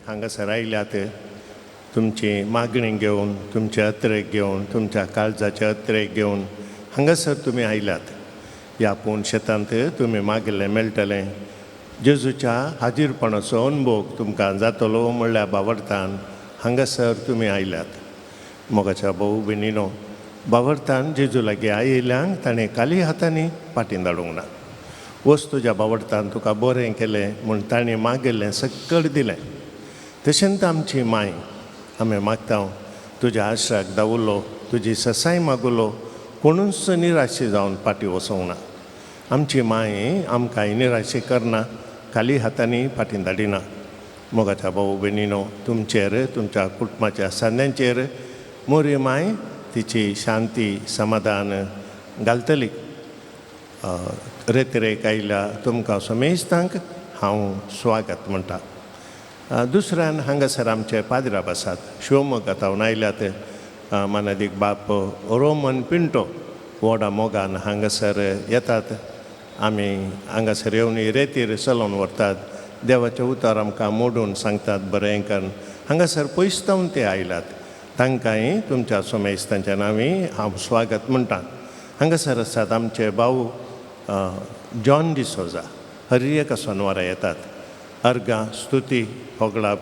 हांगासर आयल्यात तुमची मागणी घेवन, तुमचे अत्रेक घेवन, तुमच्या काळजाचे अत्रेक घेवन हांगासर तुमी आयल्यात. ह्या पूण शेतांत तुमी मागिल्लें मेळटलें. जेजूच्या हाजीरपणाचो अनभोग तुमकां जातलो म्हणल्यार बावडतान हांगासर तुमी आयल्यात. मोगाच्या भाऊ भयणीनो, बावडतान जेजू लागीं आयिल्ल्यांक ताणें काली हातांनी फाटीं धाडूंक ना. वच तुज्या बावडतान तुका बरें केलें म्हूण ताणें मागिल्लें सक्कड दिलें. तशेंच आमची माय आमी मागता तुज्या आश्राक दावुलो, तुजी ससाय मागुलो, कोणूच निराशी जावन फाटीं वचूंक ना. आमची माय आमकां निराशी करना, खाली हातांनी फाटीं धाडिना. मोगाच्या भाऊ भयणीनो, तुमचेर तुमच्या कुटुंबाच्या सांद्यांचेर मोरी माय तिची शांती समाधान घालतली. रेतरेक आयल्या तुमकां समेस्तांक हांव स्वागत म्हणटा. दुसऱ्यान हांगासर आमचे पाद्राब आसात, शिवमोग्गा आयल्यात मानादीक बाप रोमन पिंटो व्हडा मोगान हांगासर येतात. आमी हांगासर येवन रेतीर चलोवन व्हरतात, देवाचें उतर आमकां मोडून सांगतात बरें करून. हांगासर पयस जावन ते आयल्यात, तांकांय तुमच्या सोमेस्तांच्या नांवी हांव स्वागत म्हणटा. हांगासर आसात आमचे भाऊ जॉन डिसोजा, हर एका सोनवारा येतात, अर्गां स्तुती होगडाप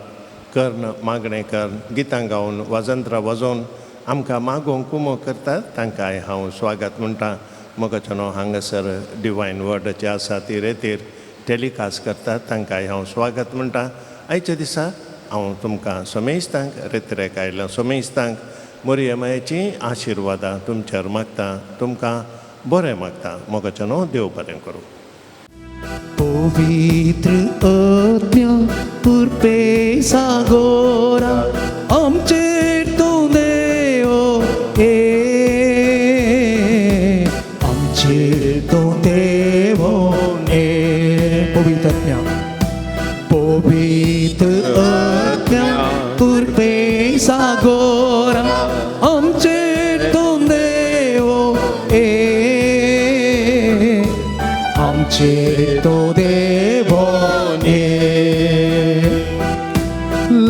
कर्ण मागणें कर्ण गितां गावन वाजंत्रां वाजोवन आमकां मागोवंक कुमो करतात, तांकांय हांव स्वागत म्हणटा. मोगाच्यानो हांगासर डिवायन वर्डाची आसा ती रेतीर टेलिकास्ट करतात, तांकांय हांव स्वागत म्हणटा. आयच्या दिसा हांव तुमकां समेस्तांक रेतरेक आयल्या समेस्तांक मोरये मायेची आशिर्वादां तुमचेर मागता, तुमकां बरें मागता. मोगाच्यानो देव बरें करूं. पवित्र आत्म्या कृपे सागोरा आमचेर तूं देव ए, आमचेर तूं देव ए. पवित्र आत्म्या, पवित्र आत्म्या कृपे सागोरा आमचेर तूं देव ए, आमचेर तूं देव ए.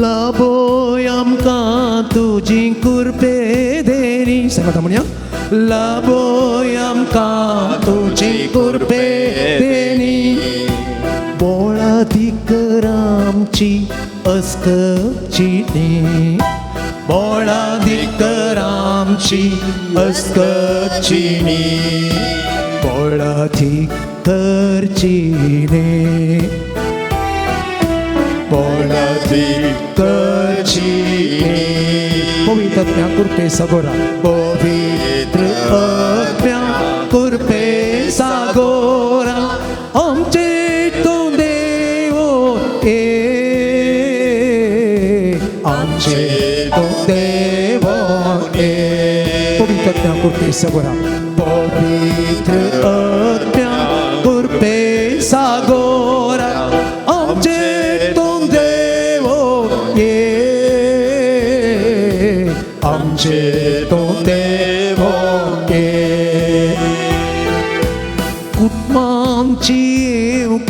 लाभोय आमकां तुजी कृपे देणी, सांगता म्हणया, लाभोय आमकां तुजी कृपे देणी, बोळाधिकर आमची अस्कची, बोळाधिकर आमची अस्कची, बोळाधिकरची ने, बोळाधिकरची ने. पवित्र आत्म्या कृपे सागोरा, पवित्र आत्म्या कृपे सागोरा आमचे तूं देव ए, आमचे तूं देव ए. पवित्र आत्म्या कृपे सागोरा, पवित्र आत्म्या कृपे सागोरा आमचे तूं देव ए, आमचे तूं देव ए. कुटुंबांची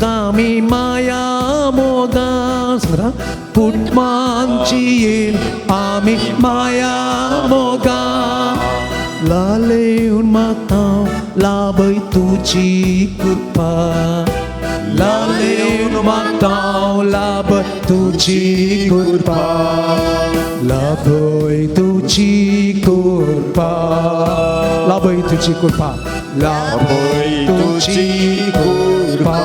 कामी माया मोगा, सांगता, कुटुंबांची आमी माया मोगा, लालेवन मागता लाभय तुजी कृपा, लालेवन मागता लाभय तुजी कृपा, लाभय तुजी कृपा, लाभय तुजी कृपा, लाभय तुजी कृपा.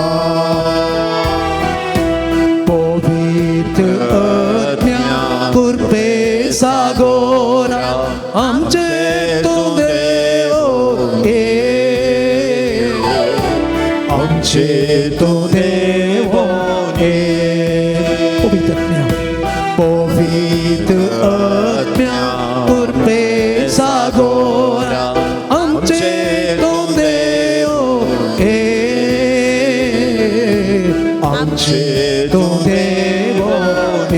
पवित्र आत्म्या कृपे सागोरा आमचे तूं देव ए, आमचे तूं देव ए. पवित्र आत्म्या, पवित्र आत्म्या कृपे सागोरा आमचे तूं देव ए, आमचे तूं देव ए.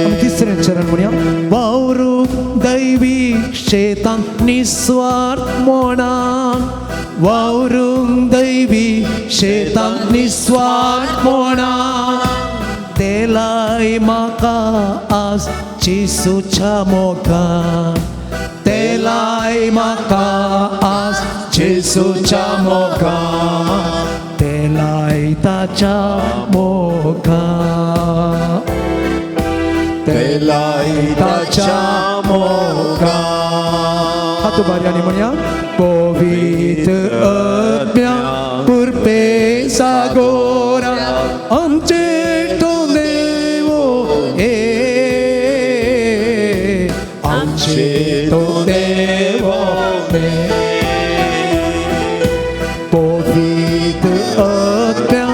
आमी तिसरें चरण म्हणया, वावरू दैवी शेतांत निस्वार्थ मोणा, वावरूंक दैवी शेतांत निस्वार्थ मोणा, देवा तेलाय म्हाका आज जेसूच्या मोगान, तेलाय म्हाका आज जेसूच्या मोगान, तेलाय ताच्या मोगान, तेलाय ताच्या मोगान. हात उबारया आनी म्हणया, पवित्र आत्म्या कृपे सागोरा आमचे तूं देव ए, आमचे तूं देव ए. पवित्र आत्म्या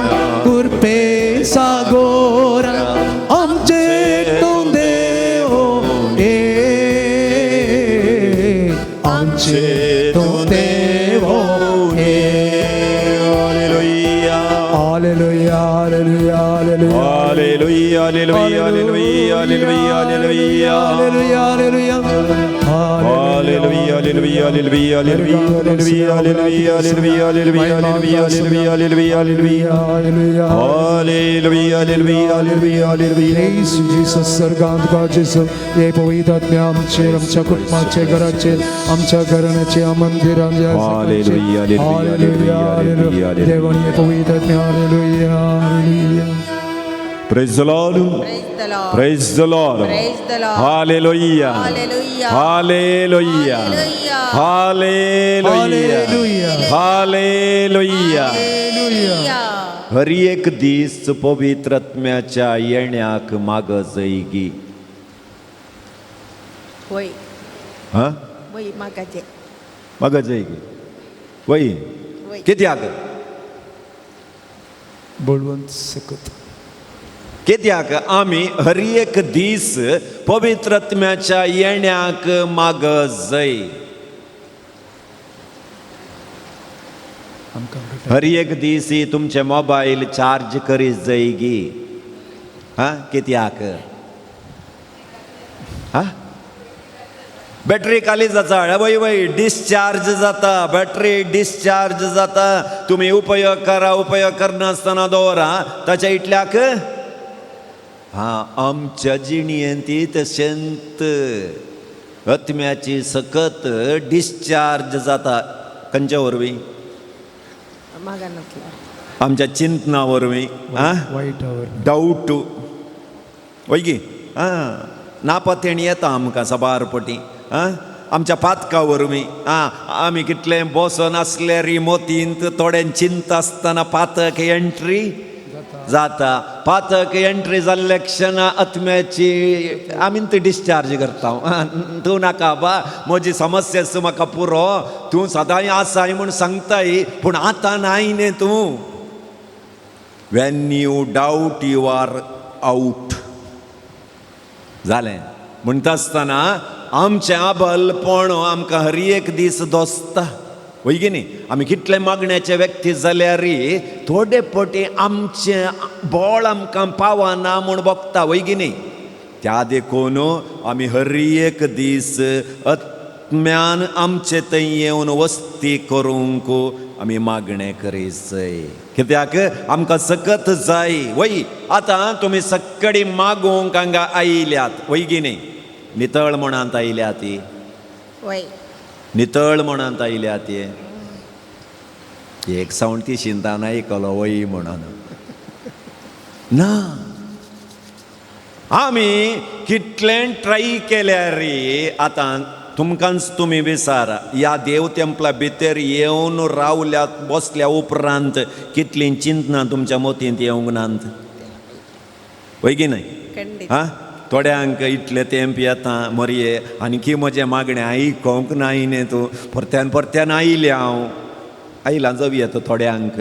कृपे सागोरा आमचे तूं देव ए, आमचे तूं देव ए. Hallelujah. Hallelujah, hallelujah, hallelujah. Hallelujah, hallelujah, hallelujah, hallelujah. Hallelujah, hallelujah. Hallelujah, hallelujah, hallelujah, hallelujah, hallelujah, hallelujah, hallelujah, hallelujah, hallelujah, hallelujah. Hallelujah. Hallelujah, hallelujah, hallelujah, hallelujah. येशू जीसस स्वर्गांत तुका जेजू हे पवित्र आत्म्या आमचेर, आमच्या कुटुंबाचेर, घराचेर, आमच्या घराण्याचेर, मंदिरांच्या. Hallelujah, hallelujah, hallelujah, hallelujah. देवान हे पवित्र आत्म्या. Hallelujah, hallelujah. Praise the Lord. Praise the Lord. Praise the Lord. Praise the Lord. Hallelujah. Hallelujah. Hallelujah. Hallelujah. Hallelujah. Hallelujah. Hallelujah. Hallelujah. हर एक दीस पवित्र आत्म्याच्या येण्याक माग जयगी. वय हा, वय मागाचे. माग जयगी वय. वय. कित्याक? बळवंत सकत. कित्याक आमी हर एक दीस पवित्र आत्म्याच्या येण्याक माग जय? आमकां हर एक दीस तुमचे मोबायल चार्ज करीत जयगी? हा, कित्याक? हा, बॅटरी खाली जाता. वय वय, डिस्चार्ज जाता, बॅटरी डिस्चार्ज जाता. तुमी उपयोग करा, उपयोग करनासतना दवरा ताच्या इतल्याक. हा, आमच्या जिणेंत ती तशेंत आत्म्याची सकत डिस्चार्ज जाता. खंयच्या वरवीं? मागा नासल्यार. आमच्या चिंतना वरवीं. हा, वायटावर. डावट वय गी. आं, नापतेण येता आमकां साबार पटी. आं, आमच्या पातका वरवीं. आं, आमी कितलें बसोन आसल्यार मोतींत थोडें चिंता आसतना पातक एंट्री जाता. पातक एंट्री जाल्ल्या क्षणा आत्म्याची आमी ती डिस्चार्ज करता. तूं नाका बा, म्हजी समस्या म्हाका पुरो, तूं सदांय आसाय म्हूण सांगताय, पूण आतां नाय न्ही तूं. When you doubt, you are out. जालें. म्हणटा आसतना आमचें आबलपण आमकां हर एक दीस दोसता, वय की न्ही? आमी कितले मागण्याचे व्यक्ती जाल्यार थोडे पटी आमचें बोळ आमकां पावना म्हूण भोगता, वय की न्ही? त्या देखून आमी हर एक दीस आत्म्यान आमचे थंय येवन वस्ती करूंक आमी मागणें करीत, कित्याक आमकां सकत जाय. वय, आतां तुमी सक्कडी मागूंक हांगा आयल्यात, वय की न्ही? नितळ मनांत आयल्या ती? वय. नितळ मनांत आयल्या ती? एक सावंड ती शिंतान आयकलो वय म्हणून ना. आमी कितलें ट्राय केल्यार आतां तुमकांच तुमी विचारा, ह्या देव तेंपला भितर येवन रावल्या बसल्या उपरांत कितलीं चिंतनां तुमच्या मतींत येवंक नात, वय की न्हय? खंडीत. हा, थोड्यांक इतले तेंप येता मरये आनी म्हजें मागणें आयकोंक नाय न्ही तूं, परत्यान परत्यान आयलें हांव, आयलां जावं येता थोड्यांक,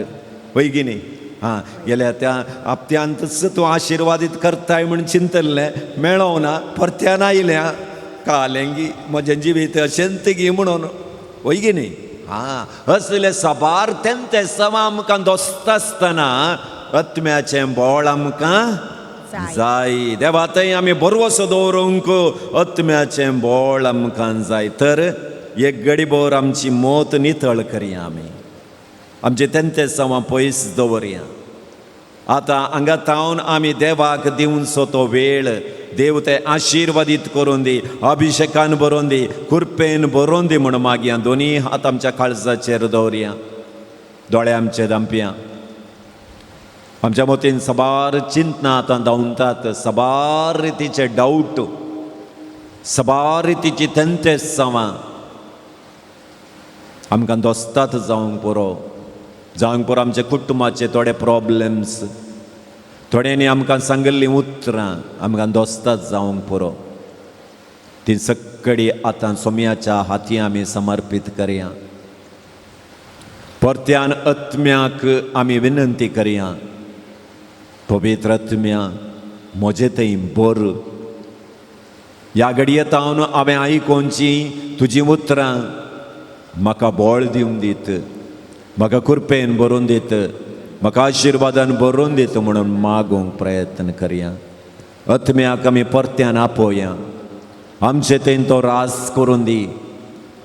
वय की न्ही? हां, गेल्या त्या हप्त्यांतच तूं आशिर्वादीत करताय म्हूण चिंतलें, मेळोंक ना, परत्यान आयलें कालेंगी म्हजें जिवीत अशेंत गी म्हणून, वय की न्ही? हां, असले साबार तेंते सवा आमकां दोसता आसतना आत्म्याचें बोळ आमकां जाय. जाय. देवा थंय आमी बरवसो दवरूंक आत्म्याचें बोळ आमकां जाय. तर एक गडीभर आमची मोत नितळ करया, आमी आमचे तेंते सवां पयस दवरया. आतां हांगा तावन आमी देवाक दिवचो तो वेळ देव ते आशिर्वादीत करून दी, अभिशेकान बरोवन दी, कृपेन बरोवन दी म्हूण मागया. दोनी हात आमच्या काळजाचेर दवरया, दोळे आमचे दांपया. आमच्या मतीन साबार चिंतना आतां धांवतात, साबार रितीचे डावट, साबार रितीची तेंतेसांवां आमकां दोस्तात जावंक पुरो, जावंक पुरो. आमच्या कुटुंबाचे थोडे प्रॉब्लम्स, थोड्यांनी आमकां सांगिल्लीं उतरां आमकां दोस्तात जावंक पुरो. ती सगळी आतां सोम्याच्या हाती आमी समर्पीत करया. परत्यान आत्म्याक आमी विनंती करया, पवित्र आत्म्या म्हजे थंय बर. ह्या घडये तावन हांवें आयकोनची तुजीं उतरां म्हाका बळ दिवन दीत, म्हाका कृपेन बरोवन दीत, म्हाका आशिर्वादान बरोवन दीत म्हणून मागूंक प्रयत्न करया. आत्म्याक आमी परत्यान आपोवया, आमचे थंय तो रास करून दी.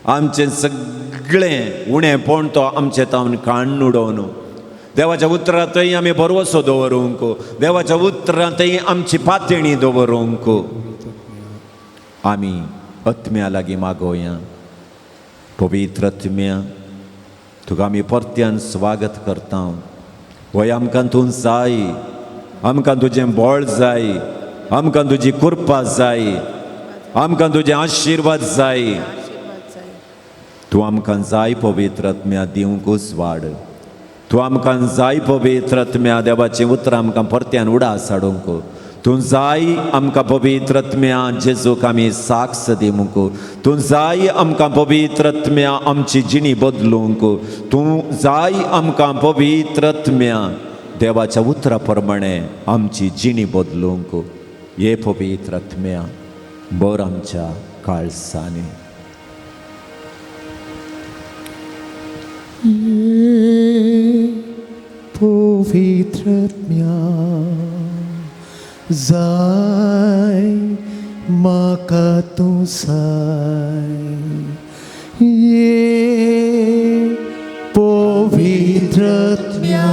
आमचें सगळें उणेंपण तो आमचे तावन काण्ण उडोवन देवाच्या उतरांतय आमी भरवसो दवरूंक, देवाच्या उतरांतय आमची पातणी दवरूंक आमी आत्म्या लागीं मागोवया. पवित्र आत्म्या तुका आमी परत्यान स्वागत करता. वय आमकां तूं जाय, आमकां तुजें बळ जाय, आमकां तुजी कृपा जाय, आमकां तुजें आशिर्वाद जाय. तूं आमकां जाय पवित्र आत्म्या दिवंकूच वाड. तूं आमकां जाय पवित्र आत्म्या देवाचीं उतरां आमकां परत्यान उडास हाडूंक. तूं जाय आमकां पवित्र आत्म्या जेजूक आमी साक्ष दिवंक. तूं जाय आमकां पवित्र आत्म्या आमची जिणी बदलूंक. तूं जाय आमकां पवित्र आत्म्या देवाच्या उतरा प्रमाणे आमची जिणी बदलूंक. हे पवित्र आत्म्या बर आमच्या काळसांनी. पवित्र आत्म्या जाय म्हाका तूं जाय. ये पवित्र आत्म्या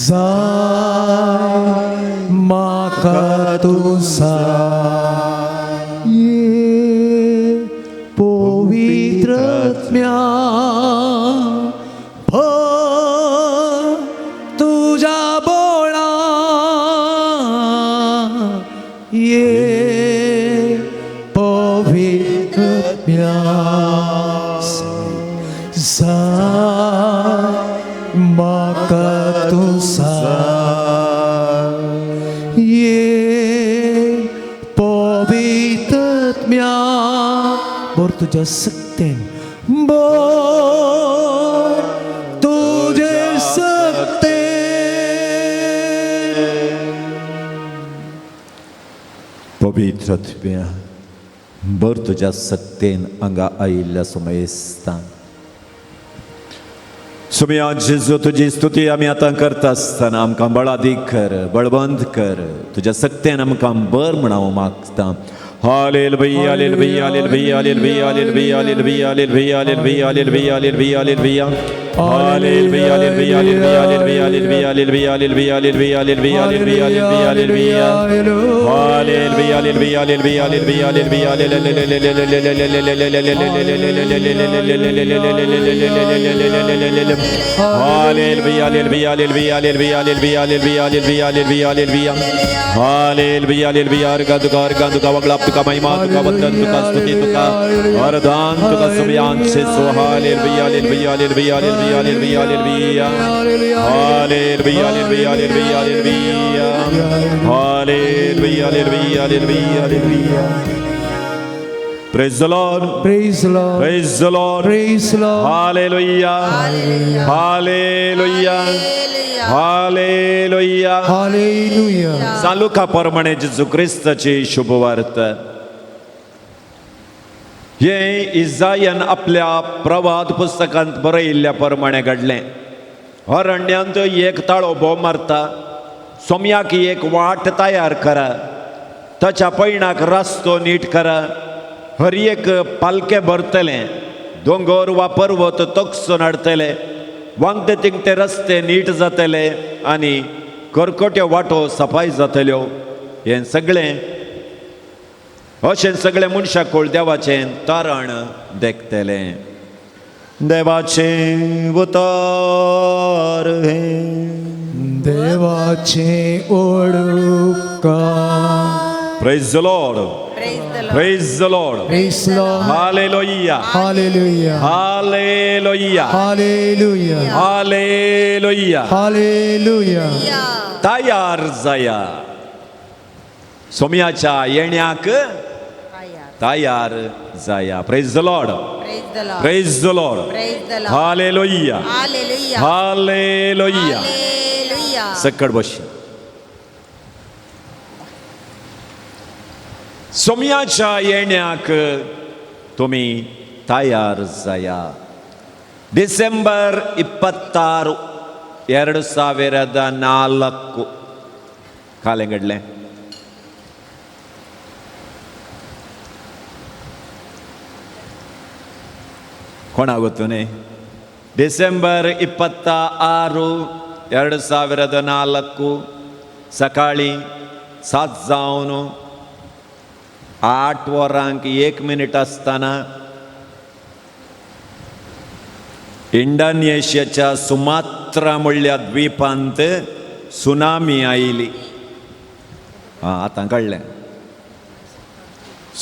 जाय म्हाका तूं जाय. ये पवित्र आत्म्या तुझ्या बोळा. ये पवित्र आत्म्या जाय म्हाका तूं जाय. ये पवित्र आत्म्या बोर तुज्या सक्तेन, बोर तुझे सक्तेन. पवित्र आत्म्या बर तुज्या सत्तेन हांगा आयिल्ल्या समयस्तान. सुमया जेजू तुजी स्तुती आमी आतां करता आसतना आमकां बळादीक कर, बळवंत कर, तुज्या सक्तेन आमकां बर म्हण हांव मागता. Hallelujah, hallelujah, hallelujah, hallelujah, hallelujah, hallelujah, hallelujah, hallelujah, hallelujah, hallelujah, hallelujah. Hallelujah, hallelujah, hallelujah, hallelujah, hallelujah, hallelujah, hallelujah, hallelujah, hallelujah, hallelujah. Hallelujah, hallelujah, hallelujah, hallelujah, hallelujah, hallelujah, hallelujah, hallelujah, hallelujah, hallelujah, hallelujah, hallelujah, hallelujah. Hallelujah, hallelujah. अर्घ तुका, अर्घ तुका, वगळाप तुका, महिमा तुका, वंदन तुका, स्तुती तुका, वरदान तुका, सुमयांचे so. Hallelujah, hallelujah, hallelujah, hallelujah, hallelujah, hallelujah. Hallelujah, hallelujah, hallelujah, hallelujah. Hallelujah, hallelujah, hallelujah, hallelujah. Praise the Lord. Praise the Lord. Praise the Lord. Praise the Lord. Hallelujah. Hallelujah. Hallelujah. Hallelujah. सालुका प्रमाणे जेजू क्रिस्ताची शुभवार्ता. हे इजायन आपल्या प्रवाद पुस्तकांत बरयिल्ल्या प्रमाणे घडलें. अरण्यांत एक ताळो भोव मारता, सोम्याक एक वाट तयार करा, ताच्या पयणाक रस्तो नीट करा. हर एक पालके भरतलें, दोंगर वा पर्वत तकसून हाडटले वांगटे तिंगटे रस्ते नीट जातले आनी करकट्यो वाटो सफाय जातल्यो. हें सगळें अशें सगळें मनशाकूळ देवाचें तारण देखतलें. देवाचें उतर हें. देवाचें ओडुका. Praise the Lord. Praise the Lord. Praise the Lord. Praise the Lord. Hallelujah. Hallelujah. Hallelujah. Hallelujah. Hallelujah. Hallelujah. Yeah. तयार जाया, सोम्याच्या येण्याक तयार. तयार जाया. Praise the Lord. Praise the Lord. Praise the Lord. Praise the Lord. Hallelujah. Hallelujah. Hallelujah. Hallelujah. सकट बशी. सोम्याच्या येण्याक तुमी तयार जाया. ಡಿಸೆಂಬರ್ 26 2004 ಕಾಲೆಂಗಡ್ಲೆ कोणागोतूने ಡಿಸೆಂಬರ್ 26 2004 सकाळी 7 जावन 8 वरांक 1 मिनीट आसतना इंडोनेशियाच्या सुमात्रा म्हणल्या द्वीपांत सुनामी आयली. आं, आतां कळ्ळें.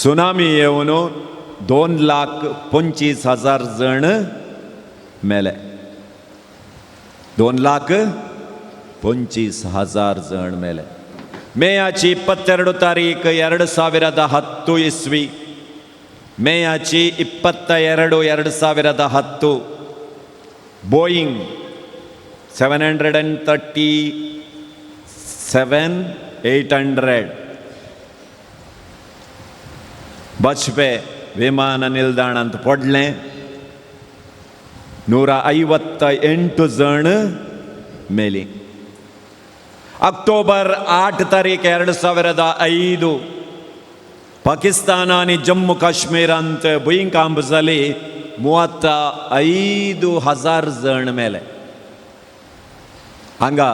सुनामी येवन 2,25,000 जण मेले. 2,25,000 जण मेले. मेयाची 22 तारीख 2010 ಇಸ್ವಿ, ಮೇಯಾಚಿ 22 2010, ಬೋಯಿಂಗ್ 737-800 ಬಜ್ಪೆ ವಿಮಾನ ನಿಲ್ದಾಣ ಅಂತ ಪೊಡ್ಲೆ 158 ಜಣ ಮೇಲಿ. ಅಕ್ಟೋಬರ್ 8 ತಾರೀಕು 2005 ಪಾಕಿಸ್ತಾನ ಆनी जम्मू काश्मीरांत भुंयकांप जाली, 35,000 जण मेले. हांगा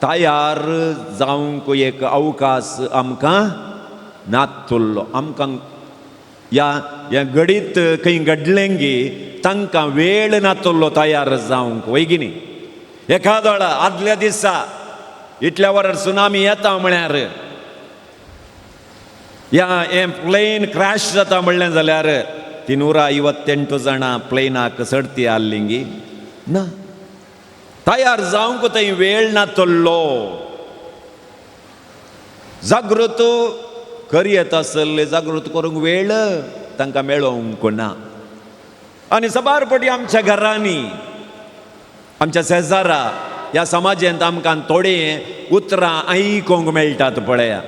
तयार जावंक एक अवकाश आमकां नातुल्लो. आमकां ह्या ह्या घडीत खंय घडलें गी तांकां वेळ नातुल्लो तयार जावंक, वय की न्ही? एखादो आदल्या दिसा इतल्या वरार सुनामी येता म्हळ्यार, ह्या हें प्लेन क्रॅश जाता म्हणलें जाल्यार 358 जाणां प्लेनाक चडती आहली गी ना. तयार जावंक थंय वेळ नातल्लो. जागृत करयेत आसले, जागृत करूंक वेळ तांकां मेळोवंक ना. आनी साबार पटी आमच्या घरांनी, आमच्या शेजारा, ह्या समाजांत आमकां थोडे उतरां आयकूंक मेळटात. पळया,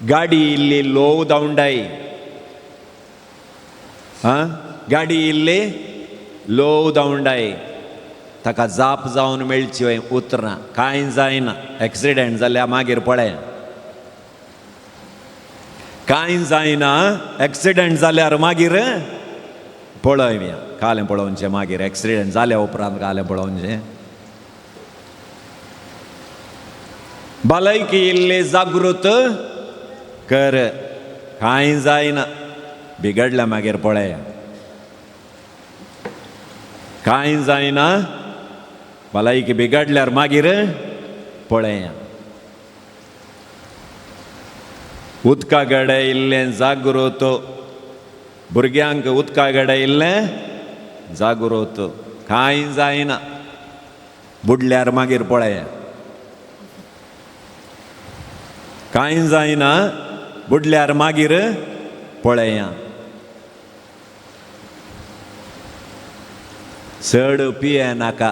गाडी इल्ली लोव धांवडाय, आं, गाडी इल्ली लोव धांवडाय, ताका जाप जावन मेळची उतरां. कांय जायना, एक्सिडेंट जाल्यार मागीर पळया. कांय जायना, एक्सिडेंट जाल्यार मागीर पळोवया. कालें पळोवचें मागीर, एक्सिडेंट जाल्या उपरांत कालें पळोवचें. भलायकी इल्ली जागृत कर, कांय जायना, बिगडल्या मागीर पळया. कांय जायना, भलायकी बिगडल्यार मागीर पळया. उदका कडेन इल्लें जागृत, भुरग्यांक उदका कडेन इल्लें जागृत, कांय जायना, बुडल्यार मागीर पळया. कांय जायना, बुडल्यार मागीर पळया. चड पिये नाका,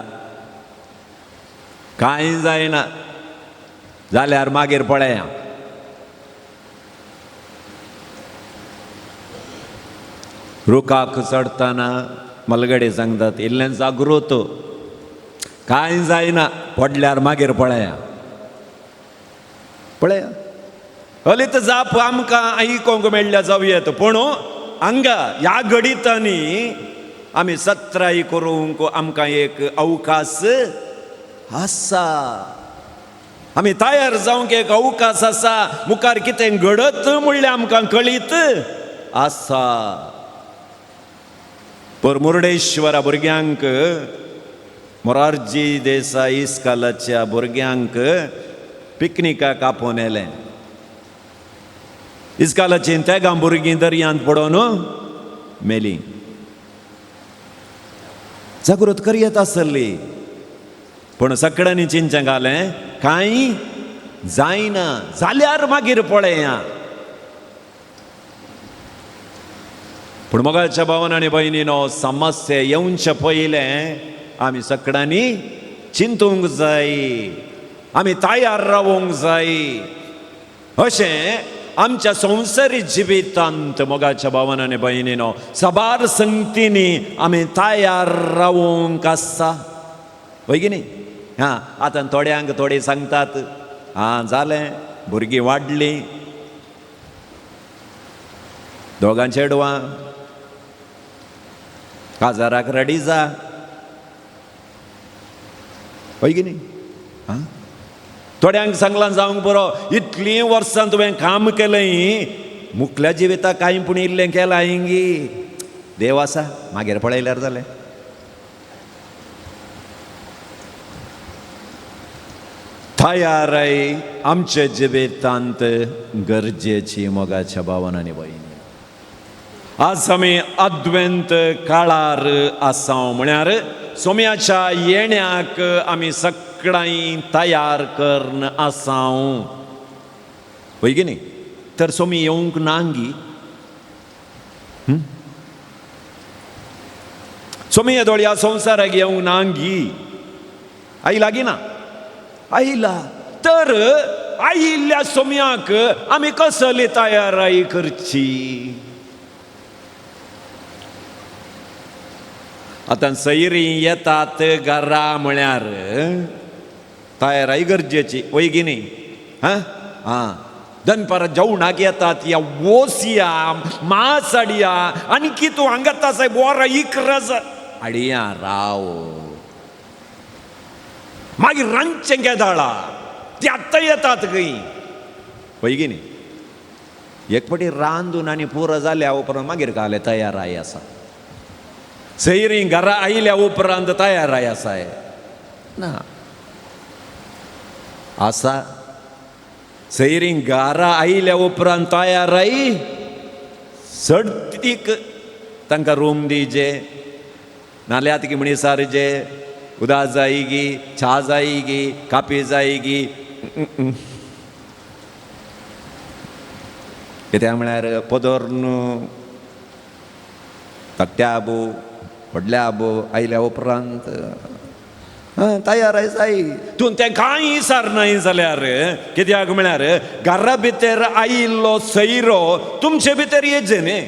कांय जायना, जाल्यार मागीर पळया. रुखाक चडटना मलगडे सांगतात इल्लें जागृत, कांय जायना, पडल्यार मागीर पळया. पळया हलीत जाप आमकां आयकूंक मेळ्ळ्या जावं येता, पूण हांगा ह्या घडितांनी आमी सत्राय करूंक आमकां एक अवकाश आसा. आमी तयार जावंक एक अवकाश आसा. मुखार कितें घडत म्हणल्यार आमकां कळीत आसा. पर मुर्डेश्वरा भुरग्यांक, मोरारजी देसाई इस्कालाच्या भुरग्यांक पिकनिकाक आपोवन येलें. इस्कालाचीं तेगां भुरगीं दर्यांत पडोवन मेलीं. जागृत करयत आसली, पूण सगळ्यांनी चिंचें घालें कांय जायना जाल्यार मागीर पळया. पूण मोगाच्या भावन आनी भयणीनो, समस्या येवचे पयलें आमी सगळ्यांनी चिंतूंक जाय, आमी तयार रावूंक जाय. अशें आमच्या संवसारी जिवितांत मोगाच्या भावन आनी भयणीनो साबार संगतींनी आमी तयार रावूंक आसा. हय की न्ही? हां, आतां थोड्यांक थोडे सांगतात, हां जालें, भुरगीं वाडलीं, दोगां चेडवां, काजाराक रेडी जा. हय की न्ही? आं, थोड्यांक सांगलां जावंक बरो, इतलीं वर्सां तुवें काम केलें, मुखल्या जिविताक कांय पूण इल्लें केलां गी, देव आसा मागीर पळयल्यार जालें. तयाराय आमच्या जिवितांत गरजेची मोगाच्या भावन आनी भयणी. आज आमी अद्वैत काळार आसा, म्हळ्यार सोम्याच्या येण्याक आमी सगळ्यांनी तयार करून आसाव. हय की न्ही? तर सोमी येवंक ना गी. सोमी येदोळ ह्या संवसाराक येवंक ना गी, आयला गी ना आयला. तर आयिल्ल्या सोम्याक आमी कसली तयाराय करची? आतां सैरीं येतात घरा म्हळ्यार तयाराय गरजेची. वय की न्ही? हां हां, दनपारां जेवणाक येतात, या वोसया मास हाडया, आनी तूं हांगात आसाय वरां 11 हाडया राव, मागीर रांदचें केदाळा ती आत्तां येतात खंय. वय की न्ही? एक फावटी रांदून आनी पुरो जाल्या उपरांत मागीर काले तयाराय आसा. सैरीं घरा आयल्या उपरांत तयाराय आसाय ना आसा. सैरीं घरा आयल्या उपरांत तयाराय सडतीक तांकां रूम दिजे, नाल्यार की म्हणी सारजे उदा जायगी, च्या जायगी, कापी जायगी. कित्याक म्हळ्यार पदर न्हू धाकट्या आबो व्हडल्या आबो आयल्या उपरांत तयार जाय. तूं तें कांय सारनाय जाल्यार कित्याक म्हळ्यार घरा भितर आयिल्लो सैरो तुमचे भितर येजे न्ही,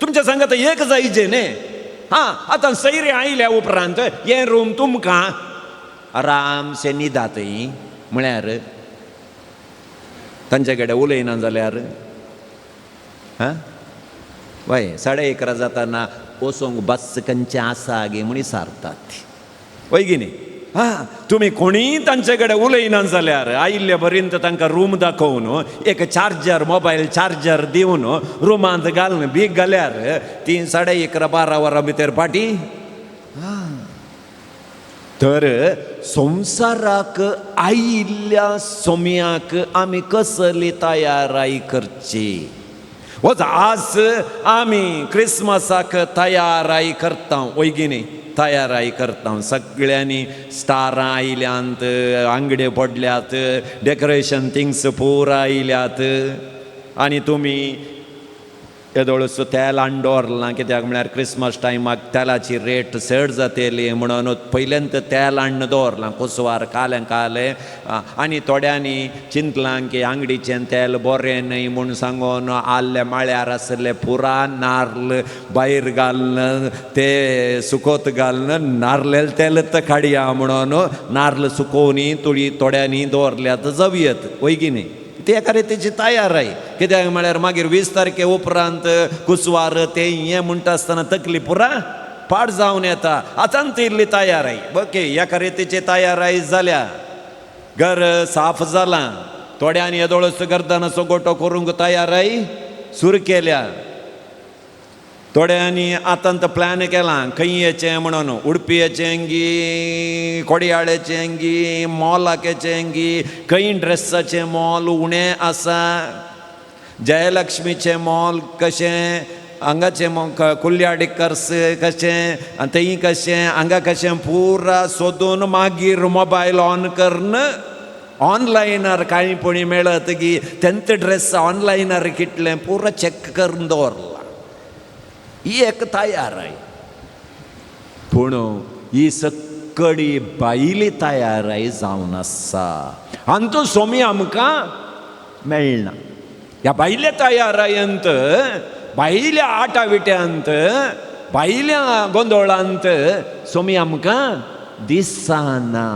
तुमच्या सांगात एक जायचे न्ही. हां, आतां सैरे आयल्या उपरांत हें रूम तुमकां आरामसे न्हिदात म्हळ्यार तांचे कडेन उलयना जाल्यार हां वय 11:30 जाताना वचोंक बस खंयचें आसा गे म्हूण विचारतात. वय की न्ही? हां, तुमी कोणीय तांचे कडेन उलयना जाल्यार आयिल्ले पर्यंत तांकां रूम दाखोवन एक चार्जर, मोबायल चार्जर दिवन रुमांत घालून बीग घाल्यार ती 11:30 12 वरां भितर फाटीं. तर संवसाराक आयिल्ल्या सोम्याक आमी कसली तयाराय करची? वच आज आमी क्रिसमसाक तयाराय करता. वय की न्ही? तयाराय करता. सगळ्यांनी स्टारां आयल्यांत, आंगडे पडल्यात, डेकोरेशन थिंग्स पुरा आयल्यात, आनी तुमी येदोळसो तेल हाडून दवरलां. कित्याक म्हळ्यार क्रिसमस टायमाक तेलाची रेट चड जातली म्हणून पयल्यांत तेल हाडून दवरलां कुसवार कालें कालें. आनी थोड्यांनी चिंतलां की आंगडीचें तेल बरें न्हय म्हूण सांगून आल्ले माळ्यार आसले पुरा नार्ल भायर घालून ते सुकोत घालून नार्लेल तेल काडया म्हणून नार्ल सुकोवनी थोडी थोड्यांनी दवरल्यात जावयत. वय की न्ही? ते एका रितीची तयाराय. कित्याक म्हळ्यार मागीर 20 तारखे उपरांत कुसवार ते हें म्हणटा आसतना तकली पुरा पाड जावन येता. आतां ती इल्ली तयाराय ओके एका रितीची तयाराय जाल्या, घर साफ जालां, थोड्यांनी येदोळच गर्दनाचो गोटो करूंक तयाराय सुरू केल्या, थोड्यांनी आतां प्लॅन केलां खंय येचें म्हणून, उडपी येचें गी, कोडयाळेचें गी, मॉलाक येचें गी, खंय ड्रेसाचें मॉल उणें आसा, जयलक्ष्मीचें मॉल कशें, हांगाचें कुल्याडिकर्स कशें, आनी थंय कशें, हांगा कशें, पुरा सोदून मागीर मोबायल ऑन करून ऑनलायनार कांय पणी मेळत गी, तेंत ड्रेस ऑनलायनार कितलें पुरा चॅक करून दवरलां. ही एक तयाराय. पूण ही सगळी बायली तयाराय जावन आसा आनी तो सोमी आमकां मेळना. ह्या बायल्या तयारायंत, बायल्या आटाविट्यांत, बायल्या गोंदोळांत सोमी आमकां दिसना.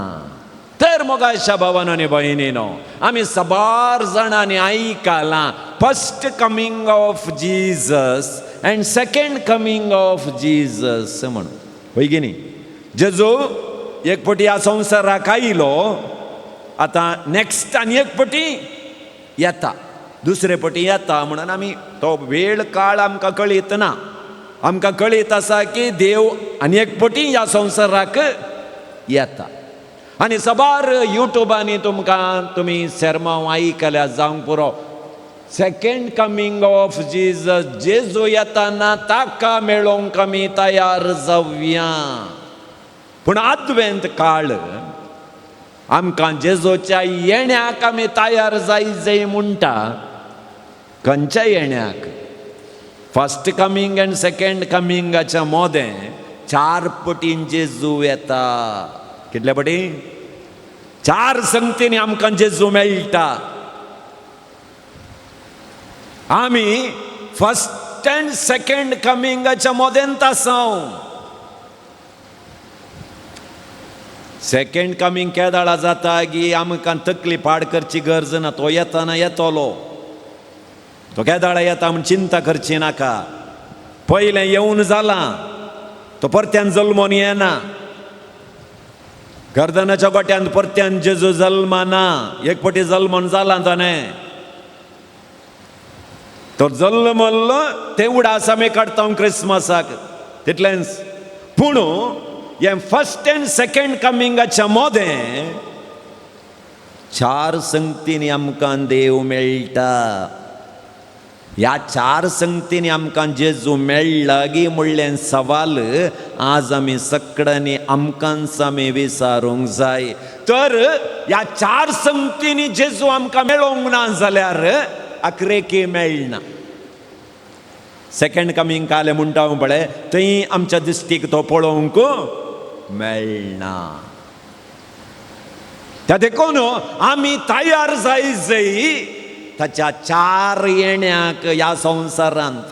तर मोगाच्या भावान आनी भयणीनो, आमी साबार जाणांनी आयकलां first coming of Jesus and second coming of Jesus म्हणून, हय की न्ही? जेजू एक पटी ह्या संवसाराक आयलो, आतां नॅक्स्ट आनी एक पटी येता, दुसरे पटी येता म्हणून आमी तो वेळ काळ आमकां कळीत ना. आमकां कळीत आसा की देव आनी एक पटी ह्या संवसाराक येता. आनी साबार युट्यूबांनी तुमकां तुमी सेर्मांव आयकल्या जावंक पुरो, सेकेंड कमींग ऑफ जीजस, जेजू येताना ताका मेळोवंक आमी तयार जावया. पूण आदवेंत काळ आमकां जेजूच्या येण्याक आमी तयार जाय जाय म्हणटा. खंयच्या येण्याक? फर्स्ट कमींग आनी सेकेंड कमिंगाच्या मोदें 4 पटीन जेजू येता. कितल्या पटी? 4 संगतींनी आमकां जेजू मेळटा. आमी फर्स्ट अँड सेकेंड कमिंगाच्या मोदेंत आसा. सेकेंड कमींग केदाळा जाता की आमकां तकली पाड करची गरज ना. तो येताना येतलो, तो केदाळा येता म्हूण चिंता करची नाका. पयलें येवन जालां, तो परत्यान जल्मोन येना. गर्दनाच्या गोट्यान परत्यान जेजू जल्माना, एक पटी जल्मोन जालां ताणें, तो जल्मल्लो तें उडास आमी काडटा क्रिसमसाक, तितलेंच. पूण हें फर्स्ट अँड सेकेंड कमिंगाच्या मोदें 4 संगतींनी आमकां देव मेळटा. ह्या 4 संगतींनी आमकां जेजू मेळ्ळा गी म्हणलें सवाल आज आमी सगळ्यांनी आमकांच आमी विचारूंक जाय. तर ह्या 4 संगतींनी जेजू आमकां मेळोंक ना जाल्यार अकरेकी मेळना. सेकेंड कमींग कालें म्हणटा हांव पळय, थंय आमच्या दिश्टीक तो पळोवंक मेळना. त्या देखून आमी तयार जाय जाय ताच्या 4 येण्याक ह्या संवसारांत.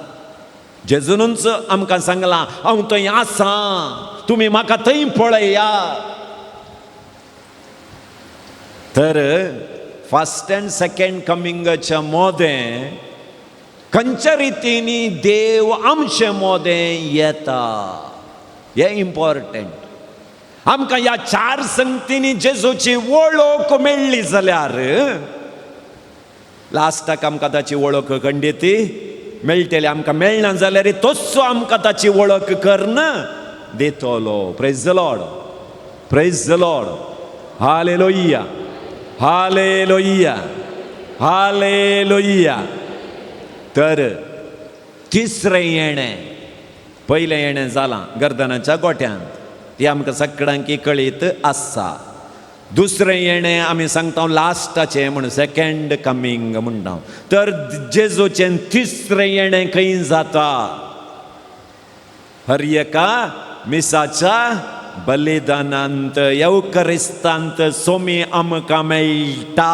जेजूनच आमकां सांगलां, हांव थंय आसा, तुमी म्हाका थंय पळया. तर फर्स्ट अँड सेकेंड कमिंगाच्या मोदें खंयच्या रितीनी देव आमचे मोदें येता हें इम्पॉर्टंट. आमकां ह्या 4 संगतींनी जेजूची वळख मेळ्ळी जाल्यार लास्टाक आमकां ताची वळख खंडीत मेळटली. आमकां मेळना जाल्यार तोच आमकां ताची वळख करून दितलो. Praise the Lord, praise the Lord, hallelujah, hallelujah, hallelujah. तर तिसरें येणें, पयलें येणें जालां गर्दनाच्या गोट्यांत, ती आमकां सगळ्यांक कळीत आसा. दुसरें येणें आमी सांगता लास्टाचें म्हूण, सेकेंड कमींग म्हणटा. तर जेजूचें तिसरें येणें खंय जाता? हर एका मिसाच्या बलिदानांत, येवकरिस्तांत सोमी आमकां मेळटा.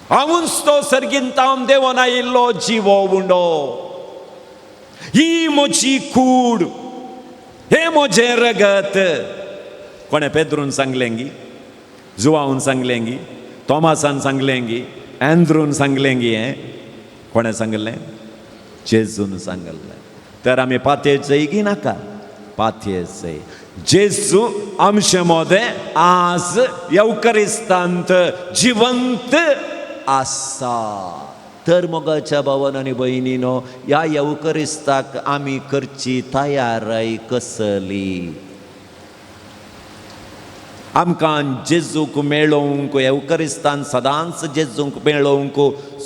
हांवूच तो सर्गींतावन देवोन आयिल्लो जिवो उंडो, ही म्हजी कूड, हें म्हजें रगत. कोणें पेद्रून सांगलें गी, जुवावन सांगलें गी, तोमासान सांगलें गी, एंद्रून सांगलें गी, हें कोणें सांगलें? जेजून सांगलें. तर आमी पातयेचय की नाका? पातयेचय. जेजू आमचे मोदें आज येवकरिस्तांत जिवंत आसा. तर मोगाच्या भावान आनी भयणीनो, ह्या येवकरिस्ताक आमी करची तयाराय कसली? आमकां जेजूक मेळोवंक येवकरिस्तान सदांच जेजूक मेळोवंक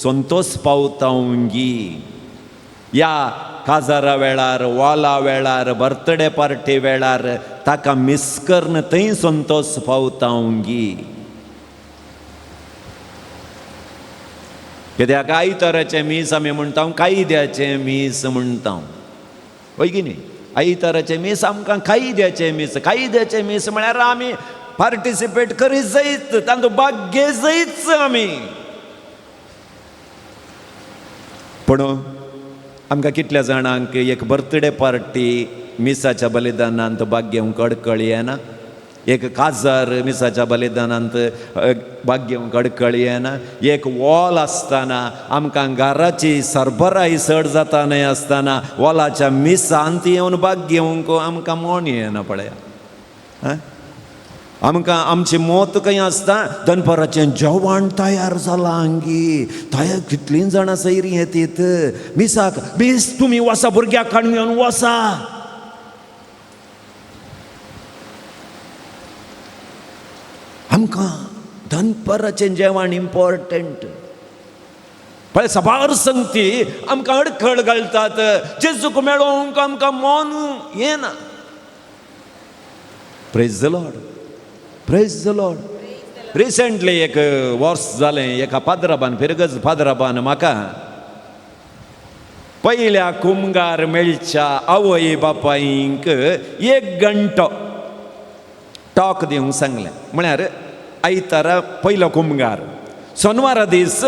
संतोश पावतांगी. ह्या काजारा वेळार, वाला वेळार, बर्थडे पार्टी वेळार ताका मिस करून थंय संतोश पावतांगी. कित्याक आयताराचें मीस आमी म्हणटा, कायद्याचें मीस म्हणटा, हय की न्ही? आयताराचें मीस आमकां कायद्याचें मीस. कायद्याचें मीस म्हळ्यार आमी पार्टिसिपेट करीत जायत, तांचो भाग घेत आमी. पूण आमकां कितल्या जाणांक एक बर्थडे पार्टी मिसाच्या बलिदानांत भाग घेवंक अडकळ येना, एक काजार मिसाच्या बलिदानांत भाग घेवंक अडकळ येना, एक वॉल आसतना आमकां घराची सरबराय चड जाता न्हय आसतना वॉलाच्या मिसांत येवन भाग घेवंक आमकां मोन येना पळया. आमकां आमची मत खंय आसता? दनपाराचें जेवण तयार जालां आंगी, तयार कितलीं जाणां सैरीं येतीत मिसाक, मीस तुमी वसा, भुरग्याक काडून घेवन वसा. आमकां दनपाराचें जेवण इम्पॉर्टंट. पळय सबार संगती आमकां अडखळ घालतात, जेजूक मेळोवंक आमकां मन येना. Praise the Lord, praise the Lord. Recently एक वर्स जालें, एका पाद्राबान, फिरगज पाद्राबान म्हाका पयल्या कुमगार मेळच्या आवय बापायंक एक घंटो टॉक दिवंक सांगलें. म्हळ्यार आयतारा पयलो कुमगार, सोनवारा दीस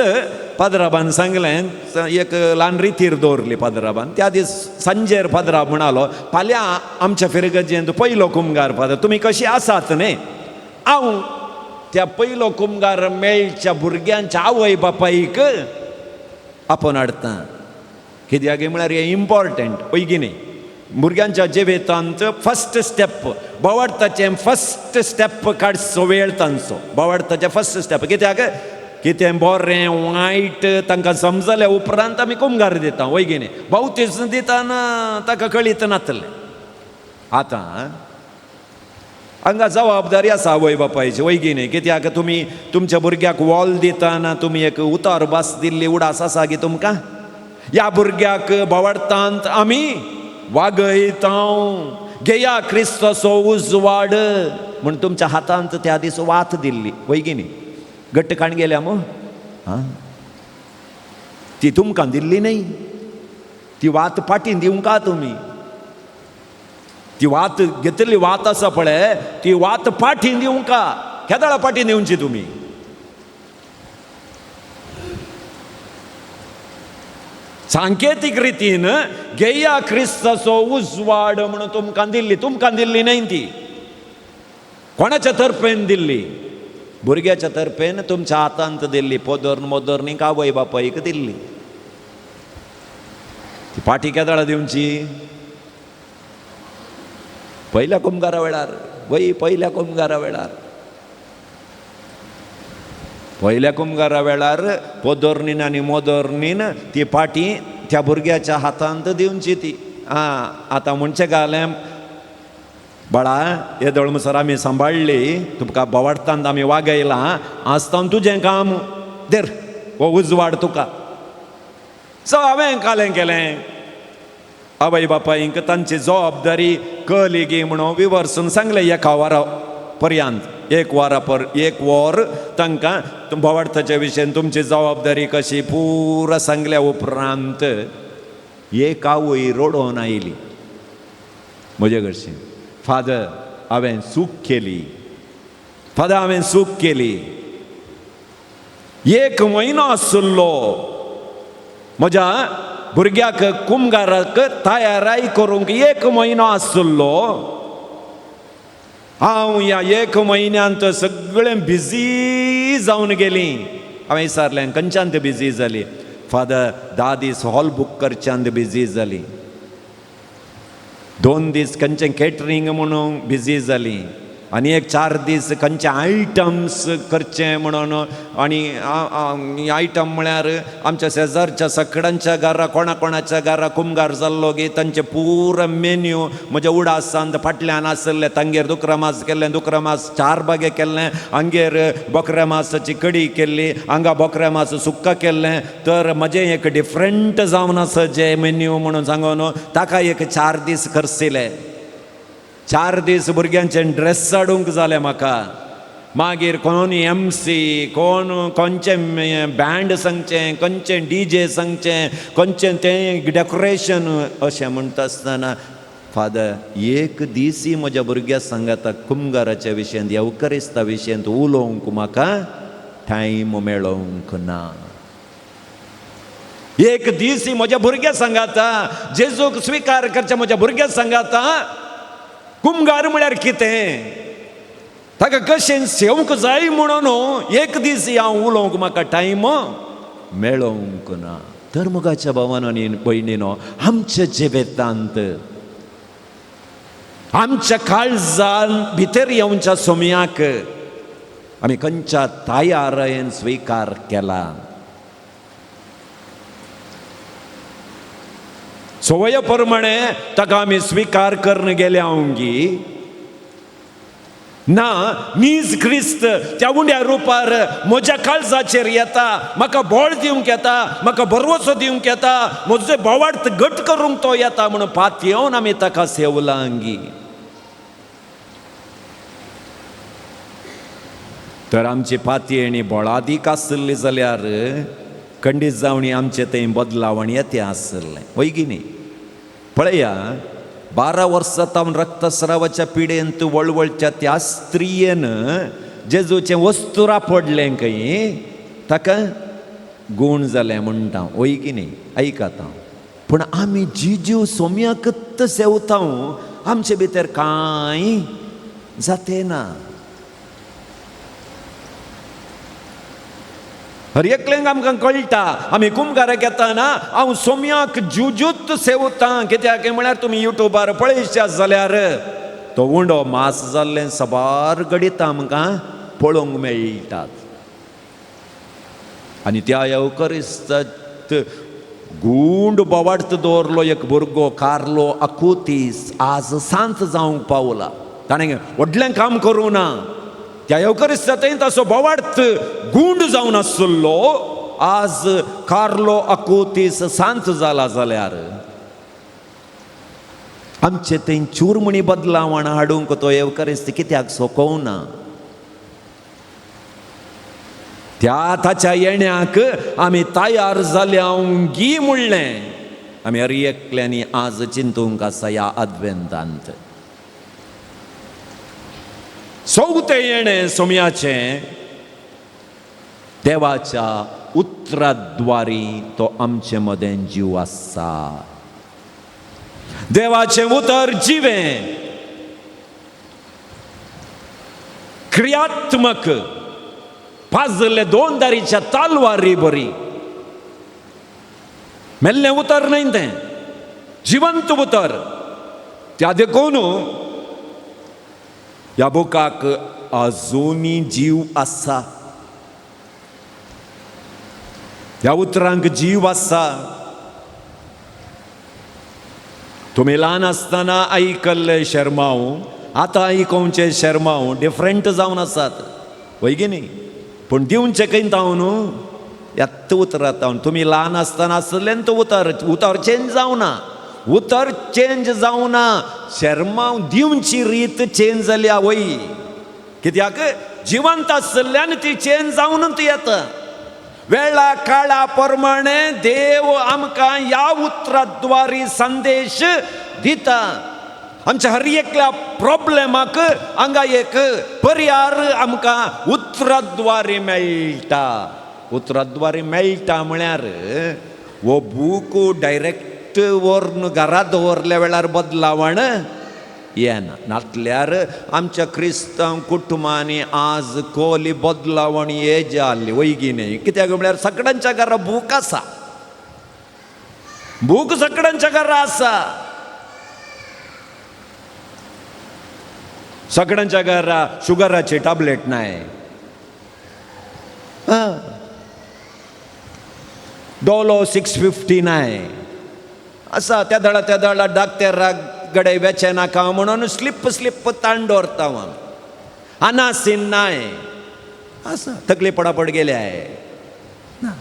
पाद्राबान सांगलें, एक ल्हान रितीर दवरली पाद्राबान. त्या दीस सांजेर पाद्राब म्हणालो, फाल्यां आमच्या फिरगजेंत पयलो कुमगार फादर, तुमी कशी आसात न्ही? हांव त्या पयलो कुमगार मेळच्या भुरग्यांच्या आवय बापायक आपोवन हाडटा. कित्याक म्हळ्यार हें इम्पॉर्टंट, हय की न्ही? भुरग्यांच्या जिवितांत फस्ट स्टेप, बोवाळताचें फस्ट स्टेप काडचो वेळ तांचो, बोवाळताचें फस्ट स्टेप. कित्याक कितें बरें वायट तांकां समजल्या उपरांत आमी कुमगार दिता, हय की न्ही? बावतीस दितना ताका कळीत नातलें. आतां हांगा जबाबदारी आसा आवय बापायची, हय की न्ही? कित्याक तुमी तुमच्या भुरग्याक वॉल दितना तुमी एक उतार भास दिल्ली उडास आसा की तुमकां? ह्या भुरग्याक बोवाळतांत आमी वागयता, घेया क्रिस्ताचो उजवाड म्हूण तुमच्या हातांत त्या दीस वात दिल्ली, हय की न्ही? घट्ट काण गेल्या मू, आं, ती तुमकां दिल्ली न्ही, ती वात फाटीं दिवंका तुमी. ती वात घेतिल्ली वात आसा पळय, ती वात फाटीं दिवंका. केदळा फाटीं दिवची तुमी? सांकेतीक रितीन घेया क्रिस्ताचो उजवाड म्हणून तुमकां दिल्ली, तुमकां दिल्ली न्हय ती. कोणाच्या तर्फेन दिल्ली? भुरग्याच्या तर्फेन तुमच्या हातांत दिल्ली, पोदर मोदरनीक आवय बापायक दिल्ली. ती पाटी केदळा दिवची? पयल्या कुमगारा वेळार, वय पयल्या कुमगारा वेळार, पयल्या कुमगारा वेळार पोदोर्नीन आनी मोदोर्नीन ती पाटी त्या भुरग्याच्या हातांत दिवची ती. आं, आतां म्हणचें घालें, बाळा येदोळ म्हणसर आमी सांबाळ्ळी, तुमकां बोवाळतांत आमी वागयलां, आसतना तुजें काम देर हो उजवाड तुका. सो हांवें कालें केलें, आवय बापायंक तांची जबाबदारी कळ्ळी गी म्हणून विवर्सून सांगलें. एका वरा पर्यंत, एक वरा पर एक वर तांकां बोवाळताच्या विशयान तुमची जबाबदारी कशी पुरा सांगल्या उपरांत एक आवय रडोवन आयली म्हजे कडशी, फादर हांवें चूक केली, फादर हांवें चूक केली. एक म्हयनो आशिल्लो म्हज्या भुरग्याक कुमगाराक तयाराय करूंक, एक म्हयनो आशिल्लो. हांव ह्या एक म्हयन्यांत सगळें बिजी जावन गेली. हांवें विचारलें, खंयच्यान बिजी जाली? फादर 10 दीस हॉल बूक करच्यांत बिजी जाली. 2 दीस खंयचें केटरींग म्हणून बिजी जाली आनी एक 4 दीस खंयचे आयटम्स करचे म्हणून. आनी आयटम म्हळ्यार आमच्या शेजारच्या सगळ्यांच्या घरा कोणा कोणाच्या घरा कुमगार जाल्लो गी तांचे पुरो मेन्यू म्हज्या उडासांत फाटल्यान आसलें. तांगेर दुकरा मास केल्लें, दुकरा मास 4 बागे केल्लें, हांगेर बोकऱ्या मासाची कडी केल्ली, हांगा बोकऱ्या मास सुक्का केल्लें. तर म्हजें एक डिफरंट जावन आसा जे मेन्यू म्हणून सांगून ताका एक 4 दीस खर्चिले. 4 दीस भुरग्यांचे ड्रेस हाडूंक जालें म्हाका. मागीर कोण एम सी, कोण खंयचें बँड सांगचें, खंयचें डी जे सांगचें, खंयचें तें डेकोरेशन अशें म्हणटा आसतना फादर एक दीसय म्हज्या भुरग्या सांगाता कुमगाराच्या विशयांत येवकरिस्ता विशयांत उलोवंक म्हाका टायम मेळोवंक ना. एक दीसय म्हज्या भुरग्या सांगाता जेजूक स्विकार करच्या म्हज्या भुरग्या सांगाता कुमगार म्हळ्यार कितें, ताका कशें सेवंक जाय म्हणून एक दीस हांव उलोवंक म्हाका टायम मेळोवंक ना. तर मोगाच्या भावान आनी भयणीनो, आमच्या जिवितांत आमच्या काळजान भितर येवच्या सोम्याक आमी खंयच्या तयारायेन स्विकार केला. सवय प्रमाणे ताका आमी स्विकार करून गेल्या गी ना. नीज क्रिस्त त्या उंड्या रुपार म्हज्या काळजाचेर येता, म्हाका बळ दिवंक येता, म्हाका भरवसो दिवंक येता, म्हजो बोवार्थ घट करूंक तो येता म्हणून पातयेवन आमी ताका सेवलांगी. तर आमची पातयेणी बळादीक आसली जाल्यार खंडीत जावणी आमचे थंय बदलावण येते आसलें वय की न्ही. पळया 12 वर्सां तावन रक्तस्रावाच्या पिडेंत वळवळच्या त्या स्त्रियेन जेजूचें वस्तुरा पडलें खंय ताका गूण जालें म्हणटा वय की न्ही. आयकता पूण आमी जिजू सोम्याकच सेवता आमचे भितर कांय जाते ना. हर एकल्यांक आमकां कळटा आमी कुमगाराक येताना हांव सोम्याक जुजूत सेवतां. कित्याक म्हळ्यार तुमी युट्यूबार पळयशात जाल्यार तो उंडो मास जाल्लें साबार घडीत आमकां पळोवंक मेळटात. आनी त्या येवकरिस्तात गुंड बोवाड्त दवरलो एक भुरगो कार्लो आकुतीस आज सांत जावंक पावला. ताणें व्हडलें काम करूं ना. त्या येवकरिस्तांत ताचो बोवाड्त गुंड जावन आसलो आज कार्लो आकुतीस सांत जाला जाल्यार आमचे थंय चूरमणी बदलावण हाडूंक तो येवकरिस्त कित्याक सोकोवना. त्या ताच्या येण्याक आमी तयार जाल्या गी म्हणलें आमी हर एकल्यांनी आज चिंतूंक आसा ह्या आदवेंतांत. चवथें येणें सोम्याचें देवाच्या उतराद्वारी तो आमचे मदें जीव आसा. देवाचें उतर जिवें क्रियात्मक पाजल्ले 2 दारीच्या तालवारी बरी मेल्लें उतर न्हय तें जिवंत उतर. त्या देखून ह्या बुकाक अजुनी जीव आसा, ह्या उतरांक जीव आसा. तुमी ल्हान आसतना आयकल्ले शेर्मांव आतां आयकोवचे शेर्मांव डिफरंट जावन आसात वय की न्ही. पूण दिवचें खंय तावन न्हू ह्याच उतरां तावन तुमी ल्हान आसतना आसलें तो उतर उतर चेंज जावना, उतर चेंज जावना. शेर्मांव दिवची रीत चेंज जाल्या वय कित्याक जिवंत आसल्यान ती चेंज जावन ती येता. वेळा काळा प्रमाणे देव आमकां ह्या उतराद्वारी संदेश दिता. आमच्या हर एकल्या प्रॉब्लेमाक हांगा एक पर्यार आमकां उतराद्वारी मेळटा. उतराद्वारी मेळटा म्हळ्यार हो बूक डायरेक्ट व्हरून घरा दवरल्या वेळार बदलावण येना. नातल्यार आमच्या क्रिस्तांव कुटुंबांनी आज कोली बदलावण ये जाल्ली वय की न्ही. कित्याक म्हळ्यार सगळ्यांच्या घरा बूक आसा, बूक सगळ्यांच्या घरा आसा. सगळ्यांच्या घरा शुगराची टॅबलेट नाही, डोलो 650 नाही आसा. त्या दळा त्या दळा डाक्टरा गडे वेचे नाका म्हणून स्लिप स्लिप ताण दवरता आमी. अनासीन नाय आसा, तकली पडापड गेले आहे ना.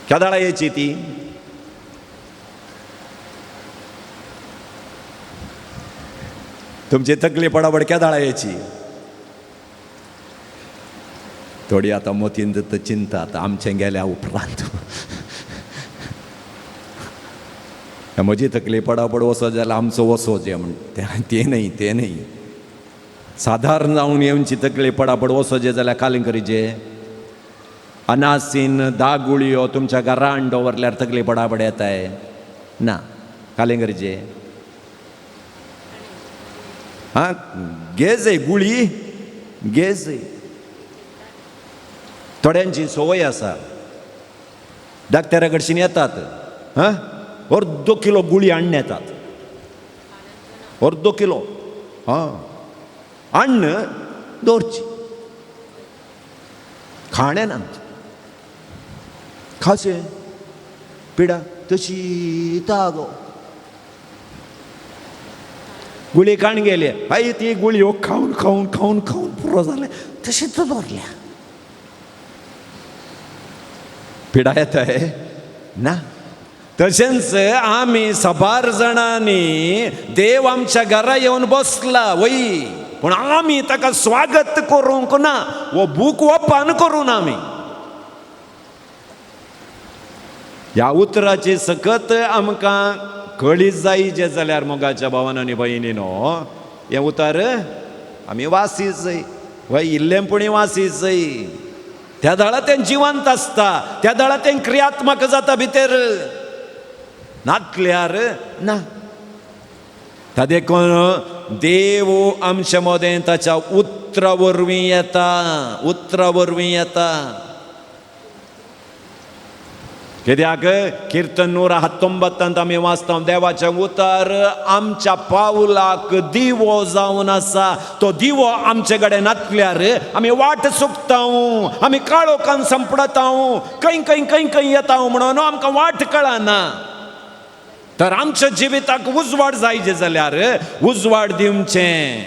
केदाळा येची ती तुमची तकली पडापड केदाळा येची. थोडी आतां मोतीन चिंता आतां आमचें गेल्या उपरांत म्हजी तकली पडापड वचत जाल्यार आमचो वचो जे म्हण तें न्हय, तें न्हय. सादारण जावन येवची तकली पडापड वचो जे जाल्यार कालें करीचे. अनासीन 10 गुळयो तुमच्या घरान दवरल्यार तकली पडापड येताय ना, कालें करीचे. आं गेजय गुळी गेजय. थोड्यांची संवय आसा, डाक्टरा कडशीन येतात, हां अर्दो किलो गुळी हाडून येतात, अर्दो किलो हां हाडून दवरची, खाणें ना खाशें पिडा तशी तागो गुळी काण गेली आई ती गुळयो खावन खावन खावन खावन पुरो जालें, तशीच दवरल्या. पिडा येताय ना. तशेंच आमी साबार जाणांनी देव आमच्या घरा येवन बसला वय, पूण आमी ताका स्वागत करूंक ना, वो बूक ओपन करूं ना आमी. ह्या उतराची सकत आमकां कळी जाय जे जाल्यार मोगाच्या भावान आनी भयणीनो हें उतर आमी वासी जाय, वय इल्लें पुणी वासी जाय. त्या दळा तें जिवंत आसता, त्या दळा तें क्रियात्मक जाता भितर, नातल्यार ना. ता देखून देव आमच्या मदें ताच्या उतरा वरवीं येता, उतरा वरवीं येता. कित्याक किर्तन 119 आमी वाचता, देवाचें उतर आमच्या पावलाक दिवो जावन आसा. तो दिवो आमचे कडेन नातल्यार आमी वाट चुकता, आमी काळोखान संपडता, खंय खंय खंय खंय येता म्हणून आमकां वाट कळना. तर आमच्या जिविताक उजवाड जायचे जाल्यार उजवाड दिवचें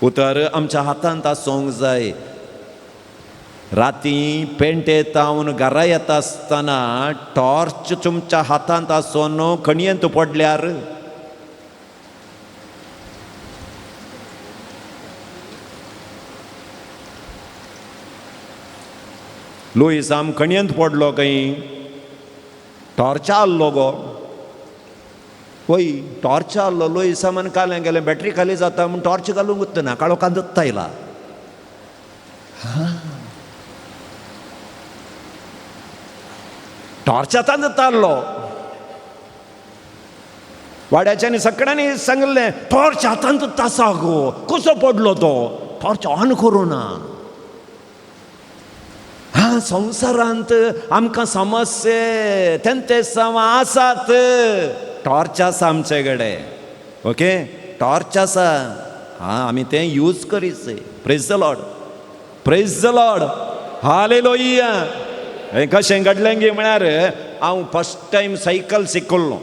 उतर आमच्या हातांत आसूंक जाय. राती पेंटेतावन घरा येता आसतना टॉर्च तुमच्या हातांत आसून खणयेंत पडल्यार लुईस आम खणयेंत पडलो खंय, टॉर्च आहलो गो, वय टॉर्च आहलो. लुईस आमान कालें गेलें बॅटरी खाली जाता म्हूण टॉर्च घालूंक उरतना काळोखान दत्ता आयला. टॉर्च आतां तारलो वाड्याच्यानी सगळ्यांनी सांगलें टॉर्च हातांत आसा गो, कसो पडलो तो, टॉर्च ऑन करूं ना. हा संवसारांत आमकां समस्ये तेंतेसांव आसात, टॉर्च आसा आमचे कडेन, ओके टॉर्च आसा, हां आमी तें यूज करीत. Praise the Lord, praise the Lord, hallelujah. हें कशें घडलें गी म्हळ्यार हांव फर्स्ट टायम सायकल शिकल्लो.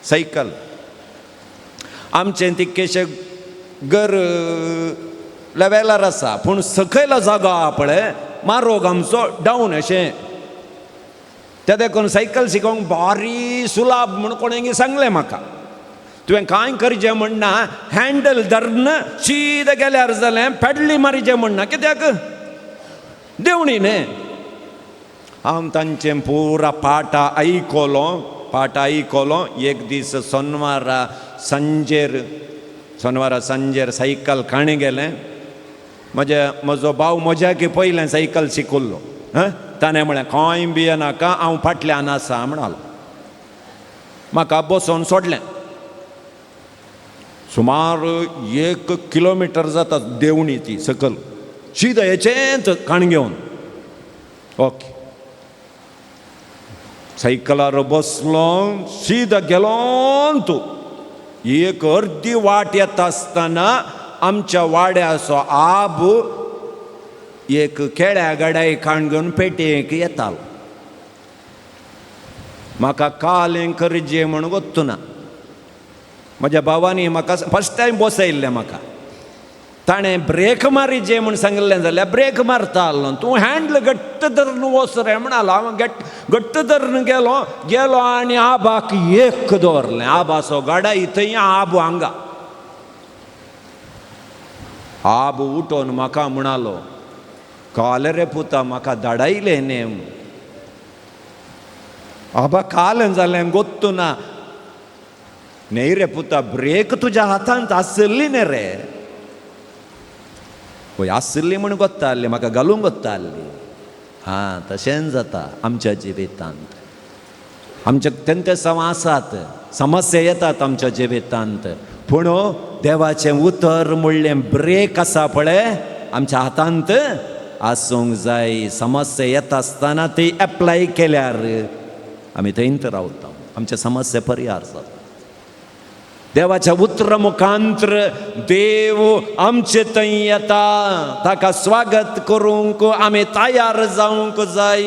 सायकल आमचें तितकेशें घर लेवेलार आसा, पूण सकयलो जागो आहा पळय मारोग आमचो डावन अशें, ते देखून सायकल शिकोवंक भारी सुलाभ म्हूण कोणें सांगलें म्हाका. तुवें कांय करचें म्हणना, हँडल धरून शीद गेल्यार जालें, पेडली मारीचें म्हणना, कित्याक देंवणी न्ही. हांव तांचें पुरा पाटा आयकलो, पाटा आयकलो. एक दीस सोनवारा सांजेर, सोनवारा सांजेर सायकल काणी गेलें. म्हजे म्हजो भाव म्हज्याकी पयलें सायकल शिकल्लो. हां ताणें म्हळें कांय भियेनाका हांव फाटल्यान आसा म्हणालो. म्हाका बसोवन सोडलें. सुमार 1 किलोमिटर जाता देंवणी ती सकल शीद हेचेंच काण घेवन. ओके सायकलार बसलो, सीदा गेलो तूं. एक अर्दी वाट येता आसतना आमच्या वाड्याचो आब एक केळ्या गाडाय काण घेवन पेटयेक येतालो. म्हाका काल करजे म्हूण गोत्तुना. म्हज्या भावांनी म्हाका फर्स्ट टायम बसयल्लें. म्हाका ताणें ब्रेक मारी जे म्हूण सांगिल्लें जाल्यार ब्रेक मारता आसलो. तूं हँडल घट्ट धरून वच रे म्हणालो. हांव घट्ट धरून गेलो गेलो आनी आबाक एक दवरलें. आबाचो गाडाय थंय, आबो हांगा. आबो उठोन म्हाका म्हणालो, काल रे पुता म्हाका धाडायलें न्ही. आबा काल जालें गोत्तू ना. न्ही रे पुता, ब्रेक तुज्या हातांत आसली न्ही रे. पळय आसली म्हूण गोत्ता आसली, म्हाका घालूंक गोत्ता आसली. हां, तशेंच जाता आमच्या जिवितांत. आमच्या तेंतेसांव आसात, समस्या येतात आमच्या जिवितांत, पूण देवाचें उतर म्हणलें ब्रेक आसा पळय आमच्या हातांत आसूंक जाय. समस्या येता आसतना ती एप्लाय केल्यार आमी थंयत रावता, आमच्या समस्या परिहार जाता. देवाच्या उतर मुखांत्र देव आमचे थंय येता, ताका स्वागत करूंक आमी तयार जावंक जाय.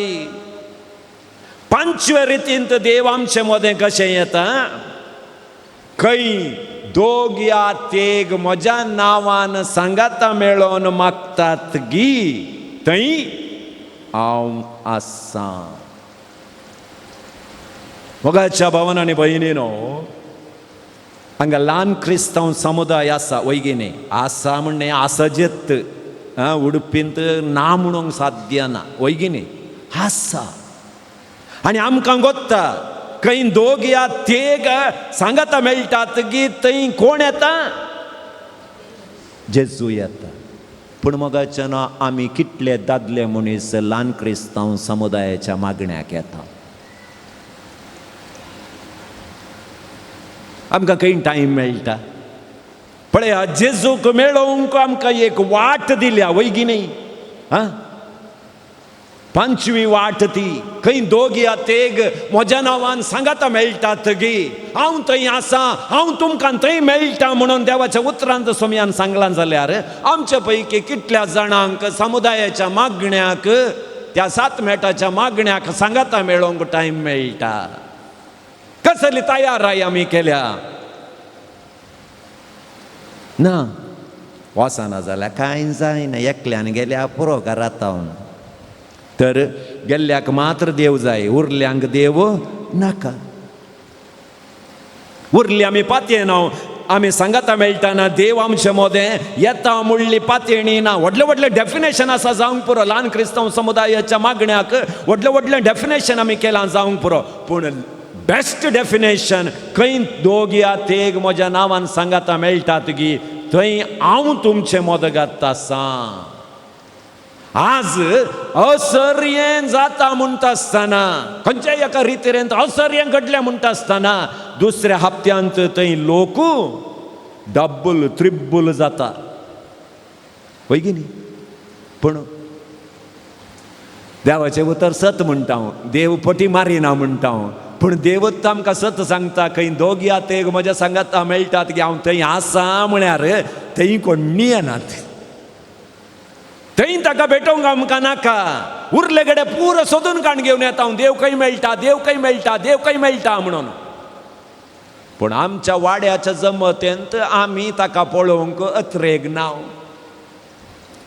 पांचवे रितींत देव आमचे मदें कशें येता? खंय दोग या तेग म्हज्या नांवान सांगाता मेळोन मागतात गी, थंय हांव आसा. मोगाच्या भावन आनी भयणीनो, हांगा ल्हान क्रिस्तांव समुदाय आसा वयगी न्ही? आसा म्हणणे आसजेत उडपींत ना म्हणूंक साध्य ना, वयगी न्ही? आसा. आनी आमकां गोत्ता खंय दोग या तेग सांगाता मेळटात गी, थंय कोण येता? जेजू येता. पूण मोगाच्या ना, आमी कितले दादले मनीस ल्हान क्रिस्तांव समुदायाच्या मागण्याक येता? आमकां खंय टायम मेळटा? पळया, जेजूक मेळोवंक आमकां एक वाट दिल्या, वयगी न्ही? आं, पांचवी वाट ती. खंय दोग या तेग म्हज्या नांवान सांगाता मेळटात गी, हांव थंय आसा, हांव तुमकां थंय मेळटा म्हणून देवाच्या उतरांत सोमयान सांगलां जाल्यार आमच्या पैकी कितल्या जाणांक समुदायाच्या मागण्याक, त्या सात मेटाच्या मागण्याक सांगाता मेळोवंक टायम मेळटा? कसली तयाराय आमी केल्या? ना वचना जाल्यार कांय जायना, एकल्यान गेल्या पुरो घरांत. तर गेल्ल्याक मात्र देव जाय, उरल्यांक देव नाका. उरली आमी पातयेना, आमी सांगाता मेळटाना देव आमचे मोदें येता म्हणली पातयेणी ना. व्हडलें व्हडलें डेफिनेशन आसा जावंक पुरो. ल्हान क्रिस्तांव समुदायाच्या मागण्याक व्हडलें व्हडलें डेफिनेशन आमी केलां जावंक पुरो, पूण बेस्ट डेफिनेशन खंय दोग या तेग म्हज्या नांवान सांगाता मेळटात गी, थंय हांव तुमचे मदगात आसा. आज असर्यें जाता म्हणटा आसतना, खंयच्याय एका रितीरेंत असर्यें घडलें म्हणटा आसतना दुसऱ्या हप्त्यांत थंय लोक डब्बल त्रिब्बल जाता, वय की न्ही? पूण देवाचें उतर सत म्हणटा हांव, देव पटी मारिना म्हणटा हांव, पूण देवत आमकां सत सांगता. खंय दोग या तेग म्हज्या सांगाता मेळटात की हांव थंय आसा म्हळ्यार थंय कोण्णी येनात, थंय ताका भेटोवंक आमकां नाका. उरले कडेन पुरो सोदून काण घेवन येता हांव, देव खंय मेळटा, देव खंय मेळटा, देव खंय मेळटा म्हणून. पूण आमच्या वाड्याच्या जमतेंत आमी ताका पळोवंक अत्रेग नांव.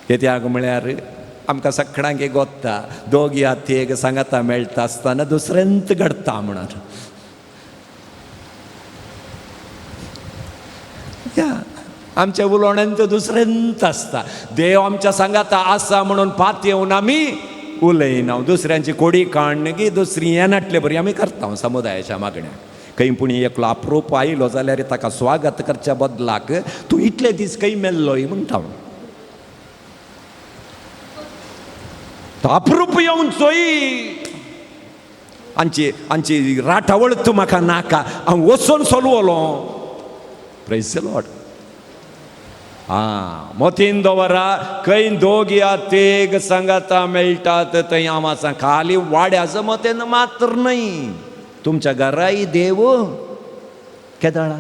कित्याक म्हळ्यार आमकां सगळ्यांक गोत्ता दोग या तेग सांगाता मेळटा आसतना दुसऱ्यांत घडटा म्हणून. या आमच्या उलोवण्यांत दुसऱ्यांत आसता. देव आमच्या सांगाता आसा म्हणून पात येवन आमी उलयना, दुसऱ्यांची कोडी काडन की दुसरी येनाटले बरी आमी करता समुदायाच्या मागण्याक. खंय पूण एकलो अप्रूप आयलो जाल्यार ताका स्वागत करच्या बदलाक तूं इतले दीस खंय मेल्लोय म्हणटा. तो अप्रूप येवन चोय आमची आमची राटावळ तूं म्हाका नाका, हांव वचून सोलवलो. Praise the Lord. आं, मोतीन दवरा, खंय दोग या तेग सांगाता मेळटात थंय हांव आसा. खाली वाड्याचो मतेन मात्र न्हय, तुमच्या घराय देव केदाळा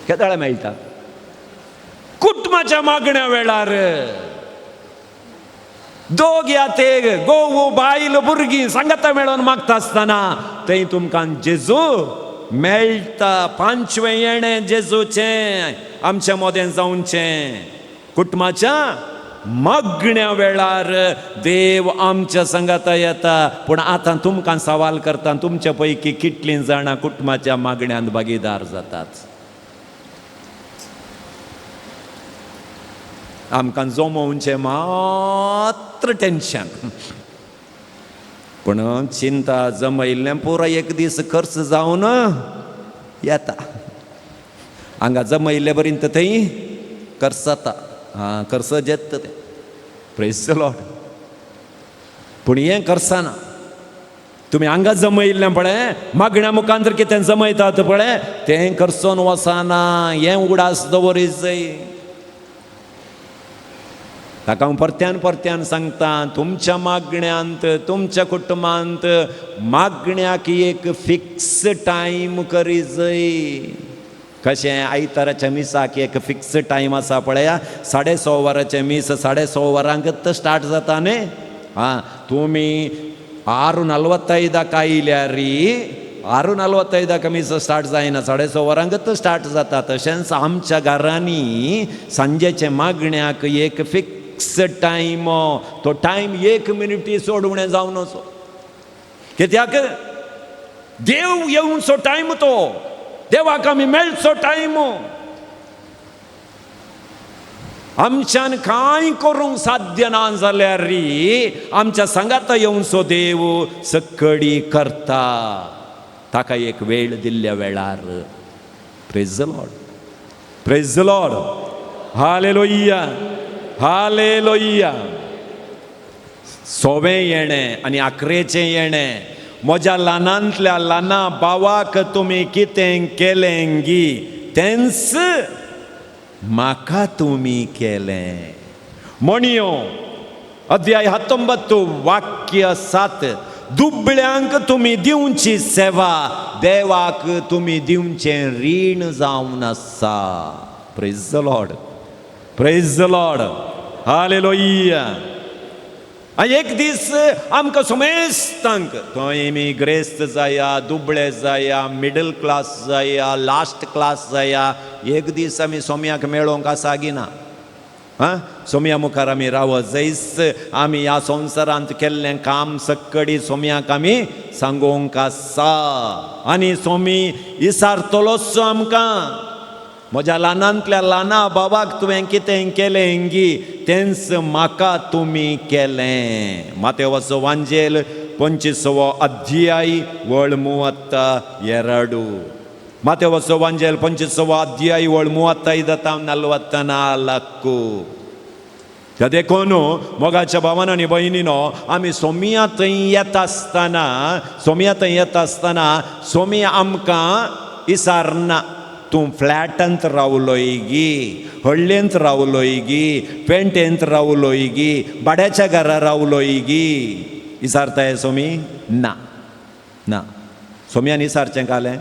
केदाळा मेळटा? कुटुंबाच्या मागण्या वेळार दोग या तेग, गोवू बायल भुरगीं सांगाता मेळोन मागता आसतना थंय तुमकां जेजू मेळटा. पांचवें येणें जेजूचें आमच्या मोदें जावचें. कुटुंबाच्या मागण्या वेळार देव आमच्या सांगाता येता. पूण आतां तुमकां सवाल करता, तुमच्या पैकी कितलीं जाणां कुटुंबाच्या मागण्यांत भागीदार जातात? आमकां जमोवचें मात्र टेन्शन, पूण चिंता जमयल्लें पुरो एक दीस खर्च जावन येता. हांगा जमयल्ले बरीन थंय खर्च जाता. आं, खर्च जेत्ता तें. Praise the Lord. पूण हें खर्चना. तुमी हांगा जमयल्लें पळय, मागण्या मुखांतर कितें जमयतात पळय, तें खर्चोन वचना. हें उगडास दवरीत जाय. ताका हांव परत्यान परत्यान सांगता, तुमच्या मागण्यांत, तुमच्या कुटुंबांत मागण्याक एक फिक्स टायम करी जाय. कशें आयताराच्या मिसाक एक फिक्स टायम आसा पळया, 6:30 वरांचें मीस 6:30 वरांकच स्टार्ट जाता न्ही. आं, तुमी 6:45 आयल्यार 6:45 मीस स्टार्ट जायना, 6:30 वरांकच स्टार्ट जाता. तशेंच आमच्या घरांनी सांजेचे मागण्याक एक फिक्स टायम, तो टायम 1 मिनिटी सोडवणें जावन वचो. कित्याक देव येवचो टायम, तो देवाक आमी मेळचो टायम. आमच्यान कांय करूंक साध्य ना जाल्यार आमच्या सांगाता येवचो देव सकडी करता. ताका एक वेळ दिल्ल्या वेळार. Praise the Lord, praise the Lord, hallelujah, hallelujah. सोवें येणें आनी आकरेचें येणें. म्हज्या ल्हानांतल्या ल्हाना भावाक तुमी कितें केलें गी तेंच म्हाका तुमी केलें. म्हणयो अध्याय 19 वाक्य 7, दुबळ्यांक तुमी दिवची सेवा देवाक तुमी दिवचें रीण जावन आसा. Praise the Lord, praise the Lord, hallelujah. एक दीस आमकां समेस्तांक, थंय आमी ग्रेस्त जाया, दुबळे जाया, मिडल क्लास जाया, लास्ट क्लास जाया, एक दीस आमी सोम्याक मेळोंक आसा गिना. आं, सोम्या मुखार आमी रावत जैस आमी ह्या संवसारांत केल्लें काम सक्कडी सोम्याक आमी सांगोंक आसा. आनी सोमी इसारतलोच आमकां, म्हज्या ल्हानांतल्या ल्हाना बाबाक तुवें कितें केलें गी तेंच म्हाका तुमी केलें. मातेवाचो वांजेल 25वो अध्याय वळ 32. मातेवाचो वांजेल 25वो अध्याय वळ 35 44. त्या देखून मोगाच्या भावान आनी भयणीनो, आमी सोमिया थंय येता आसतना, सोमिया थंय येता आसतना सोमी आमकां इसारना. तूं फ्लॅटांत रावलोय गी, हळ्ळेंत रावलोय गी, पेंटेंत रावलोय गी, भाड्याच्या घरा रावलोय गी, इसारताय सोमी? ना ना. सोम्यान इसारचें कालें,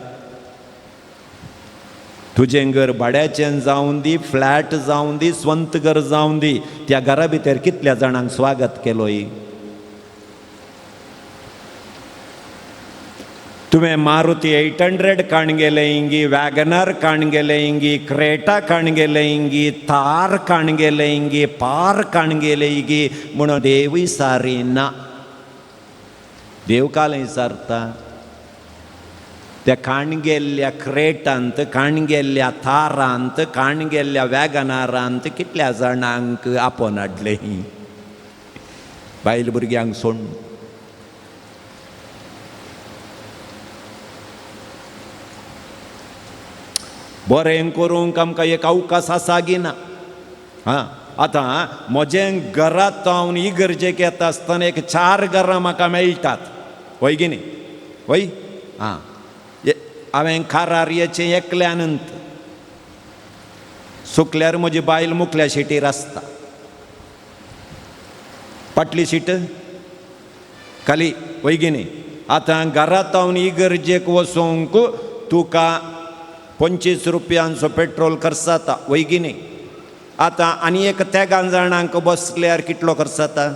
तुजें घर भाड्याचें जावन दी, फ्लॅट जावन दी, स्वंत घर जावन दी, त्या घरा भितर कितल्या जाणांक स्वागत केलोय? तुवें मारुती 800 काण गेले इंगी, वॅगनर काण गेले इंगी, क्रेटा काण गेले इंगी, थार काण गेले इंगी, पार काण गेले इंगी, म्हणून देवूय सारी ना. देव काल सारता त्या काणगेल्ल्या क्रेटांत, काणगेल्ल्या थारांत, काणगेल्ल्या वॅगनारांत कितल्या जाणांक आपोवन हाडलें बायल भुरग्यांक सोडून. बरें करूंक आमकां एक अवकाश आसा गी ना? आं, आतां म्हजें घरांत हांव इगर्जेक येता आसतना एक 4 घरां म्हाका मेळटात, वय गी न्ही? वय? आं, हांवें कारार येचें एकल्यानंत, चुकल्यार म्हजी बायल मुखल्या शिटीर आसता, फाटली सीट खाली वयगिनी. आतां घरांत हांव इगर्जेक वचूंक तुका 25 रुपयांचो पेट्रोल खर्च जाता वयगिनी. आतां आनी एक तेगां जाणांक बसल्यार कितलो खर्च जाता?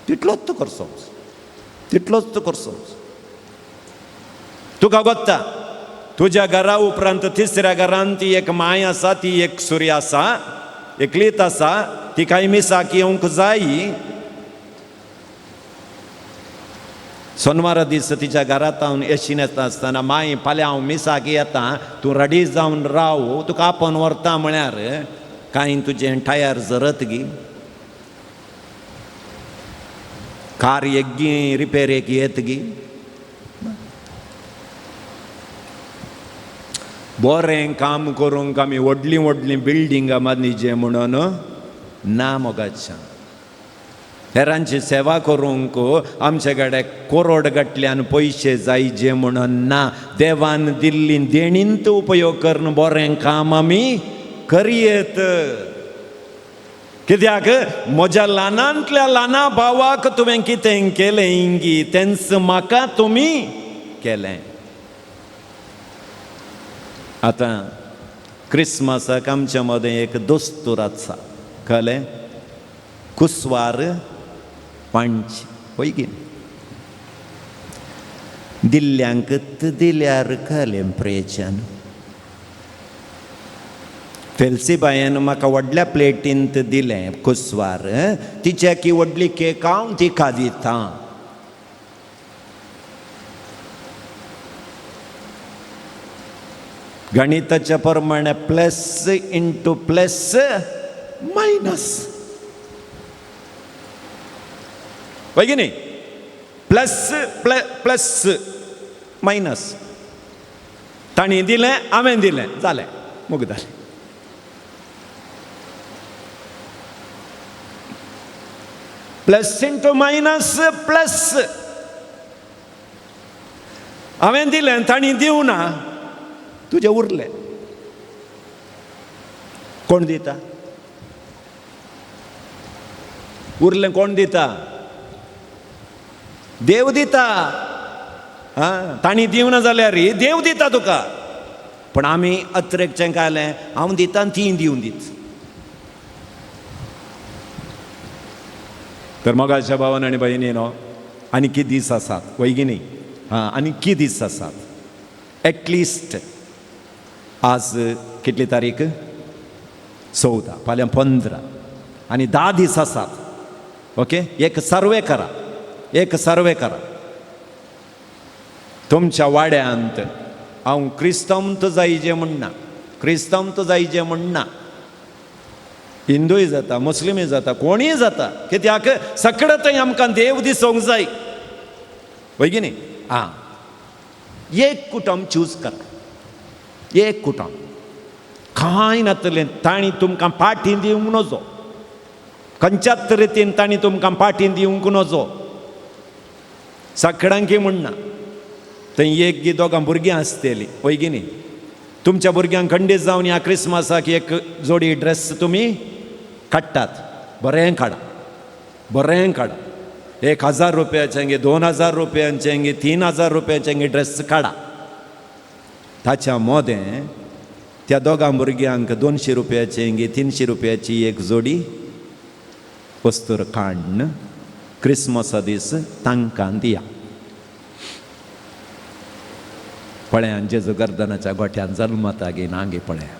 तितलोच खर्च, तितलोच खर्च. तुका गोत्ता तुज्या घरा उपरांत तिसऱ्या घरांत ती एक माय आसा, ती एक सुरी आसा, एकलीच आसा, ती कांय मिसाक येवंक जाय. सोनवारा दीस तिच्या घरांत हांव येशीन येता आसतना माय फाल्यां हांव मिसाक येता, तूं रेडी जावन राव, तुका आपोवन व्हरता म्हळ्यार कांय तुजें टायर जरत गी, कार एग्गी रिपेरेक येत गी. बरें काम करूंक आमी व्हडलीं व्हडलीं बिल्डिंगां बांदिजे म्हणून ना मोगाच्या. हेरांची सेवा करूंक आमचे कडेन करोड गटल्यान पयशे जायजे म्हणून ना. देवान दिल्ली देणींत उपयोग करून बरें काम आमी करयेत. कित्याक म्हज्या ल्हानांतल्या ल्हाना भावाक तुवें कितें केलें गी तेंच म्हाका तुमी केलें. आतां क्रिसमसाक आमच्या मदें एक दोस्तूर आसा, कळ्ळें? कुसवार वांटची पळय गी, दिल्ल्यांक दिल्यार कळ्ळें प्रेच्यान. फेलसीबायन म्हाका व्हडल्या प्लेटींत दिलें कुसवार, तिच्या की व्हडली केक हांव तिका दितां. गणिताच्या प्रमाणे प्लस इंटू प्लस मायनस, हय की न्ही? प्लस प्लस मायनस, तांणी दिलें हांवें दिलें, जालें, मुग जालें. प्लस इंटू मायनस प्लस, हांवें दिलें तांणी दिवना, तुजें उरलें. कोण दिता? उरलें कोण दिता? देव दिता. आं, तांणी दिवना जाल्यार देव दिता तुका. पूण आमी अत्रेकचें कायलें, हांव दिता आनी तीं दिवन दीत. तर मोगाच्या भावान आनी भयणी न्हू, आनी कितें दीस आसात वय की न्ही? आं, आनी कितें दीस आसात? एटलिस्ट आज कितली तारीख? 14, फाल्यां 15 आनी 10 दीस आसात. ओके, एक सर्वे करा, एक सर्वे करा तुमच्या वाड्यांत. हांव क्रिस्तांव तर जायजे म्हणना, क्रिस्तांव तर जायजे म्हणना, हिंदूय जाता, मुस्लिमूय जाता, कोणीय जाता. कित्याक सगळें थंय आमकां देव दिसूंक जाय, वय की न्ही? आं, एक कुटुंब चूज करा, एक कुटुंब. कांय नातलें तांणी तुमकां पाटी दिवंक नजो, खंयच्याच रितीन तांणी तुमकां पाटी दिवंक नजो. सगळ्यांकी म्हणना, थंय एक गी दोगां भुरगीं आसतलीं, वय की न्ही? तुमच्या भुरग्यांक खंडीत जावन ह्या क्रिसमसाक एक जोडी ड्रेस तुमी काडटात, बरें काडा, बरें काडा. 1000 रुपयाचें गे, 2000 रुपयांचें गे, 3000 रुपयाचें गे ड्रेस काडा. ताच्या मोदें त्या दोगां भुरग्यांक 200 रुपयाचें गे, 300 रुपयाची एक जोडी वस्तूर काडून क्रिसमसा दीस तांकां दिया. पळयान जेजू गर्दनाच्या गोठ्यान जल्मता गे नांगे पळया.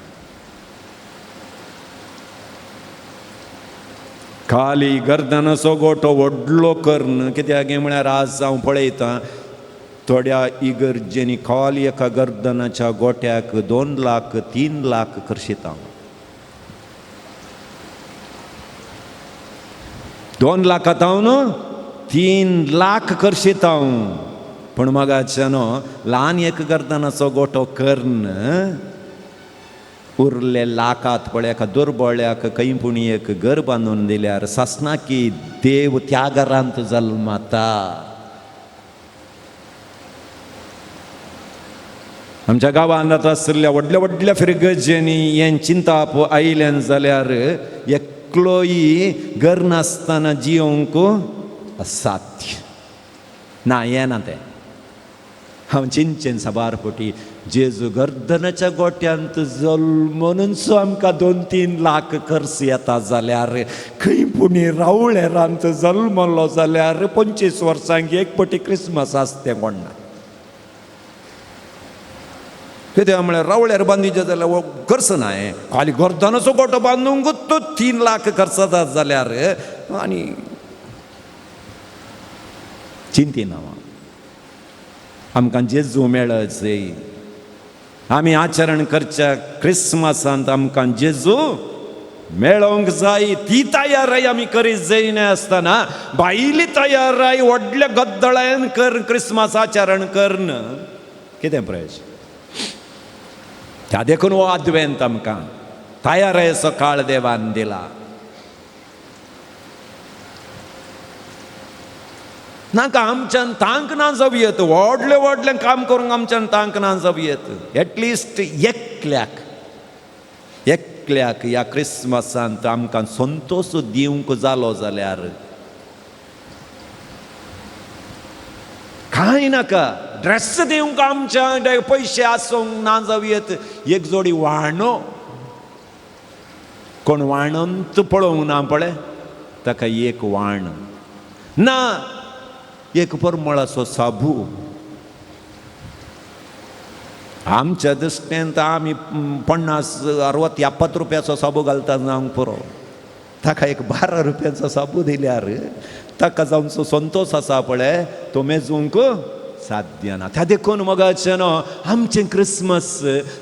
खाली गर्दनाचो गोठो व्हडलो करून, कित्याक गे म्हळ्यार आज हांव पळयतां थोड्या इगर्जेनी खाली एका गर्दनाच्या गोठ्याक 2 लाख 3 लाख खर्चिता. 2 लाखां न्हू 3 लाख खर्चिता. पूण मगाच्या न्हू ल्हान एक गर्दनाचो गोठो करून उरले लाखात पळय एका दुर्बळ्याक खंय पूण एक घर बांदून दिल्यार सासना की देव त्या घरांत जल्मता. आमच्या गांवांत आतां आशिल्ल्या व्हडल्या व्हडल्या फिरगर्जेंनी हें चिंताप आयल्यान जाल्यार एकलोय घर नासतना जियोंक असाध्य ना येना तें. हांव चिंचेन साबार फावटी जेजू गर्दनाच्या गोट्यांत जल्मनुनसो आमकां 2-3 लाख खर्च येता जाल्यार खंय पुणी रावळेरांत जल्मलो जाल्यार 25 वर्सांक एक पटी क्रिसमस आसता तें कोण ना. कित्याक म्हळ्यार रावळ्यार बांदिचें जाल्यार खर्च ना हें खाली गर्दनाचो गोटो बांदूंक तो 3 लाख खर्च जाता जाल्यार आनी चिंतिना आमकां जेजू मेळत जाय. आमी आचरण करच्या क्रिसमसांत आमकां जेजू मेळोवंक जाय. ती तयाराय आमी करीत जायना आसतना भायली तयाराय व्हडल्या गद्दळायन कर क्रिसमस आचरण करन कितें प्रयोजन? त्या देखून हो आदवेंत आमकां तयारायचो काळ देवान दिला. नाका आमच्यान तांक ना जावं येत, व्हडलें व्हडलें काम करूंक आमच्यान तांक ना जावं येत. एटलिस्ट एकल्याक एकल्याक ह्या क्रिसमसांत आमकां संतोश दिवंक जालो जाल्यार कांय नाका. ड्रेस दिवंक आमच्या पयशे आसूंक ना जावं येत, एक जोडी वाणो कोण वाणंत पळोवंक ना पळय ताका एक वाण ना, एक परमळाचो साबू. आमच्या दृश्टेन आमी 50, 60, 70 रुपयाचो साबू घालता जावंक पुरो. ताका एक 12 रुपयांचो साबू दिल्यार ताका जावचो संतोश आसा पळय तो मेजूंक साध्य ना. त्या देखून मोगाचें न्हू आमचें क्रिसमस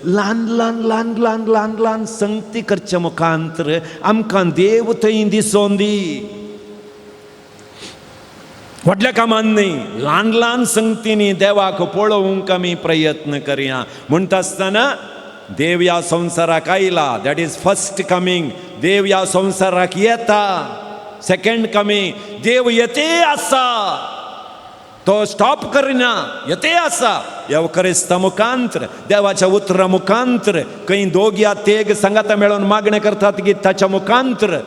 ल्हान ल्हान ल्हान ल्हान ल्हान ल्हान संगती करच्या मुखांतर आमकां देव थंय दिसोन दी. व्हडल्या कामान न्ही, ल्हान ल्हान संगतींनी देवाक पळोवंक आमी प्रयत्न करया. म्हणटा आसतना देव ह्या संवसाराक आयला, that is first coming. देव ह्या संवसाराक येता, सेकंड कमींग. देव येते आसा, तो स्टॉप करिना, येते आसा. ह्या क्रिस्ता मुखांतर, देवाच्या उतरा मुखांतर, खंय दोग या तेग सांगाता मेळोवन मागणें करतात की ताच्या मुखांतर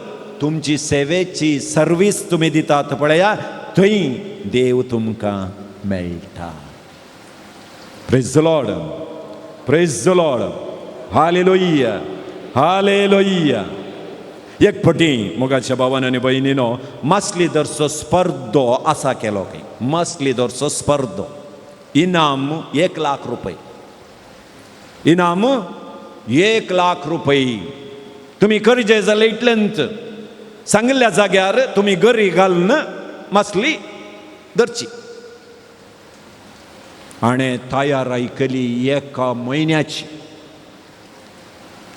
तुमची सेवेची सर्वीस तुमी दितात पळया, थंय देव तुमकां मेळटा. Praise the Lord, praise the Lord, hallelujah, hallelujah. एक फावटी मोगाच्या भावान आनी भयणीनो मासली धरचो स्पर्धो आसा केलो खंय. मासली धरचो स्पर्धो, इनाम 1 लाख रुपये, इनाम 1 लाख रुपये. तुमी करचे जाल्यार इतलेंच सांगिल्ल्या जाग्यार तुमी गरी घालून मासली धरची. आनी तयाराय केली 1 म्हयन्याची.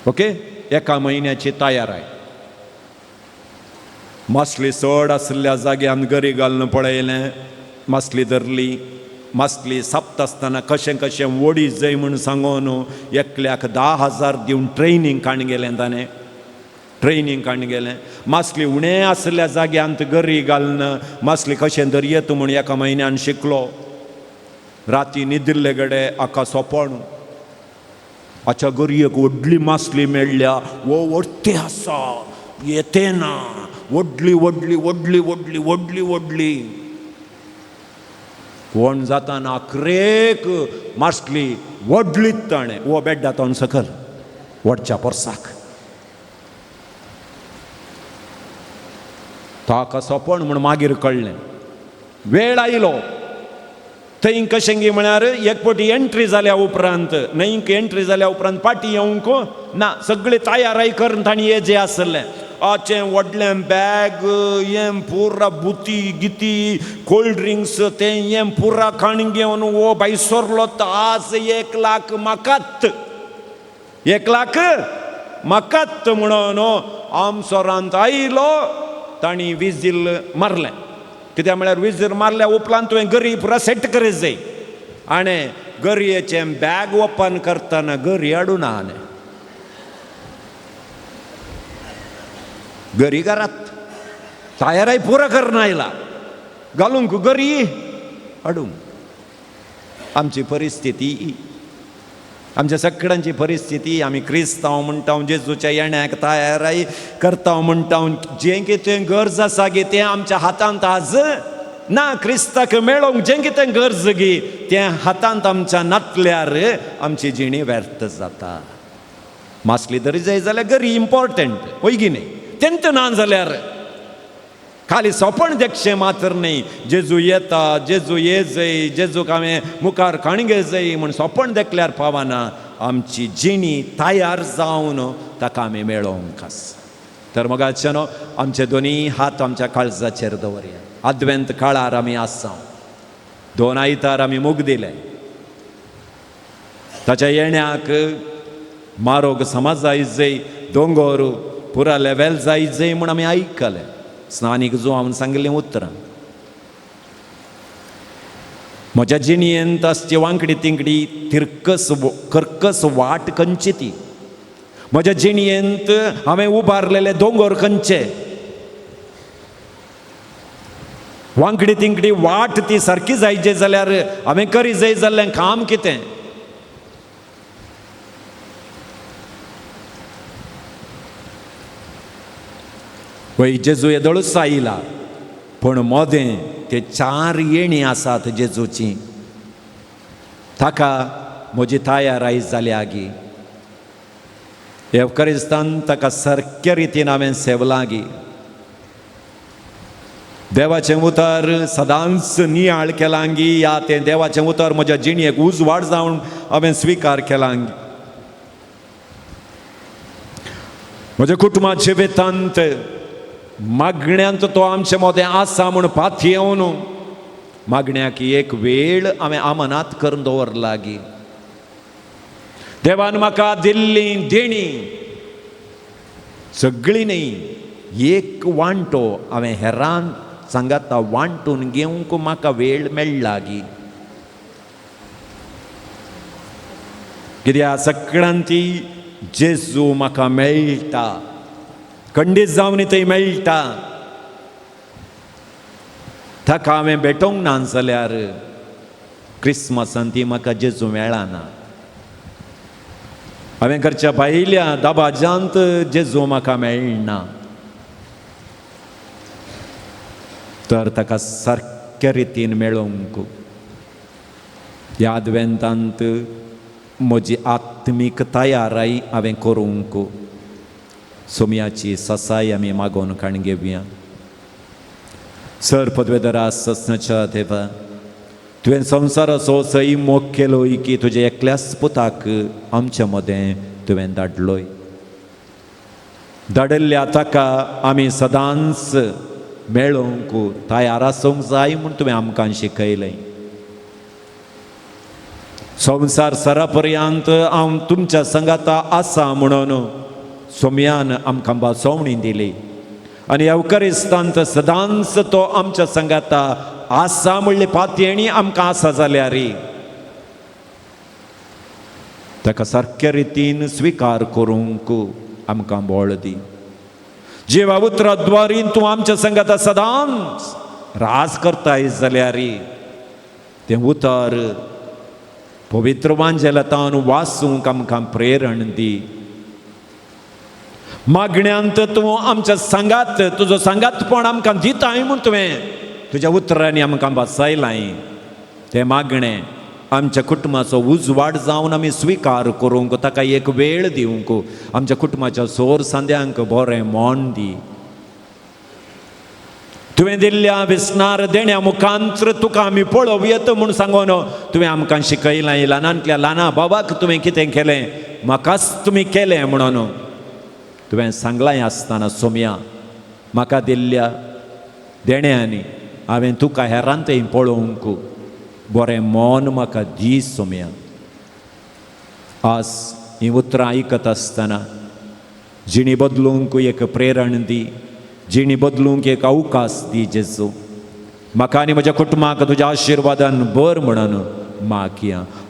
ओके, 1 म्हयन्याची तयाराय. मासली चड आशिल्ल्या जाग्यान गरी घालून पळयलें, मासली धरली. मासली सापता आसतना कशें कशें ओडी जाय म्हूण सांगून एकल्याक 10,000 दिवन ट्रेनींग काण गेलें ताणें, ट्रेनींग काण गेलें. मासली उणें आशिल्ल्या जाग्यांत गरी घालून मासली कशें दरयेत म्हूण 1 म्हयन्यान शिकलो. राती न्हिदिल्ले कडेन हाका सोंपण आच्या गरयेक व्हडली मासली मेळ्ळ्या, वो व्हडटी आसा येते ना, व्हडली व्हडली व्हडली व्हडली व्हडली व्हडली. कोण जाताना अकरेक मासली व्हडलीच ताणें वो बेड्डा तोंड सकल वडच्या पोरसाक. ताका सोंपण म्हूण मागीर कळ्ळें. वेळ आयलो थंय कशें गी म्हळ्यार एक फावटी एंट्री जाल्या उपरांत न्हंयक एंट्री जाल्या उपरांत पाटी येवंक ना, सगळी तयाराय करून तांणी हे जे आसलें आचें व्हडलें बॅग हें पुरा बुती गिती कोल्ड ड्रिंक्स तें हें पुरा खाण घेवन वो भायर सरलो. आज 1 लाख म्हाकात, 1 लाख म्हाकात म्हणून आमसोरांत आयलो. तांणी विजील मारलें. कित्याक म्हळ्यार विजील मारल्या उपरांत तुवें गरी पुरा सेट करीत जाय. आनी गरयेचें बॅग ओपन करतना गरी हाडूना आनी गरी घरात तयाराय पुरा करून आयला घालूंक गरी हाडूंक. आमची परिस्थिती आमच्या सगळ्यांची परिस्थिती, आमी क्रिस्तांव म्हणटा, जेजूच्या येण्याक तयाराय करता म्हणटा, जें कितें गरज आसा गी तें आमच्या हातांत आज ना. क्रिस्ताक मेळोवंक जें कितें गरज गी तें हातांत आमच्या नातल्यार आमची जिणी व्यर्थ जाता. मासली तरी जाय जाल्यार गरी इम्पॉर्टंट वय गी न्ही, तेंत ना जाल्यार खाली सोपण देखचें मात्र न्ही. जेजू येता, जेजू ये जय, जेजूक हांवें मुखार काणगे जय म्हूण सोपण देखल्यार पावना. आमची जिणी तयार जावन ताका आमी मेळोवंक आसा. तर मोगाचे न्हू, आमचे दोनी हात आमच्या काळजाचेर दवरया. आदवेंत काळार आमी आसा. 2 आयतार आमी मोग दिले ताच्या येण्याक. मारोग समाज जाय जय, दोंगोर पुरा लेवल जाय जय म्हूण आमी आयकलें. स्नानीक जो हांवें सांगिल्लीं उतरां म्हज्या जिणयेंत आसची वांकडी तिंकडी तिरकस कर्कस वाट खंयची ती, म्हज्या जिणयेंत हांवें उबारलेले दोंगोर खंयचे, वांकडी तिंकडी वाट ती सारकी जायचे जाल्यार हांवें करी जाय जाल्लें काम कितें. वय जेजू येदोळूच आयला, पूण मोदें ते 4 येणी आसात जेजूची. ताका म्हजी तयाराय जाल्या गी, एवकरिस्तान ताका सारक्या रितीन हांवें सेवलां गी. देवाचें उतर सदांच नियाळ केलां गी, या तें देवाचें उतर म्हज्या जिणयेक उजवाड जावन हांवें स्विकार केलां गी. म्हज्या कुटुंबाचे वेतांत मागण्यांत तो आमचे मोदें आसा म्हूण पातयेवन मागण्याक एक वेळ हांवें आमनात करून दवरला गी. देवान म्हाका दिल्ली देणी सगळीं न्ही, एक वांटो हांवें हेरान सांगाता वांटून घेवंक म्हाका वेळ मेळ्ळा गी. कित्याक सगळ्यांत ती जेजू म्हाका मेळटा, खंडीत जावन थंय मेळटा. ताका हांवें भेटोवंक ना जाल्यार क्रिस्मसान ती म्हाका जेजू मेळना. हांवें घरच्या भायल्या दबाज्यांत जेजू म्हाका मेळना. तर ताका सारक्या रितीन मेळोवंक ह्या आदवेंतांत म्हजी आत्मीक तयाराय हांवें करूंक सोम्याची ससाय आमी मागोवन काण घेवया. सर पदवेदरा ससनाच्या देवा, तुवें संवसाराचो सई मोग केलोय की तुज्या एकल्याच पुताक आमच्या मदें तुवें धाडलोय. धाडिल्ल्या ताका आमी सदांच मेळोवंक तयार आसूंक जाय म्हूण तुवें आमकां शिकयलें. संवसार सरा पर्यंत हांव तुमच्या संगाता आसा म्हणून सोम्यान आमकां भासोवणी दिली आनी एवकरिस्तांत सदांच तो आमच्या संगाता आसा म्हणले पातयेणी आमकां आसा जाल्यार ताका सारक्या रितीन स्विकार करूंक आमकां बळ दी. जिवा उतरा द्वारीन तूं आमच्या संगाता सदांच राज करताय जाल्यार तें उतर पवित्र वांजेलातान वाचूंक आमकां प्रेरण दी. मागण्यांत तूं आमच्या सांगात, तुजो सांगातपण आमकां दिताय म्हूण तुवें तुज्या उतरांनी आमकां बसयलाय. तें मागणें आमच्या कुटुंबाचो उजवाड जावन आमी स्विकार करूंक ताका एक वेळ दिवंक आमच्या कुटुंबाच्या सोर सांद्यांक बरें मन दी. तुवें दिल्ल्या विसनार देण्या मुखांत्र तुका आमी पळोवं येता म्हूण सांगून तुवें आमकां शिकयलां. ल्हानांतल्या ल्हाना बाबाक तुवें कितें केलें, म्हाकाच तुमी केलें म्हणून तुवें सांगलां आसतना सोम्या म्हाका दिल्ल्या देण्यांनी हांवें तुका हेरांतय पळोवंक बरें मन म्हाका दी सोम्या. आज हीं उतरां आयकत आसतना जिणी बदलूंक एक प्रेरण दी, जिणी बदलूंक एक अवकाश दी जेजू. म्हाका आनी म्हज्या कुटुंबाक तुज्या आशिर्वादान बर म्हणून मागया.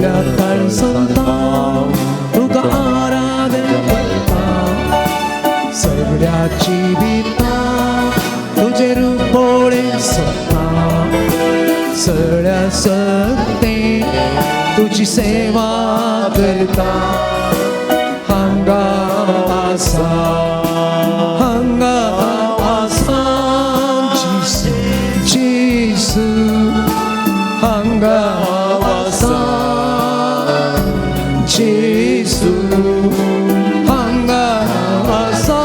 सगळ्या काळजान हांव तुका आराधन करता, सगळ्या जिवितां तुजें रूप पळोवंक सोदता, सगळ्या सक्ते तुजी सेवा करता. हांगा आसा, हांगा आसा जेजू, जेजू हांगा आसा, जेजू हांगा आसा,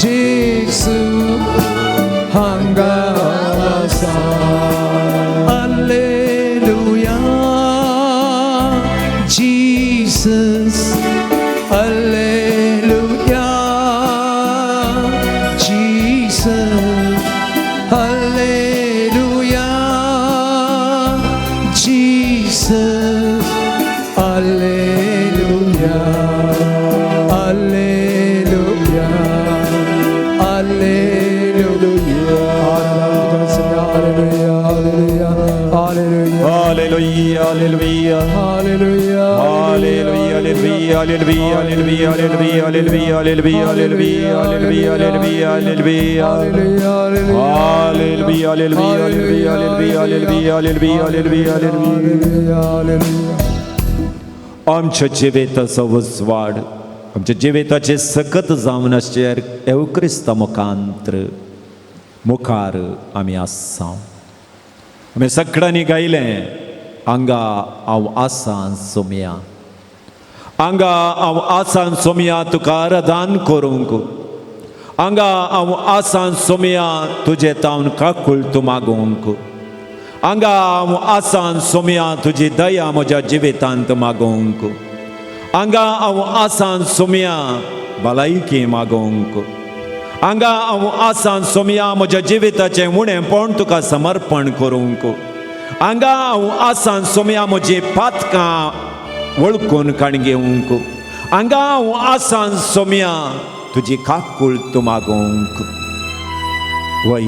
जेजू हांगा आसा. Alleluia, Jesus, Alleluia, Jesus, Alleluia, Jesus, Alleluia, Alleluia, Alleluia. Alleluia, Alleluia, Hallelujah, hallelujah. Alleluia, Hallelujah, hallelujah, hallelujah, hallelujah, hallelujah, hallelujah, hallelujah, hallelujah, hallelujah, hallelujah. Hallelujah, hallelujah, hallelujah, hallelujah, hallelujah, hallelujah, hallelujah. Alleluia. आमच्या जिविताचो उजवाड, आमच्या जिविताचे सकत जावन आसचे एवक्रिस्ता मुखांत्र मुखार आमी आसा. आमी सगळ्यांनी गायलें, हांगा हांव आसा सोमया, हांगा हांव आसा सोमया तुका आराधन करूंक, हांगा हांव आसा सोमया तुजे तावन काकूळ तूं मागूंक, हांगा हांव आसा सोमया तुजी दया म्हज्या जिवितांत मागूंक, हांगा हांव आसा सोमया भलायकी मागूंक, हांगा हांव आसा सोमया म्हज्या जिविताचें उणेंपण तुका समर्पण करूंक, हांगा हांव आसा सोमया म्हजी पातकां वळखून काण घेवंक, हांगा हांव आसा सोमया तुजी काकूळ तूं मागूंक. वय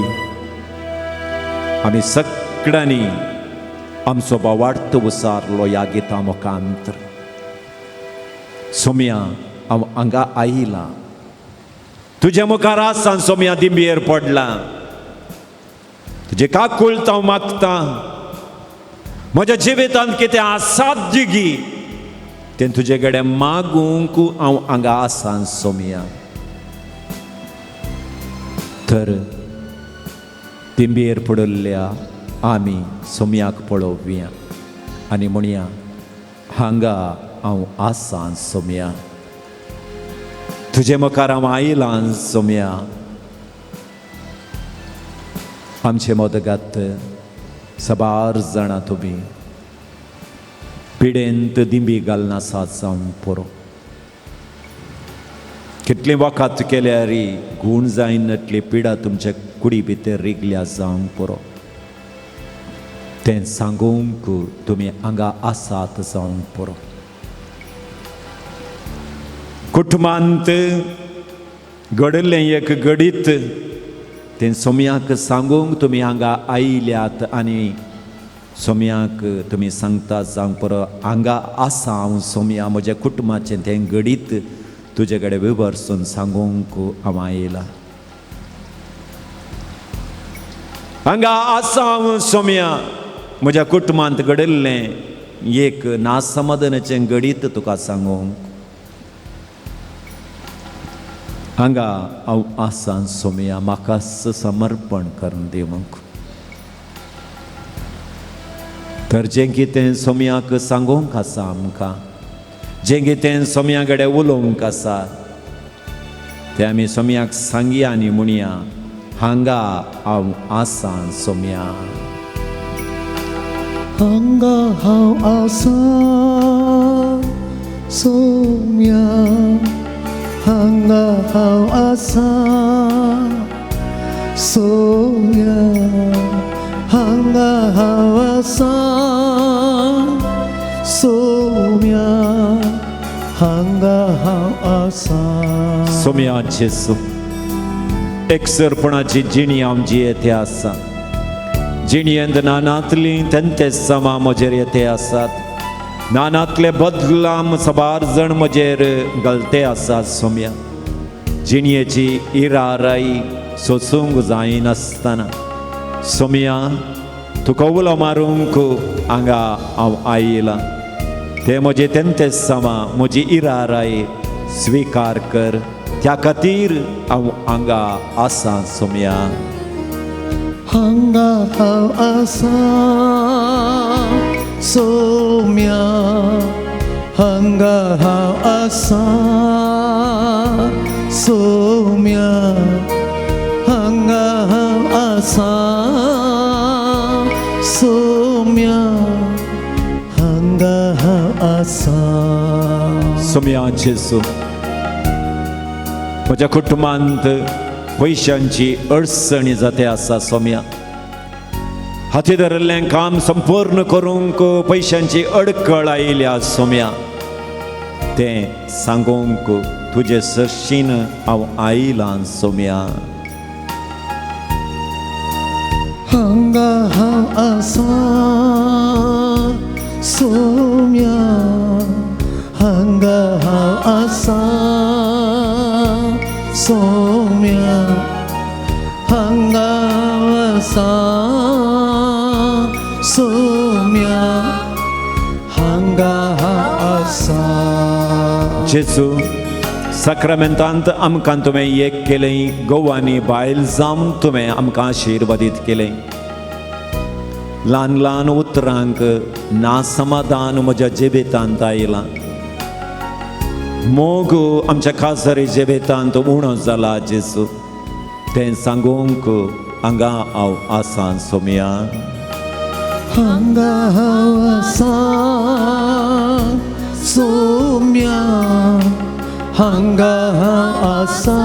आमी सगळ्यांनी आमचो बावार्थ उसारलो ह्या गिता मुखांतर. सोमया हांव हांगा आयलां तुज्या मुखार आसा सोमया दिंबेर पडला, तुजे काकूळ हांव मागता, म्हज्या जिवितांत कितें असाध्य गी तें तुजे कडेन मागूंक हांव हांगा आसा सोमया. तर दिंबेर पडिल्ल्या आमी सोमयाक पळोवया आनी म्हणया, हांगा हांव आसा सोमया, तुजे मुखार हांव आयलां सोमया. आमचे मदगात सबार जाणां तुमी पिडेंत दिंबी घालनासात जावन पुरो, कितली वखद केल्यार गूण जायनातली पिडा तुमच्या कुडी भितर रिगल्या जावंक पुरो, तें सांगूंक तुमी हांगा आसात जावंक पुरो. कुटुंबांत घडिल्लें एक घडीत तें सोमयाक सांगूंक तुमी हांगा आयल्यात आनी सोमयाक तुमी सांगता जावंक पुरो, हांगा आसा हांव सोमया, म्हज्या कुटुंबाचें तें घडीत तुजे कडेन विवर्सून सांगूंक हांव आयला. हांगा आसा हांव सोमया, म्हज्या कुटुंबांत घडिल्लें एक नासमाधानाचें घडीत तुका सांगूंक हांगा हांव आसा सोमया, म्हाका समर्पण करून दिवंक. तर जें कितें सोमयाक सांगूंक आसा आमकां, जें कितें सोमया कडेन उलोवंक आसा तें आमी सोमयाक सांगया आनी म्हणया, हांगा हांव आसा सोमया, हांगा हांव आसा सोमया, हांगा हांव आसा सोमया, हांगा हांव आसा सोमया, हांगा हांव आसा सोमया. जेजू, एकसरपणाची जिणी हांव जियेते आसा, जिणयेंत नानांतलीं तेंतेसांवां म्हजेर येते आसात, नानांतले बदलाम सबार जण म्हजेर गलते आसात सोम्या। जिणयेची इराराय सोसूंक जायनासतना सोम्या तुका उलो मारूंक हांगा हांव आयलां। ते म्हजे तेंतेसांवां म्हजी इराराय स्विकार कर, त्या खातीर हांव हांगा आसा सोम्या। हांगा हांव आसा सोम्या, हांगा हांव आसा सोम्या, हांगा हांव आसा सोम्या, हांगा हांव आसा। सोम्या जेजू, म्हज्या कुटुंबांत पयशांची अडचणी जाते आसा सोम्या। हाती धरिल्लें काम संपूर्ण करूंक पयशांची अडकळ आयल्या सोम्या। तें सांगूंक तुजे सरशीन हांव आयलां सोम्या। हांगा हांव आसा सोम्या, हांगा हांव आसा सोम्या, हांगा हांव आसा सोम्या, हांगा हांव आसा। जेजू, साक्रामेंतांत आमकां तुवें एक केलें, गोवानी बायल जावन तुवें आमकां आशिर्वादीत केलें। ल्हान ल्हान उतरांक नासमाधान म्हज्या जिवितांत आयलां, मोग आमच्या खाजरी जिवितांत उणो जाला जेजू। तें सांगूंक हांगा हांव आसा सोम्या। हांगा हांव आसा सोम्या, हांगा हांव आसा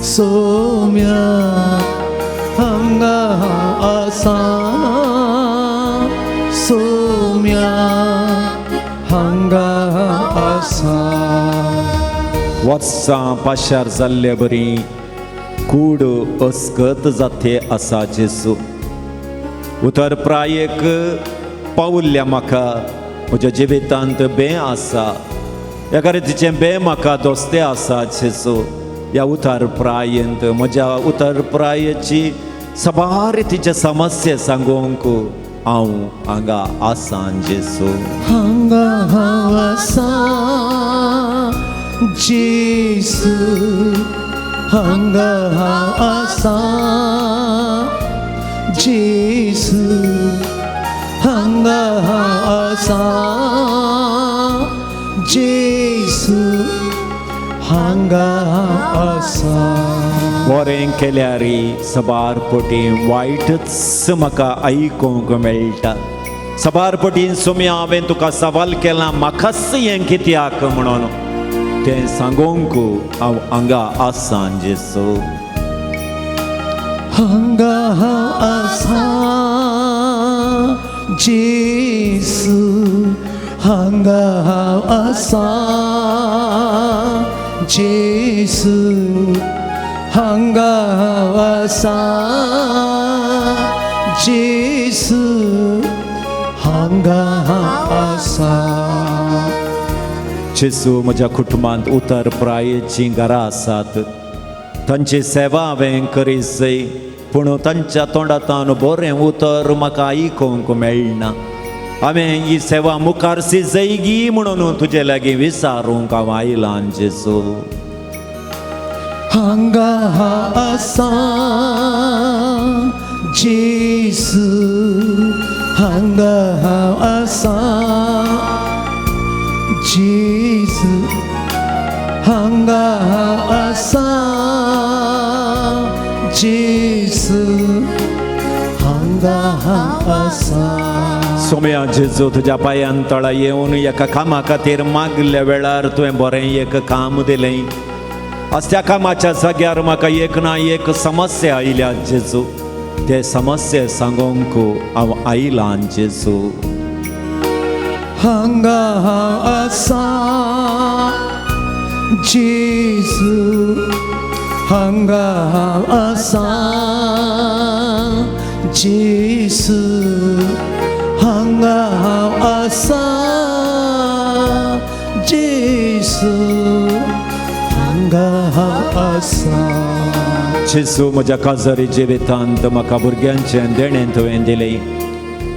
सोम्या, हांगा हांव आसा सोम्या, हांगा हांव आसा। वर्सां पाशार जाल्ले बरी कूड अस्कत जाते आसा जेजू। उतर प्रायेक पावल्ल्या म्हाका म्हज्या जिवितांत बें आसा, एका रितीचें बें म्हाका दोस्ते आसा जेजू। ह्या उतर प्रायेंत म्हज्या उतर प्रायेची सबार रितीचे समस्या सांगूंक हांव हांगा आसा जेजू। हांगा हांव आसा जेजू, हांगा हांव आसा जेजू, हांगा हांव आसा जेजू, हांगा हांव आसा। बरें केल्यार सबार पटी वायटच म्हाका आयकूंक मेळटा। सबार पटी सोम्या हांवें तुका सवाल केला म्हाकाच हें कित्याक म्हणून, तें सांगूंक हांव हांगा आसा जेजू। हांगा हांव आसा जेजू, हांगा हांव आसा जेजू, हांगा हांव आसा जेजू, हांगा हांव आसा। जेजू, म्हज्या कुटुंबांत उतर प्रायेचीं घरां आसात, तांची सेवा हांवें करीत जाय, पूण तांच्या तोंडांतल्यान बरें उतर म्हाका आयकूंक मेळना। हांवें ही सेवा मुखार सी जायगी म्हणून तुजे लागीं विचारूंक हांव आयलां जेजू। हांगा हांव आसा जेजू, हांगा हांव आसा जेजू, हांगा हांव आसा जेजू, हांगा हांव आसा। सोम्या जेजू, तुज्या पांयान तळा येवन एका कामा खातीर मागल्या वेळार तुवें बरें एक काम दिलें। आज त्या कामाच्या जाग्यार म्हाका एक ना एक समस्या आयल्या जेजू, ते समस्या सांगूंक हांव आयलां जेजू। हांगा हांव आसा जेजू, हांगा हांव आसा जेजू हांगा हांव आसा जेजू हांगा हांव आसा. जेजू, म्हज्या काजारी जिवितांत म्हाका भुरग्यांचें देणें तुवें दिलें,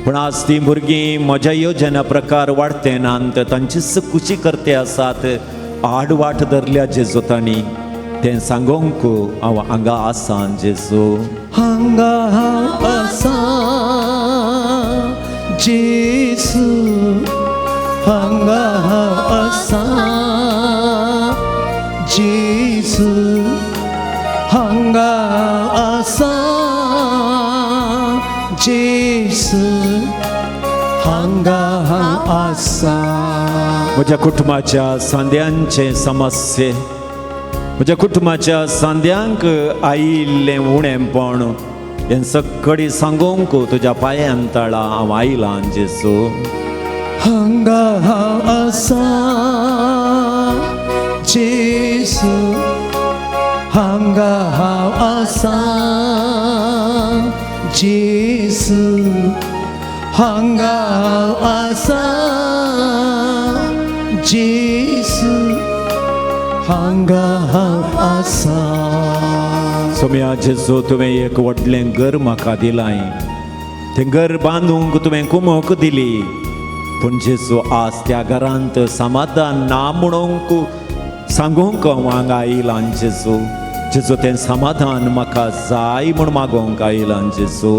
पूण आज तीं भुरगीं म्हज्या योजना प्रकार वाडते नात, तांचीच खुशी करते आसात, आड वाट धरल्या जेजू तांणी. तें सांगूंक हांव हांगा आसा जेजू. हांगा हांव आसा जेजू हांगा हांव आसा जेजू हांगा आसा जेजू हांगा हांव आसा. म्हज्या कुटुंबाच्या सांद्यांचे समस्ये, म्हज्या कुटुंबाच्या सांद्यांक आयिल्लें उणेंपण हें सगळी सांगूंक तुज्या पांयान तळा हांव आयलां जेजू. हांगा हांव आसा जेजू हांगा हांव आसा जेजू हांगा हांव आसा जेजू हांगा हांव आसा. सोम्या जेजू, तुवें एक व्हडलें घर म्हाका दिलां, तें घर बांदूंक तुवें कुमोक दिली, पूण जेजू आज त्या घरांत समाधान ना म्हणूंक सांगूंक हांव हांगा आयलां जेजू. जेजू, तें समाधान म्हाका जाय म्हूण मागोवंक आयलां जेजू.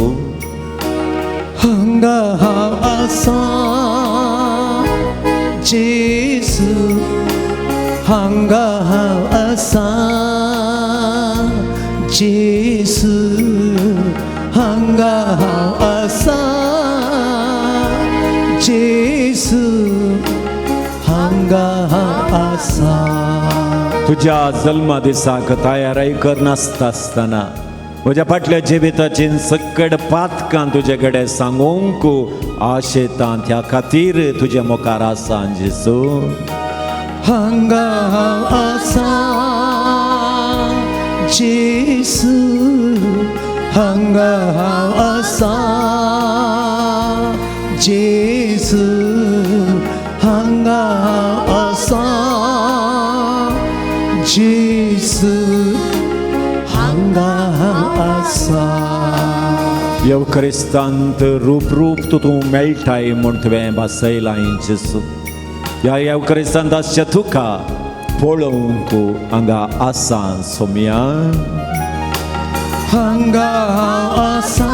हांगा हांव आसा जेजू हांगा हांव आसा जेजू हांगा हांव आसा जेजू हांगा हांव आसा. तुज्या जल्मा दिसाक तयाराय करनासता आसतना म्हज्या फाटल्या जिविताची सकड पातकां तुजे कडेन सांगूंक आशेतां, त्या खातीर तुजे मुखार आसा जेजू. हांगा हांव आसा जेजू हांगा हांव आसा जेजू हांगा हांव आसा जेजू हांगा हांव आसा. येवक्रिस्तांत रूप रूप तूं तूं मेळटाय म्हूण तुवें भासयलां जेजू. ह्या येवक्रिस्तांत आसच्या तुका पळोवंक हांगा आसा सोम्या. हांगा हांव आसा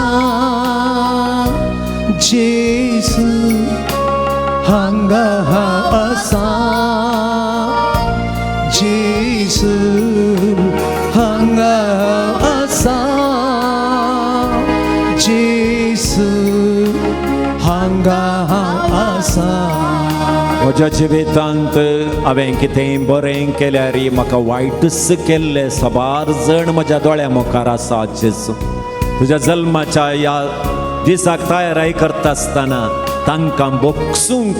जेजू हांगा हांव आसा जेजू हांगा हांव आसा जेजू हांगा हांव आसा. म्हज्या जिवितांत हांवें कितेंय बरें केल्यार म्हाका वायटूच केल्लें साबार जण म्हज्या दोळ्या मुखार आसा जेजू. तुज्या जल्माच्या ह्या दिसाक तयाराय करता आसतना तांकां बोगसूंक,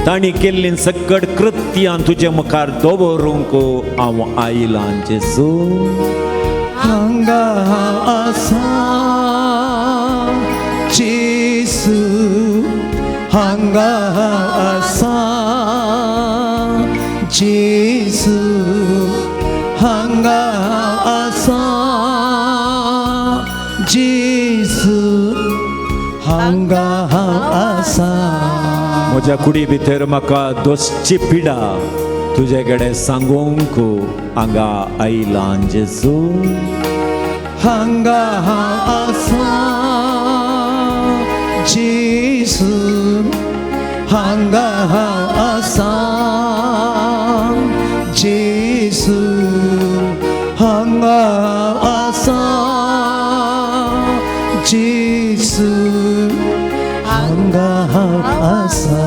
तांणी केल्लीं सकड कृत्यां तुजे मुखार दवरूंक हांव आयलां जेजू. हांगा हांव आसा जेजू हांगा हांव आसा जेजू हांगा हांव आसा जेजू हांगा हांव आसा. म्हज्या कुडी भितर म्हाका दोसची पिडा तुजे कडेन सांगूंक हांगा आयलां जेजू. हांगा हांव आसा जेजू हांगा हांव आसा जेजू हांगा हांव आसा जेजू हांगा हांव आसा.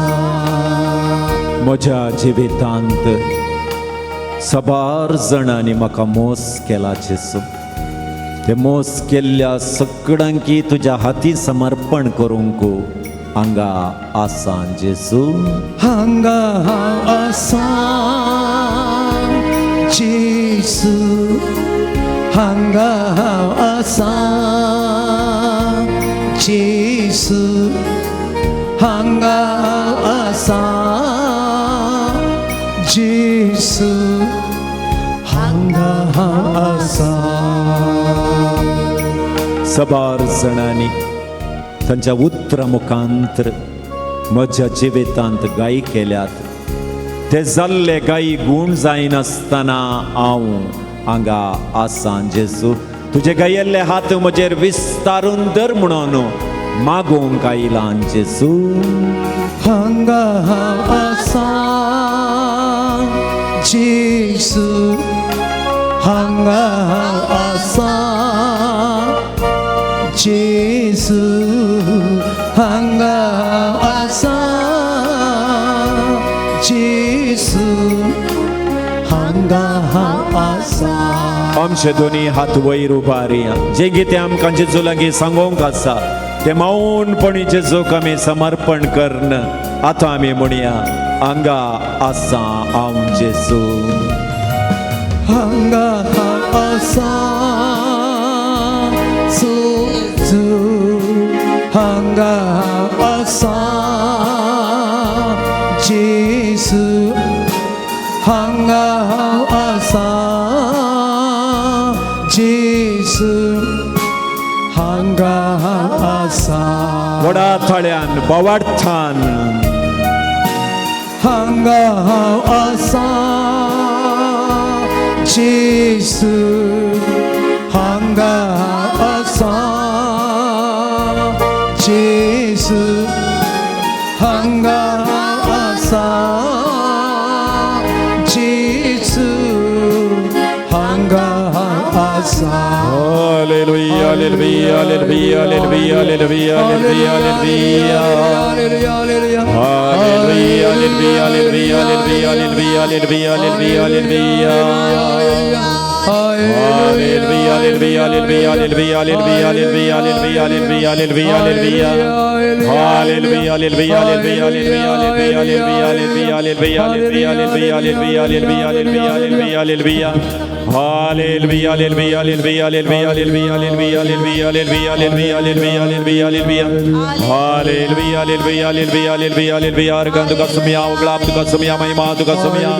म्हज्या जिवितांत साबार जाणांनी म्हाका मोस केला जेजू. ते मोस केल्ल्या सगळ्यांकी तुज्या हाती समर्पण करूंक हांगा आसा जेजू. हांगा हांव आसा जेजू हांगा हांव आसा जेजू हांगा हांव आसा. सबार जाणांनी तांच्या उतरां मुखांतर म्हज्या जिवितांत गाय केल्यात. ते जाल्ले गायी गूण जायनासतना हांव हांगा आसा जेजू, तुजे गायिल्ले हात म्हजेर विस्तारून धर म्हणून मागूंक आयलां जेजू. हांगा हांव आसा जेजू, हांगा हांव आसा जेजू, हांगा हांव आसा जेजू, हांगा हांव आसा. आमचे दोनी हात वयर उबारया. जें कितें आमकां जेजू लागीं सांगोंक आसा तें मौनपणी जेजूक आमी समर्पण करन आतां आमी म्हणया, हांगा आसा हांव जेजू. हांगा हांव आसा जेजू, हांगा हांव आसा जेजू, हांगा हांव आसा जेजू, हांगा हांव आसा. व्हडा थाळ्यान बोवाळथान. हांगा हांव आसा जेजू, हांगा हांव आसा जेजू, हांगा हांव आसा जेजू, हांगा हांव आसा. Hallelujah, hallelujah, hallelujah, hallelujah, hallelujah, hallelujah, hallelujah. Hallelujah, hallelujah, hallelujah, hallelujah, hallelujah, hallelujah, hallelujah. Hallelujah, hallelujah, hallelujah, hallelujah, hallelujah, hallelujah, hallelujah, hallelujah, hallelujah. Hallelujah, hallelujah, hallelujah, hallelujah, hallelujah, hallelujah, hallelujah, hallelujah, hallelujah, hallelujah, hallelujah, hallelujah, hallelujah. Hallelujah, hallelujah, hallelujah, hallelujah, hallelujah, hallelujah, hallelujah, hallelujah, hallelujah, hallelujah, hallelujah. Hallelujah, hallelujah, hallelujah, hallelujah, hallelujah. अर्घां तुका सुमया, उगळाप तुका सुमया, महिमा तुका सुमया,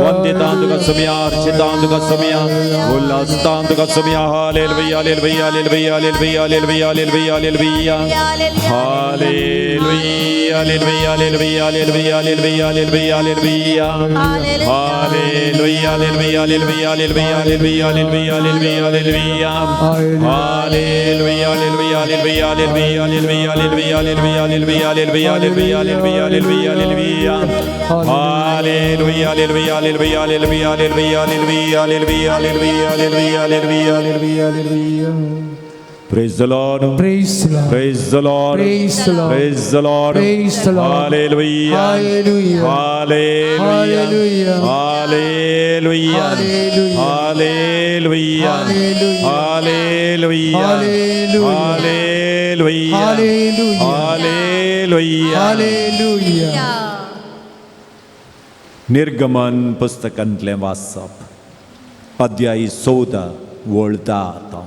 वंदितां तुका सुमया, अर्चितां तुका सुमया, उल्हासतां तुका Somaiya. Hallelujah, hallelujah, hallelujah, hallelujah, hallelujah, hallelujah, hallelujah. Hallelujah, hallelujah, hallelujah, hallelujah, hallelujah, hallelujah, hallelujah. Hallelujah, hallelujah, hallelujah, hallelujah, hallelujah, hallelujah, hallelujah, hallelujah. Hallelujah, hallelujah, hallelujah, hallelujah, hallelujah, hallelujah, hallelujah, hallelujah, hallelujah, hallelujah, hallelujah, hallelujah. Hallelujah, hallelujah, hallelujah, hallelujah, hallelujah, hallelujah, hallelujah, hallelujah, hallelujah, hallelujah, hallelujah, hallelujah. Praise the Lord. Praise the Lord. Praise the Lord. Praise the Lord. Praise the Lord. Praise the Lord. Hallelujah. Hallelujah. Hallelujah. Hallelujah. Hallelujah. Hallelujah. Hallelujah. Hallelujah. Hallelujah. Hallelujah. Hallelujah. Hallelujah. Hallelujah. Hallelujah. निर्गमन पुस्तकांतलें वाचप, अध्याय 14 वळ 10.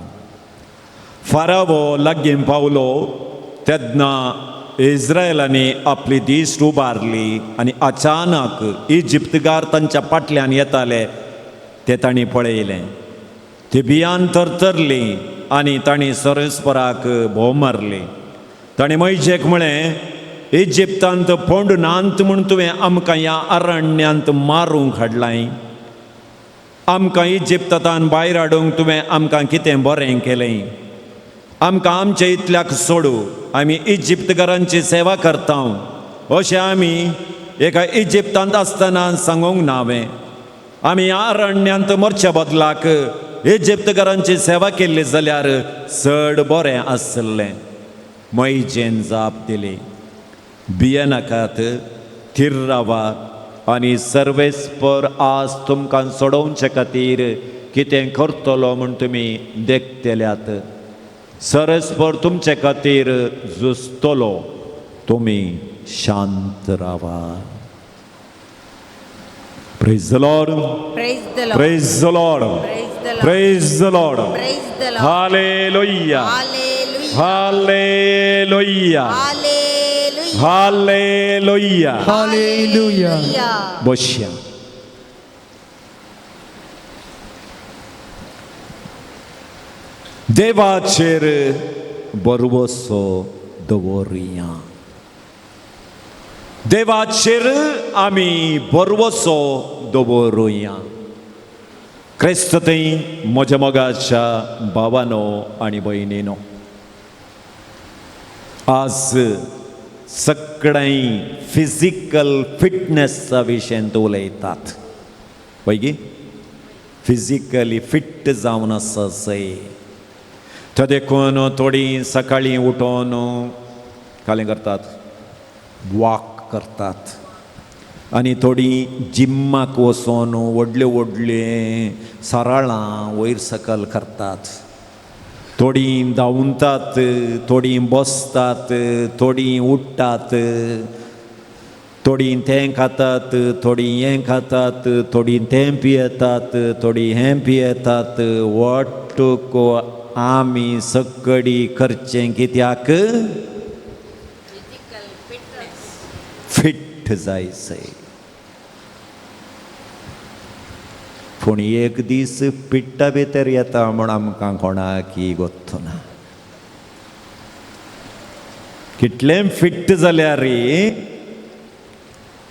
फारावो लागीं पावलो तेन्ना इस्रायलांनी आपली दीस उबारली आनी अचानक इजिप्तगार तांच्या फाटल्यान येताले ते तांणी पळयलें. ती भियान थरथरली आनी तांणी सरस्पराक भोव मारली. तांणी मैजेक म्हळें, इजिप्तांत फोंड नात म्हूण तुवें आमकां ह्या अरण्यांत मारूंक हाडलाय. आमकां इजिप्तांत भायर हाडूंक तुवें आमकां कितें बरें केलें. आमकां आमचे इतल्याक सोडू, आमी इजिप्तकारांची सेवा करता अशें आमी एका इजिप्तांत आसतना सांगूंक ना हांवें. आमी ह्या अरण्यांत मरच्या बदलाक इजिप्तकारांची सेवा केल्ली जाल्यार चड बरें आसलें. मैजेन जाप दिली, भियेनाकात, थीर रावात आनी सर्वेस्पर आज तुमकां सोडोवचे खातीर कितें करतलो म्हूण तुमी देखतल्यात. सरस्पर तुमचे खातीर झुजतलो, तुमी शांत रावा. Praise the Lord. Praise the Lord. Praise the Lord. Praise the Lord. Praise the Lord. Praise the Lord. Hallelujah. Hallelujah. Hallelujah. Hallelujah. Hallelujah. Hallelujah. बसया. देवाचेर भरवसो दवरुया. देवाचेर आमी भरवसो दवरुया. क्रिस्त थंय म्हज्या मोगाच्या भावानो आनी भयणीनो, आज सगळें फिजिकल फिटनेसा विशयांत उलयतात. वयगी फिजिकली फिट जावन आसा सय. तो देखून थोडीं सकाळीं उठोन कालें करतात, वॉक करतात, आनी थोडीं जिम्माक वचोन व्हडले व्हडले सराळां वयर सकल करतात. थोडीं धांवतात, थोडीं बसतात, थोडीं उठ्ठात, थोडीं तें खातात, थोडीं हें खातात, थोडीं तें पियेतात, थोडीं हें पियेतात. वट्टूक आमी सगळी करचें कित्याक? फिट जायचें. पूण एक दीस पिट्टा भितर येता म्हूण आमकां कोणाकी गोत्तना. कितलें फिट जाल्यार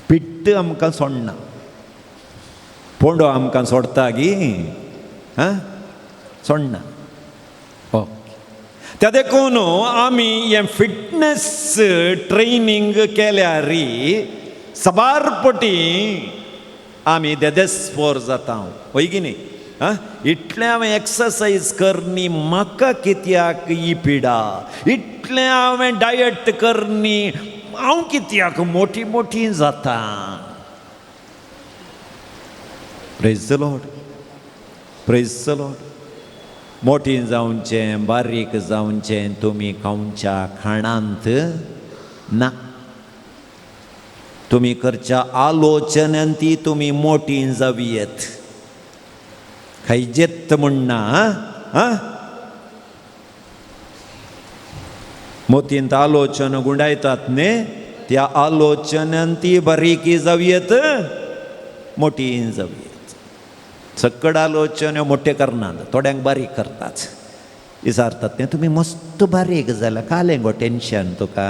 पिट्ट आमकां सोडना. पोंडो आमकां सोडटा गी? हां, सोडना. ओके, त्या देखून आमी हें फिटनेस ट्रेनींग केल्यार साबार पटी आमी देदेस्पोर जाता. हय की न्ही? आं, इतलें हांवें एक्सरसायज करनी म्हाका कित्याक ही पिडा? इतलें हांवें डायट करनी हांव कित्याक मोटी मोटी जाता? Praise the Lord, praise the Lord. मोटी जावचें बारीक जावचें तुमी खावच्या खाणांत ना, तुमी करच्या आलोचनांत ती तुमी मोटी जावयेत. खायजेत म्हणना. आं, मोतींत आलोचन गुंडायतात न्ही, त्या आलोचनांत ती बारीकी जावयेत, मोटी जावयेत. सकड आलोचन मोठे करनात, थोड्यांक बारीक करतात. विचारतात न्ही, तुमी मस्त बारीक जाल्या, कालें गो टेंशन तुका?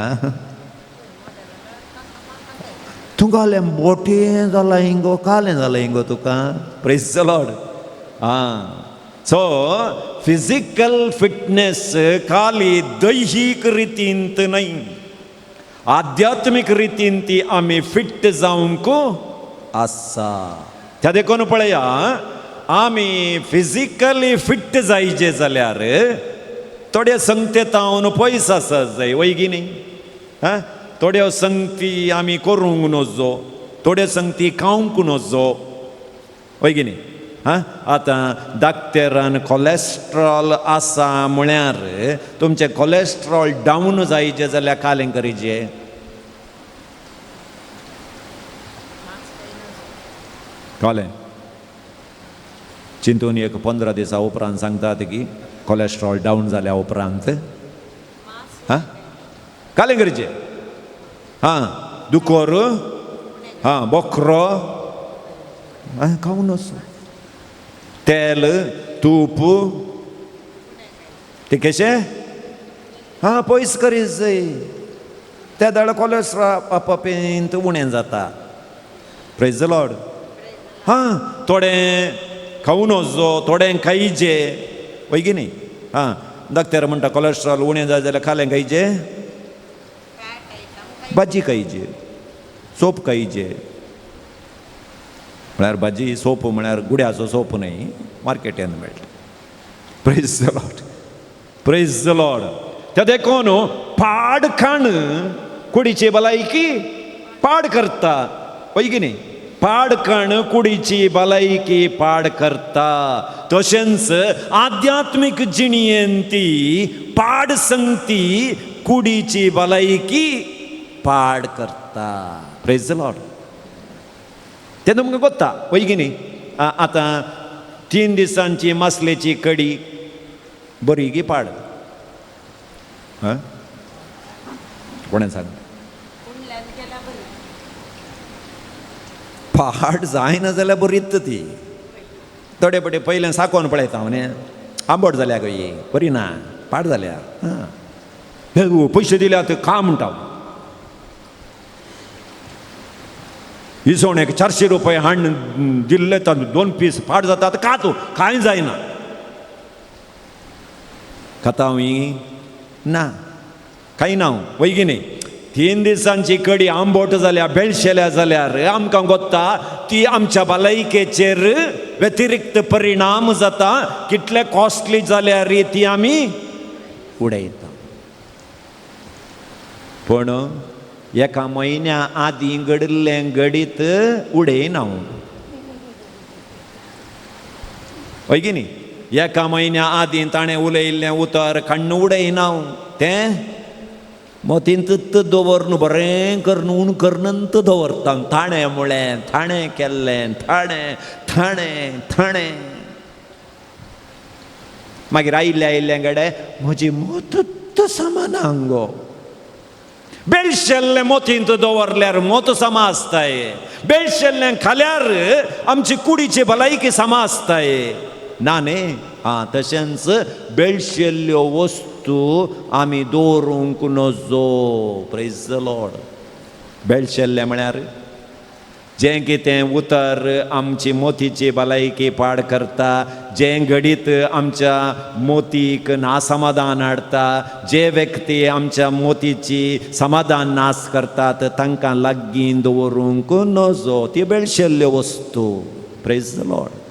तूं कालें मोटें जालां हिंगो, कालें जालां हिंगो तुका? Praise the Lord. आं, सो फिजिकल फिटनेस खाली दैहीक रितींत न्हय, आध्यात्मीक रितीन ती आमी फिट जावंक आसा. त्या देखून पळया, आमी फिजिकली फिट जायचे जाल्यार थोड्या संगते तावन पयस आसा जाय. वय की न्ही? आं, थोड्यो संगती आमी करूंक नजो, थोड्यो संगती खावंक नजो. वय की न्ही? आं, आतां डाक्टरान कोलेस्ट्रॉल आसा म्हळ्यार तुमचें कोलेस्ट्रॉल डावन जायचें जाल्यार कालें करीचें? कालें चिंतून एक 15 दिसां उपरांत सांगतात की कोलेस्ट्रॉल डावन जाल्या उपरांत. हां, कालें करीचें? हां, दुकोर, हां, बोकरो खावूं नजो, तेल तूप ते कशें हां पयस करीत जाय. त्या दाळ कोलेस्ट्रॉल आपापेंत उणें जाता. Praise the Lord. हां, थोडें खावूं नजो, थोडें खायचें. वय की न्ही? हां, डॉक्टर म्हणटा कोलेस्ट्रॉल उणें जाय जाल्यार खालें खायचें, भाजी खायची, सोप खायचे. म्हळ्यार भाजी सोप म्हळ्यार गुड्याचो सोप न्हय, मार्केटान मेळटा. Praise the Lord, praise the Lord. त्या देखून पाड खाण कुडीची भलायकी पाड करता. हय की न्ही? पाड खाण कुडीची भलायकी पाड करता. तशेंच आध्यात्मीक जिणेंत ती पाड संगती कुडीची भलायकी पाड करता. Praise the Lord. तें तुमकां कोत्ता. वय की न्ही? आतां 3 दिसांची मासलेची कडी बरी गी पाड? हां, कोणें सांग? पाड जायना जाल्यार बरीच ती. थोडे पटे पयलें साकोन पळयता हांव न्ही, आंबट जाल्या गो ही, बरी ना, पाड जाल्या. आं, पयशे दिल्यात खा म्हणटा. इसवण एक 400 रुपये हाडून दिल्ले, तातूंत 2 पीस पाड जातात, खा तूं, कांय जायना. खाता हांव ना, कांय ना, वय की न्ही? 3 दिसांची कडी आंबोट जाल्या, बेळशेल्या जाल्यार आमकां गोत्ता ती आमच्या भलायकेचेर व्यतिरिक्त परिणाम जाता. कितले कॉस्टली जाल्यार ती आमी उडयता. पूण एका म्हयन्या आदीं घडिल्लें घडीत उडयना, हय की न्ही? एका म्हयन्या आदीं ताणें उलयल्लें उतर काण्ण उडयना, तें मोतींतच दवरन बरें करून उण करनंत दवरता. ताणें म्हळें, ताणें केल्लें, ताणें ताणें ताणें. मागीर आयिल्लें आयिल्लें गडे म्हजी मोतूच समान गो. बेळशेल्लें मोतींत दवरल्यार मोत समा आसताय, बेळशेल्लें खाल्यार आमची कुडीची भलायकी समा आसताय ना न्ही? आं, तशेंच बेळशेल्ल्यो वस्तू आमी दवरूंक नजो. Praise the Lord. बेळशेल्लें म्हळ्यार जें कितें उतर आमची मोतीची भलायकी पाड करता, जें घडीत आमच्या मोतीक नासमाधान हाडटा, जे व्यक्ती आमच्या मोतीची समाधान नाश करतात तांकां लागीं दवरूंक नजो. ती बेळशेल्ल्यो वस्तू. Praise the Lord.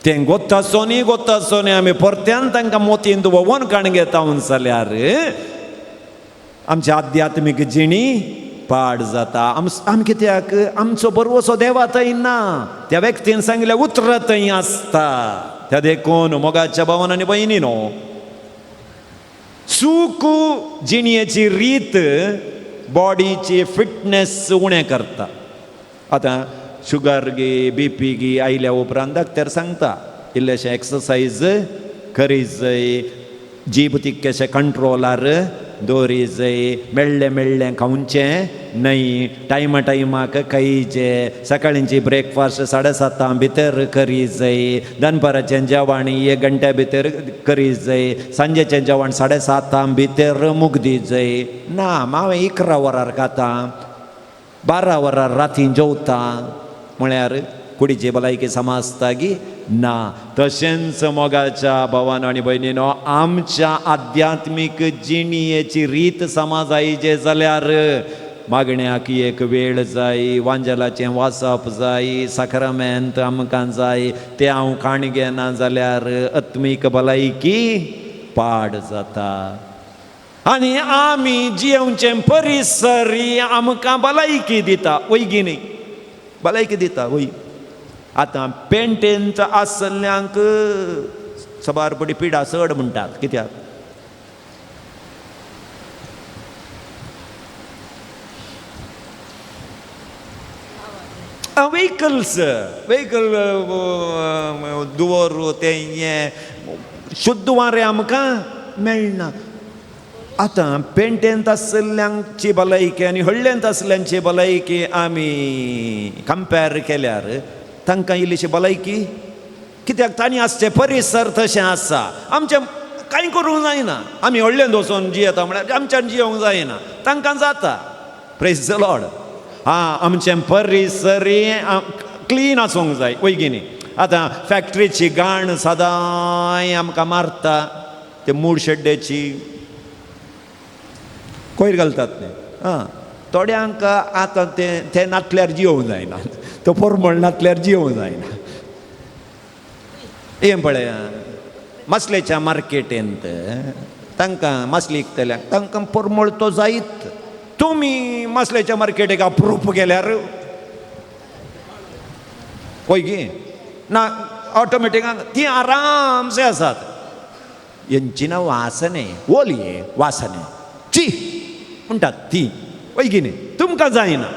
तें गोत्तासोनी गोत्तासोनी आमी परत्यान तांकां मोतींत वोवन काण घेता जाल्यार आमची आध्यात्मीक जिणी पाड जाता. आम कित्याक आमचो बरवसो देवा थंय ना, त्या व्यक्तीन सांगिल्लें उतरां थंय आसता. त्या देखून मोगाच्या भावान आनी भयणी न्हू, चूक जिणयेची रीत बॉडीची फिटनेस उणें करता. आतां शुगर गी बी पी गी आयल्या उपरांत डॉक्टर सांगता इल्लेशें एक्सरसायज करी जाय, जीब तितकेशें कंट्रोलार दवरी जाय, मेळ्ळें मेळ्ळें खावचें न्हय, टायमा टायमाक खायचें, सकाळींची ब्रेकफास्ट 7:30 भितर करी जाय, दनपाराचें जेवण 1 घंट्या भितर करी जाय, सांजेचें जेवण 7:30 भितर मुगदी जाय. ना, हांवें 11 वरार खाता, 12 वरार रातीं जेवता म्हळ्यार कुडीची भलायकी समा आसता की ना? तशेंच मोगाच्या भावान आनी भयणीनो, आमच्या आध्यात्मीक जिणयेची रीत समा जायचे जाल्यार मागण्याक एक वेळ जाय, वांजेलाचें वाचप जाय, साक्रामेंत आमकां जाय. तें हांव काण घेना जाल्यार आत्मीक भलायकी पाड जाता. आनी आमी जियेवचें परिसर आमकां भलायकी दिता, वय की न्ही? भलायकी दिता वय. आतां पेंटेंत आसल्ल्यांक सबार पडी पिडा चड म्हणटात, कित्याक? व्हेकल्स, व्हेकल दुवर तें हें शुद्ध वारें आमकां मेळना. आतां पेंटेंत आसल्ल्यांची भलायकी आनी हळ्ळेंत आसल्ल्यांची भलायकी आमी कंपेर केल्यार तांकां इल्लीशी भलायकी, कित्याक तांणी आसचें परिसर तशें आसा. आमचें कांय करूंक जायना, आमी व्हडलें वचोन जियेता म्हळ्यार आमच्यान जियोंक जायना, तांकां जाता. Praise the Lord. आं, आमचें परिसर क्लीन आसूंक जाय, वय की न्ही? आतां फॅक्ट्रीची घाण सदांय आमकां मारता, ते मूड शेड्ड्याची कोयर घालतात न्ही. आं, थोड्यांक आतां तें तें नातल्यार जियोवंक जायना, तो परमळ नातल्यार जियोवंक जायना. हें पळय मासलेच्या मार्केटींत तांकां मासली विकतल्यांक तांकां परमळ तो जायत. तुमी मासलेच्या मार्केटीक अप्रूप गेल्यार पळय की ना, ऑटोमॅटीक ती आरामसे आसात. हेंची ना वासने, ओली वासने ची म्हणटात ती, वय की न्ही? तुमकां जायना.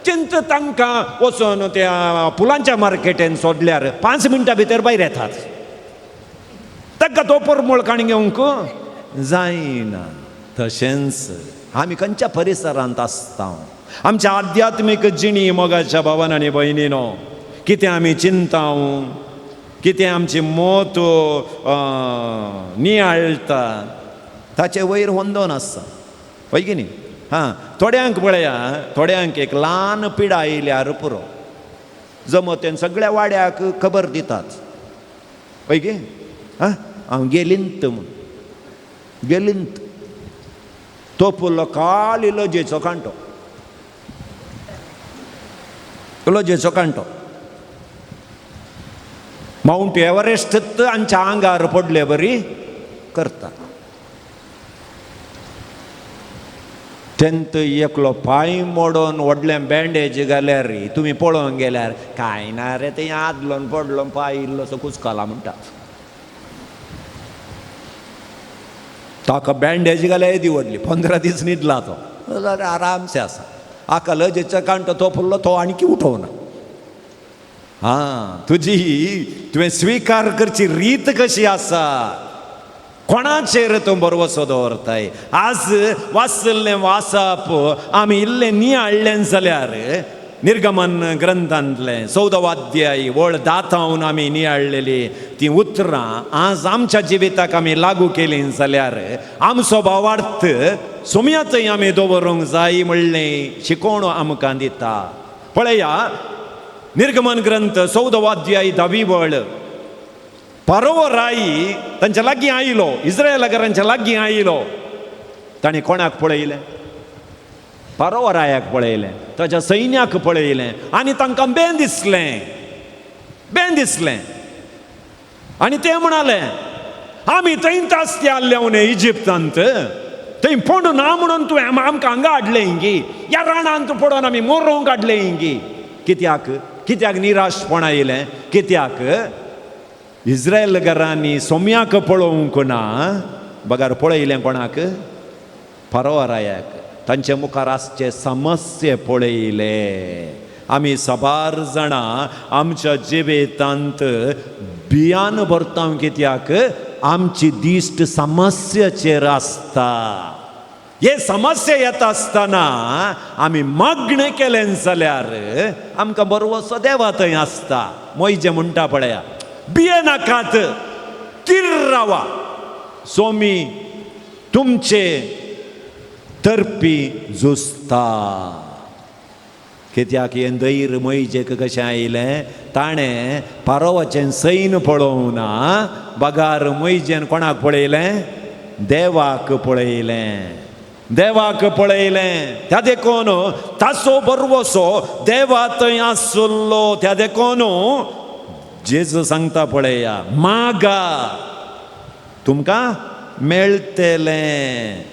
चिंत तांकां वचून त्या फुलांच्या मार्केटीन सोदल्यार 5 मिनटां भितर भायर येतात. तांकां तो परमळ काणी घेवंक जायना. तशेंच आमी खंयच्या परिसरांत आसता, आमच्या आध्यात्मीक जिणी मोगाच्या भावान आनी भयणीनो, कितें आमी चिंताव, कितें आमची मोत नियाळटा ताचे वयर वंदोन आसता, हय की न्ही? हां, थोड्यांक पळया, थोड्यांक एक ल्हान पिडा आयल्यार पुरो, जमतेन सगळ्या वाड्याक खबर दितात, हय गे? हां, हांव गेलींत म्हूण, गेलींत. तो पुरलो काली लजेचो कांटो, लजेचो कांटो. मावंट एव्हरेस्ट आमच्या आंगार पडले बरी करता. तेंत एकलो पांय मोडून व्हडलें बँडेज घाल्यार तुमी पळोवंक गेल्यार कांय ना रे, तें आदलोन पडलो पांय इल्लोसो कुचकाला म्हणटा. ताका बँडेज घाल्यार येदी व्हडली, 15 दीस न्हिदला तो, जाल्यार आरामसे आसा. हाका लजेचो कांटो तो पडलो, तो आणकी उठोवना. आं, तुजी तुवें स्विकार करची रीत कशी आसा, कोणाचेर तूं भरवसो दवरताय? आज वाचल्लें वाचप आमी इल्लें नियाळ्ळें जाल्यार निर्गमन ग्रंथांतलें 14 अध्याय वळ दातावन आमी नियाळ्ळेली तीं उतरां आज आमच्या जिविताक आमी लागू केलीं जाल्यार आमचो भावार्थ सोम्यातय आमी दवरूंक जाय म्हणलें शिकोवण आमकां दिता. पळया निर्गमन ग्रंथ 14 अध्याय 10वी वळ. पारोवो राई तांच्या लागीं आयलो, इस्रायलाकारांच्या लागीं आयलो. ताणें कोणाक पळयलें? पारोवो रायाक पळयलें, ताच्या सैन्याक पळयलें आनी तांकां बें दिसलें, बें दिसलें. आनी ते म्हणाले, आमी थंय तास्ती आसले इजिप्तांत, थंय पडू ना म्हणून तुवें आमकां हांगा हाडलें हिंगी, ह्या राणांत पडून आमी मरोंक हाडलें हिंगी. कित्याक? कित्याक निराशपण आयलें? कित्याक इस्रायलकारांनी सोम्याक पळोवंक ना, बगर पळयलें कोणाक? पारोवो रायाक. तांचे मुखार आसचे समस्ये पळयले. आमी साबार जाणां आमच्या जिवितांत भियान भरता, कित्याक आमची दिश्ट समस्याचेर आसता. हे समस्या येता आसतना आमी मागणें केलें जाल्यार आमकां बरवसो देवा थंय आसता. मोयजे म्हणटा पळया, भियेनाकात, थीर रावा, सोमी तुमचे तर्पी झुजता. कित्याक हें धैर्य मोयजेक कशें आयलें? ताणें पारोवाचें सैन पळोवना, बगार मोयजेन कोणाक पळयलें? देवाक पळयलें, देवाक पळयलें. त्या देखून ताचो बरवसो देवा थंय आसलो. त्या देखून जेजू सांगता पळया, मागा तुमकां मेळटलें,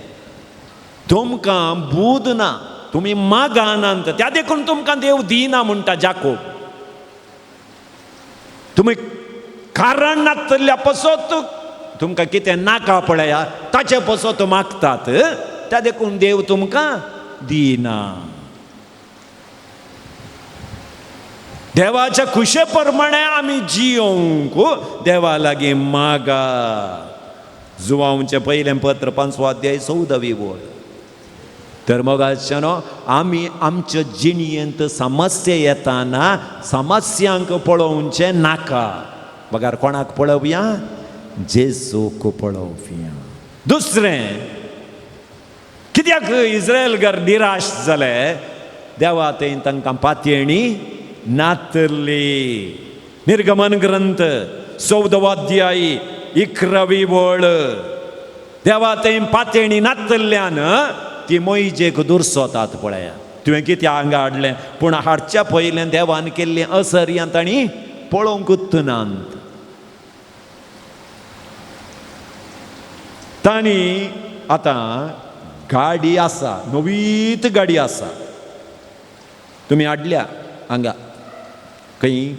तुमकां बूद ना, तुमी मागानात, त्या देखून तुमकां देव दिना म्हणटा जाकोब. तुमी कारण नातल्या पसत तुमकां कितें नाका पळया ताचे पसत मागतात, त्या देखून देव तुमकां दिना. देवाच्या खुशे प्रमाणे आमी जियोंक देवा लागीं मागा. जुवांवचें पयलें पत्र 5वो अध्याय 14वी वळ. तर मोगाच्यानो, आमी आमच्या जिणेंत समस्या येताना समस्यांक पळोवचें नाका, बगर कोणाक पळोवया? जेजूक पळोवया. दुसरें, कित्याक इस्रायलकार निराश जाले? देवा थंय तांकां पातयेणी नातली. निर्गमन ग्रंथ 14 अध्याय 11वी वळ. देवा थंय पातयेणी नातल्यान ती मोयजेक दुरसोतात. पळया तुवें कितें हांगा हाडलें, पूण हाडच्या पयलें देवान केल्लें असर्यां तांणी पळोवंकूच नात. तांणी आतां गाडी आसा, नवीत गाडी आसा, तुमी हाडल्या हांगा खंय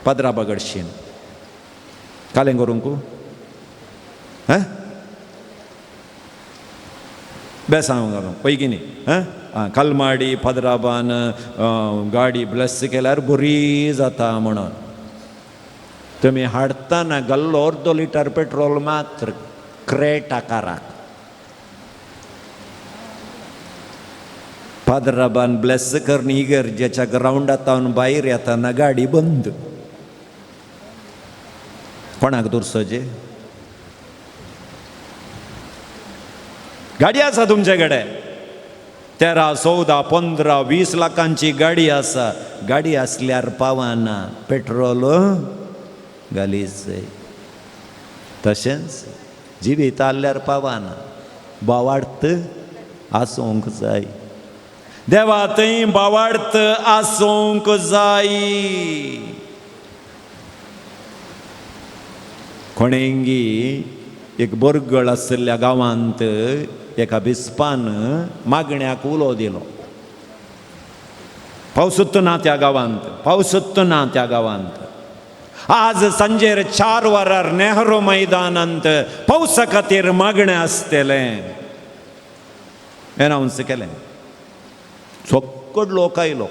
पाद्रा बागडशीन कालें करूंक हां बेसांव घालूंक पळय की न्ही हां कलमाडी पदराबान गाडी ब्लेस केल्यार बरी जाता म्हणून तुमी हाडटना घाल्लो अर्दो लिटर पेट्रोल मात्र क्रेटा काराक पाद्राबान ब्लेस करून इगर्जेच्या ग्रावंडांत भायर येताना गाडी बंद. कोणाक दुरसोचें? गाडी आसा तुमचे कडेन, 13, 14, 15, 20 लाखांची गाडी आसा. गाडी आसल्यार पावना, पेट्रोल घालीच. तशेंच जिवीत आसल्यार पावना, बावार्थ आसूंक जाय. देवा थंय बावार्थ आसूंक जाय. कोणेंगी एक बोरगळ आशिल्ल्या गांवांत एका बिस्पान मागण्याक उलो दिलो. पावसूच ना त्या गांवांत, पावसूच ना त्या गांवांत. आज सांजेर 4 वरार नेहरू मैदानांत पावसा खातीर मागणें आसतलें एनावन्स केलें. सक्कड लोक आयलो,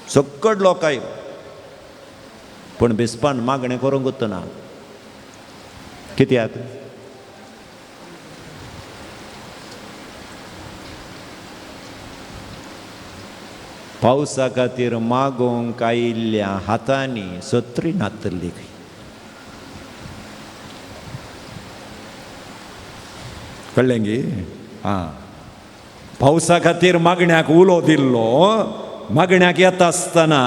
सक्कड लोक आयलो, पूण बिस्पान मागणें करूंकूच ना. कित्याक? पावसा खातीर मागोवंक आयिल्ल्या हातांनी सत्री नातली. कळ्ळें गी? आं, पावसा खातीर मागण्याक उलो दिल्लो, मागण्याक येता आसतना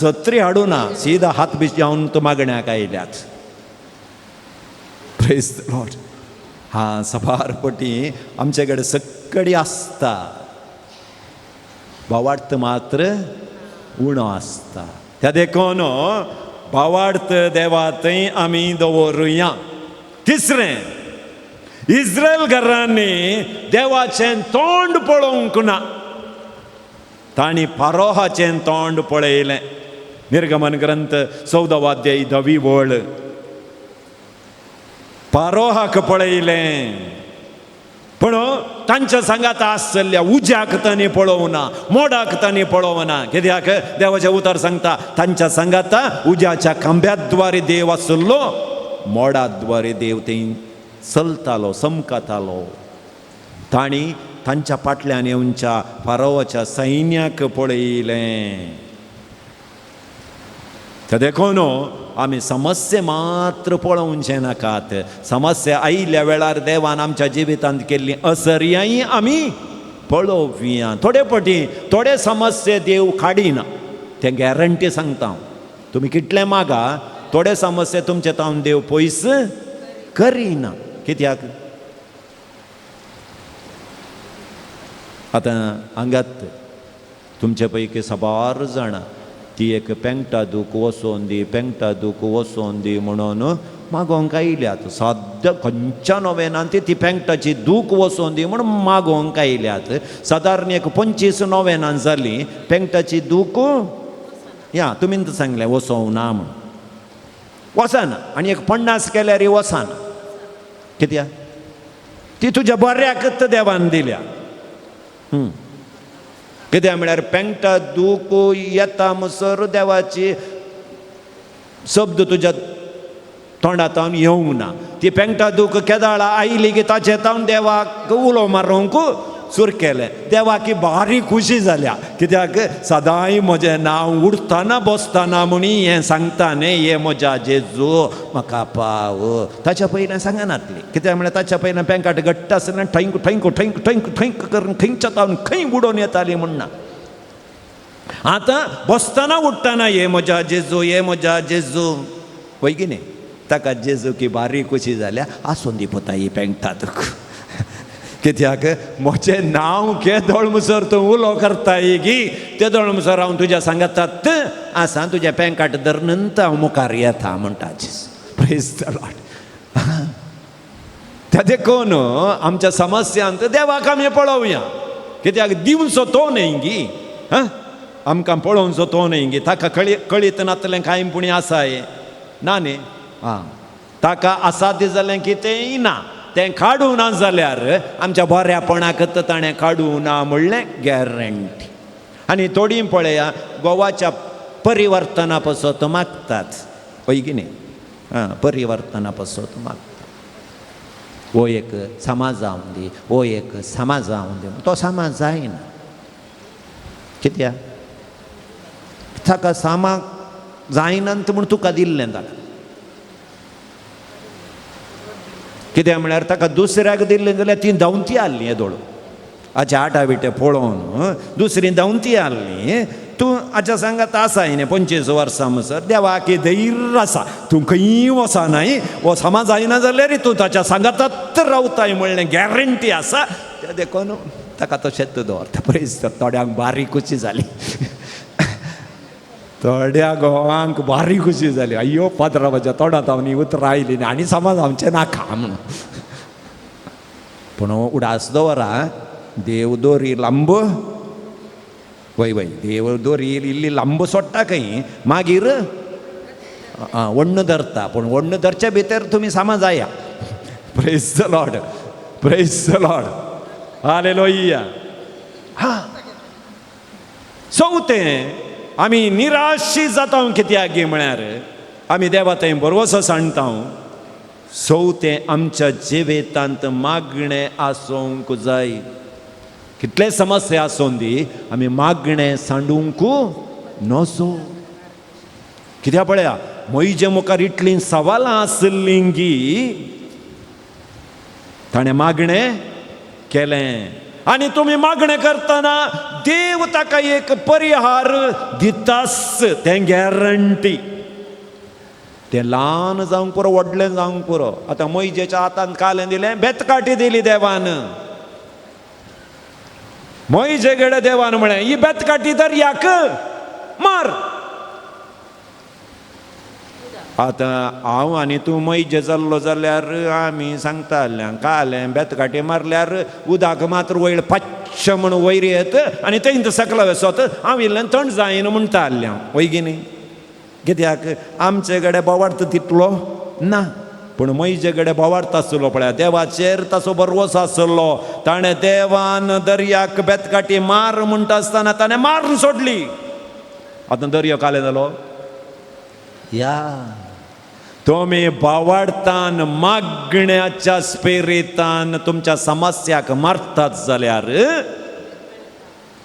सत्री हाडुना, सीधा हात बिजावन तो मागण्याक आयल्यात. Praise the Lord. हा, सफार पटी आमचे कडेन सक्कडी आसता, भावार्थ मात्र उणो आसता. त्या देखून भावार्थ देवा थंय आमी दवरुया. तिसरें, इस्रायल घरांनी देवाचें तोंड पळोवंक ना, तांणी फारोहाचें तोंड पळयलें. निर्गमन ग्रंथ 14 अध्याय 10वी वळ. फारोहाक पळयलें, पूण तांच्या सांगाता आसल्या उज्याक तांणी पळोवना, मोडाक तांणी पळोवना. कित्याक? देवाचें उतर सांगता तांच्या सांगाता उज्याच्या खांब्याद्वारे देव आसलो, मोडाद्वारे देव थंय चलतालो, चमकतालो. तांणी तांच्या फाटल्यान येवच्या फारोवाच्या सैन्याक पळयलें. तर देखून आमी समस्या मात्र पळोवचें नाकात. समस्या आयिल्ल्या वेळार देवान आमच्या जिवितांत केल्ली असर्याय आमी पळोवया. थोडे पटी थोडे समस्या देव काडिना, तें गॅरंटी सांगता हांव. तुमी कितलें मागा, थोडे समस्या तुमचे तावन देव पयस करिना. कित्याक? आतां हांगात तुमचे पैकी साबार जाणां ती एक पेंगटा दूख वसोन दी, पेंगटा दूख वसोन दी म्हणून मागोवंक आयल्यात. सद्या खंयच्या नोवेनान ती पेंगटाची दूख वसोन दी म्हणून मागोवंक आयल्यात. सादारण एक 25 नोवेनान जाली पेंगटाची दूख, या तुमी सांगलें वसोवं ना म्हणून, वचना. आनी एक 50 केल्यार वचना. कित्याक? ती तुज्या बऱ्याकच देवान दिल्या. कित्याक म्हळ्यार पेंगटा दूख येता म्हणसर देवाची शब्द तुज्या तोंडांत येवंक ना. ती पेंगटा दूख केदाळा आयली की ताचे तावन देवाक उलो मारूंक सुर केलें. देवाक भारी खुशी जाल्या. कित्याक? सदांय म्हजें नांव उठतना बसतना म्हणी हें सांगता न्ही, हे म्हज्या जेजू म्हाका पाव. ताच्या पयल्यान सांगनातली. कित्याक म्हळ्यार ताच्या पयल्यान पेंकाट घट्ट आसलें, thank thank thank thank thank करून खंयच्या तावन खंय उडोवन येताली म्हणना. आतां बसतना उठ्ठना हे म्हज्या जेजू, हे म्हज्या जेजू, वय की न्ही? ताका जेजू की भारी खुशी जाल्या. आसून दी पोता ही पेंकटा तुका. कित्याक? म्हजें नांव केदोळ मुसर तूं उलो करताय गी, तेदोळ मुसर हांव तुज्या सांगातात आसा, तुज्या पेंकाट धरून हांव मुखार येता म्हणटा. Praise the Lord. त्या देखून आमच्या समस्यांत देवाक आमी पळोवया. कित्याक? दिवचो तो न्ही गी, हां, आमकां पळोवचो तो न्ही गी. ताका कळीत नातलें कांय पुणी आसा हें ना न्ही. आं, ताका आसा ती जालें कितेंय ना, तें काडूं ना जाल्यार आमच्या बऱ्यापणाक ताणें काडूं ना म्हणलें गॅरंटी. आनी थोडीं पळया गोवाच्या परिवर्तना पासत मागतात, हय की न्ही? आं, परिवर्तना पासत मागतात. हो एक समाज जावन दी, हो एक समाज जावन दी, तो समाज जायना. कित्याक? ताका सामाक जायना म्हूण तुका दिल्लें ताका. कित्याक म्हळ्यार ताका दुसऱ्याक दिल्लें जाल्यार ती धांवती आहली येदोळ हाच्या आटा बिटे पळोवन दुसरी धांवती आहली. तूं हाच्या सांगात आसा न्ही 25 वर्सां म्हणसर देवाक धैर्य आसा, तूं खंयी वचनाय, हो समाज जायना जाल्यार तूं ताच्या सांगातात रावताय म्हणलें गॅरंटी आसा. तें देखून ताका तशेंच दवरता. प्रेज. थोड्यांक बारीक खुशी जाली, थोड्या घोवांक बारीक खुशी जाली, अय्यो पाद्रा म्हज्या तोंडांत हांव उतरां आयलीं आनी समज आमचें नाका म्हणून. पूण उडास दवरा, देव दोरी लांब, वय वय देव दोरी इल्ली लांब सोडटा खंय, मागीर वण्ण धरता, पूण वण्ण धरच्या भितर तुमी सामा जाया. Praise the Lord, praise the Lord, hallelujah. हा चवथें, आमी निराशी जाता कित्याक गे म्हळ्यार आमी देवा थंय भरवसो सांडटा. चवथें, आमच्या जिवितांत मागणें आसूंक जाय. कितले समस्या आसून दी, आमी मागणें सांडूंक नजो. कित्याक पळया, म्हजे मुखार इतलीं सवालां आसलीं की ताणें मागणें केलें. आनी तुमी मागणें करतना देव ताका एक परिहार दितास, तें गॅरंटी. तें ल्हान जावंक पुरो, व्हडलें जावंक पुरो. आतां मैजेच्या हातान कालें दिलें, बेतकाठी दिली देवान. मैजे कडेन देवान म्हळें, ही बेतकाठी दर्याक मार. आतां हांव आनी तूं मैजे जाल्लो जाल्यार आमी सांगताले, कालें बेतकाठी मारल्यार उदक मात्र वयर पाचशे म्हण वयर येत आनी थंय सकला वचत, हांव इल्लें थंड जायन म्हणटा आहलें हांव. वय गी न्ही? कित्याक आमचे कडेन बोवार्थ तितलो ना, पूण मैजे कडेन बोवार्थ आसलो. पळया, देवाचेर ताचो भरवसो आसलो. ताणें देवान दर्याक बेतकाठी मार म्हणटा आसतना ताणें मारून सोडली. आतां दर्यो कालें जालो. या तुमी बावाडतान मागण्याच्या स्पिरितान तुमच्या समस्याक मारतात जाल्यार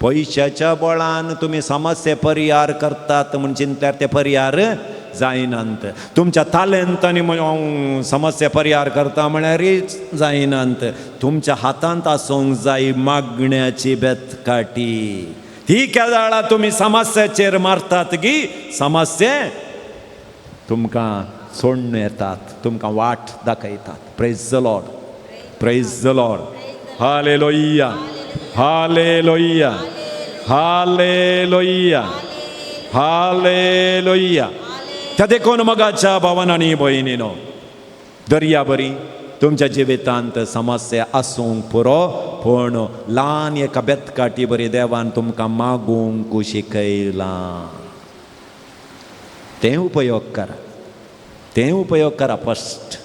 पयशाच्या बळान तुमी समस्या परिहार करतात म्हूण चिंतल्यार ते परिहार जायनात. तुमच्या तालेंतांनी हांव समस्या परिहार करता म्हळ्यारय जायनात. तुमच्या हातांत आसूंक जाय मागण्याची बेतकाठी. ती केदाळा तुमी समस्याचेर मारतात की समस्या तुमकां सोडून येतात, तुमकां वाट दाखयतात. Praise the Lord, praise the Lord, hallelujah, hallelujah, hallelujah, hallelujah. त्या देखून मगाच्या भावान आनी भयणीनो, दर्या बरी तुमच्या जिवितांत समस्या आसूंक पुरो, पूण ल्हान एका बेतकाठी बरी देवान तुमकां मागूंक शिकयलां. तें उपयोग करा, तें उपयोग करा. फस्ट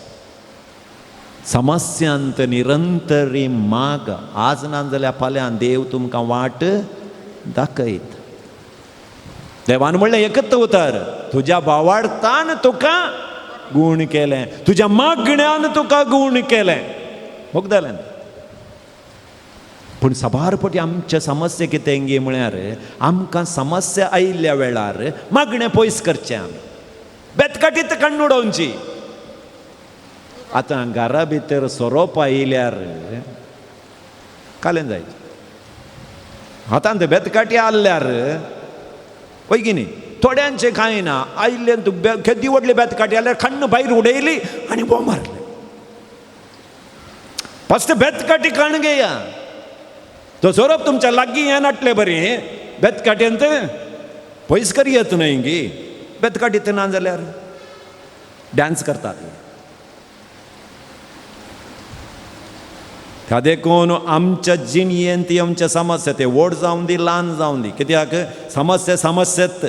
समस्यांत निरंतरी माग, आज ना जाल्यार फाल्यां देव तुमकां वाट दाखयत. देवान म्हणलें एकच उतर, तुज्या भावार्थान तुका गूण केलें, तुज्या मागण्यान तुका गूण केलें. मोगदालें. पूण साबार पटी आमच्या समस्या कितें गे म्हळ्यार आमकां समस्या आयिल्ल्या वेळार मागणें पयस करचें, आमी बेतकाटीत काण्ण उडोवची. आतां घरा भितर सोरोप आयल्यार कालें जायचे, हातांत बेतकाटी आहल्यार वय की न्ही? थोड्यांचें कांय ना, आयिल्लें केदी व्हडली बेतकाटी आल्यार खण्ण भायर उडयली आनी बोंब मारले. फस्ट बेतकाटी काण घेया, तो सोरोप तुमच्या लागीं येनाटले बरी बेतकाट्यांत पयस कर येत न्हय गी. बेतकाटी ना जाल्यार डांस करतात. त्या देखून आमच्या जिणयेंत ती आमच्या समस्या, ते व्हड जावन दी ल्हान जावन दी, कित्याक समस्या समस्यात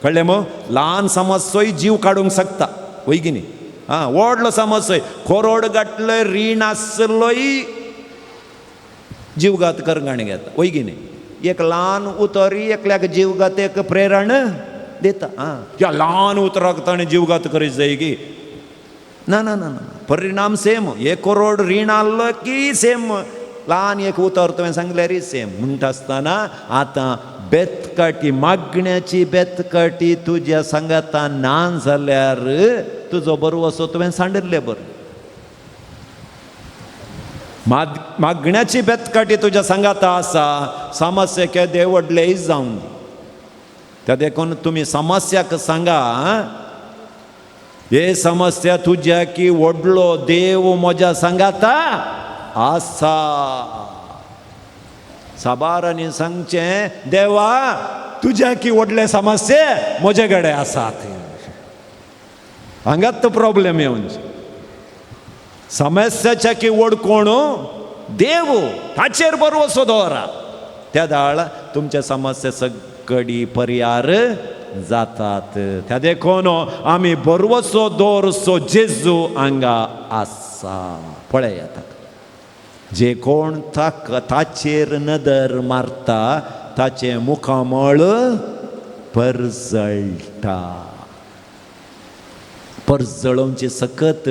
कळ्ळें मग? ल्हान समस्योय जीव काडूंक शकता, वय की न्ही? आं, व्हडलो समस्योय, कोरोड गाठलो रीण आसलोय जीवघात करूंक घेता, वय की न्ही? एक ल्हान उतरी एकल्याक जीवघात एक प्रेरण दिता. आं, ह्या ल्हान उतराक ताणें जीवघात करीत जाय की? ना ना ना ना, परिणाम सेम. एक करोड रीण आहलो की सेम, ल्हान एक उतर तुवें सांगल्यारय सेम. म्हणटा आसतना आतां बेतकाटी, मागण्याची बेतकाटी तुज्या सांगाता ना जाल्यार तुजो बरो असो तुवें सांडिल्लें बरें. मागण्याची बेतकाटी तुज्या सांगाता आसा. समस्या केदे व्हडलेय जावं दी, त्या देखून तुमी समस्याक सांगा, हे समस्या तुज्या की व्हडलो देव म्हज्या सांगाता आसा. साबारांनी सांगचें, देवा तुज्या की व्हडले समस्ये म्हजे कडेन आसात. हांगात तो प्रॉब्लेम येवन समस्याच्या की व्हड कोण देव, ताचेर बरवसो दवरा. त्या दाळ तुमच्या समस्या सगळी पर्यार जातात. त्या देखून आमी बरवसो दवरसो जेजू हांगा आसा. पळयात, जे कोण ताचेर नदर मारता ताचें मुखामळ परजळटा. परजळोवची सकत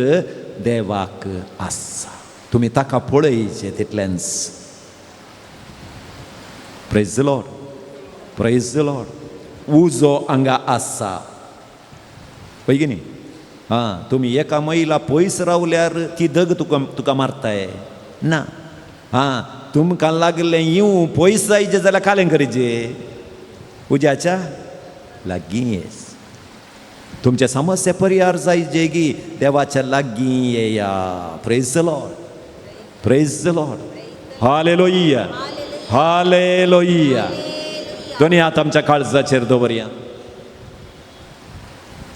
देवाक आसा. तुमी ताका पळयचे तितलेंच. Praise the Lord, praise the Lord. उजो हांगा आसा, पळय की न्ही. आं, तुमी एका मैला पयस रावल्यार ती दग तुका तुका मारताय ना. आं, तुमकां लागलें येवं पयस जायचे जाल्यार कालें करीचे उज्याच्या लागीं येस. तुमचे समस्या परिहार जायचे की देवाच्या लागीं येया. Praise the Lord, praise the Lord. Hallelujah, hallelujah. दोनी हात आमच्या काळजाचेर दवरया,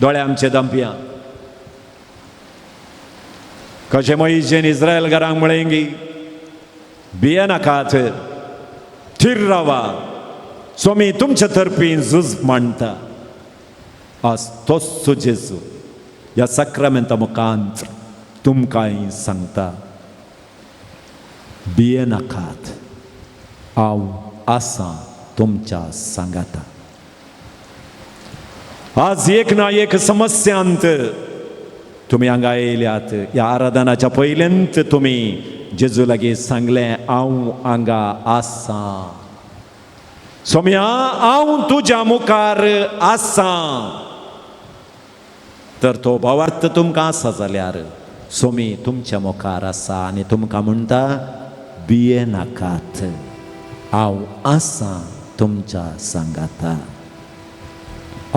दोळे आमचे दांपया. कशें मोहिजेन इस्रायल घरांक म्हळें की भियेनाकात, थीर रावा, स्वामी तुमच्या तर्फी झूज मांडटा. आज तोच जेजू ह्या साक्रामेंता मुखांत तुमकांय सांगता, भियेनाकात, हांव आसा तुमच्या सांगाता. आज एक ना एक समस्यांत तुमी हांगा येयल्यात. ह्या आराधनाच्या पयल्यांत तुमी जेजू लागीं सांगलें, हांव हांगा आसा सोम्या, हांव तुज्या मुखार आसा. तर तो भावार्थ तुमकां आसा जाल्यार सोमी तुमच्या मुखार आसा आनी तुमकां म्हणटा, भियेनाकात, हांव आसा तुमच्या सांगाता.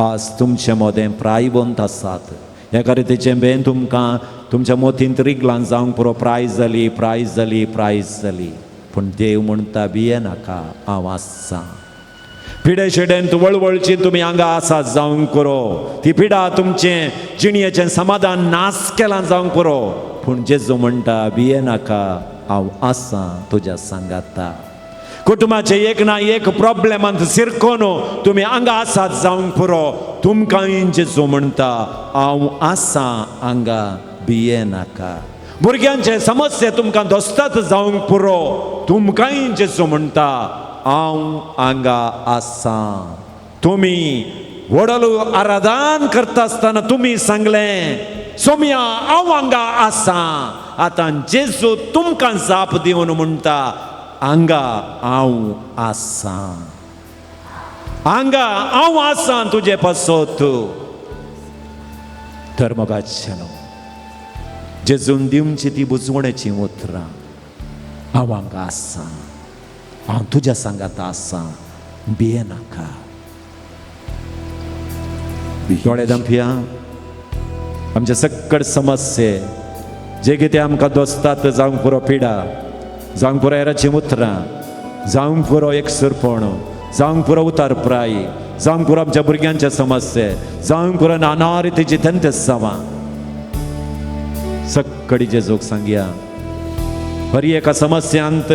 आज तुमचे मदें प्रायवंत आसात, ह्या खातीर बेन तुमकां तुमच्या मोतींत रिगलान जावंक पुरो, प्रायज जाली, प्रायज जाली, प्रायज जाली. पूण देव म्हणटा, भियेनाका, हांव आसा. पिडे शेडेन वळवळची तुमी हांगा आसात जावंक पुरो, ती पिडा तुमचें जिणयेचें समाधान नास केलां जावंक पुरो. पूण जेजू म्हणटा, भियेनाका, हांव आसा तुज्या सांगाता. कुटुंबाचे एक ना एक प्रॉब्लेमांत सिरकोन तुमी हांगा आसात जावंक पुरो, तुमकां जेजू म्हणटा, हांव आसा हांगा, भियेनाका. भुरग्यांचे समस्या तुमकां दोस्तात जावंक पुरो, तुमकांय जेजू म्हणटा, हांव हांगा आसा. तुमी व्हडलो आराधन करता आसतना तुमी सांगलें, सोम्या हांव हांगा आसा. आतां जेजू तुमकां जाप दिवन म्हणटा, हांगा हांव आसा, हांगा हांव आसा तुजे पासत. तर मोगाचें जेजून दिवची ती बुजवण्याची उतरां, हांव हांगा आसा, हांव तुज्या सांगाता आसा, भियेनाका. दोळे दांपया. आमचे सक्कड समस्ये जे कितें आमकां दोस्तात जावंक पुरो पिडा, जावंक पुरो हेराचीं उतरां, जावंक पुरो एकसुरपण, जावंक पुरो उतार प्राय, जावंक पुरो आमच्या भुरग्यांचे समस्ये, जावंक पुरो नाना रितीची तेंतेसांवां, सक्कडी जेजूक सांगया. हर एका समस्यांत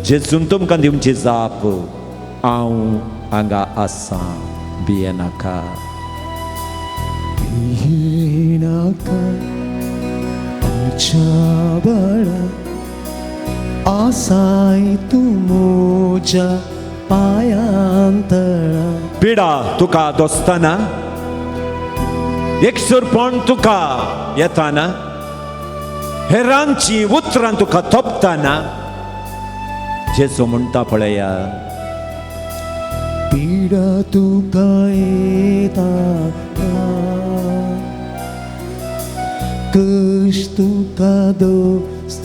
जेजून तुमकां दिवची जाप, हांव हांगा आसा, भियेनाका. भियेनाका आमच्या बळा, आसाय तूं म्हज्या पायांतळा. पिडा तुका दोस्ताना, एकसुरपण तुका येताना, हेरांची उतरां तुका तोपताना, जेजू म्हणटा पळया, पिडा तुका येता, कश्ट तुका दोस्ताना,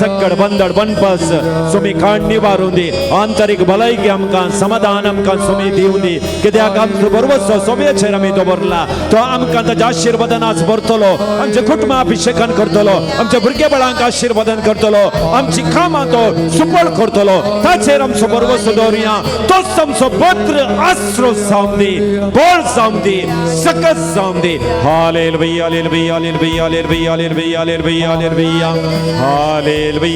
सक्कड बंदड बनपास सुमी काण निवारून दी आंतरीक भलायकी आमकां समाधान आमकां सुमी दिवं दी कित्याक आमचो बरोबर सोम्याचेर आमी दवरला तो आमकां ताच्या आशिर्वादान आज भरतलो आमच्या कुटुंबा अभिषेकान करतलो आमच्या भुरगे बाळांक आशिर्वादन करतलो आमची कामां तो सुपळ करतलो ताचेर आमचो बरोबर दवरुया तोच आमचो भद्र आसरो जावं दी बळ जावं दी सकत जावं दी. Hallelujah hallelujah hallelujah hallelujah hallelujah hallelujah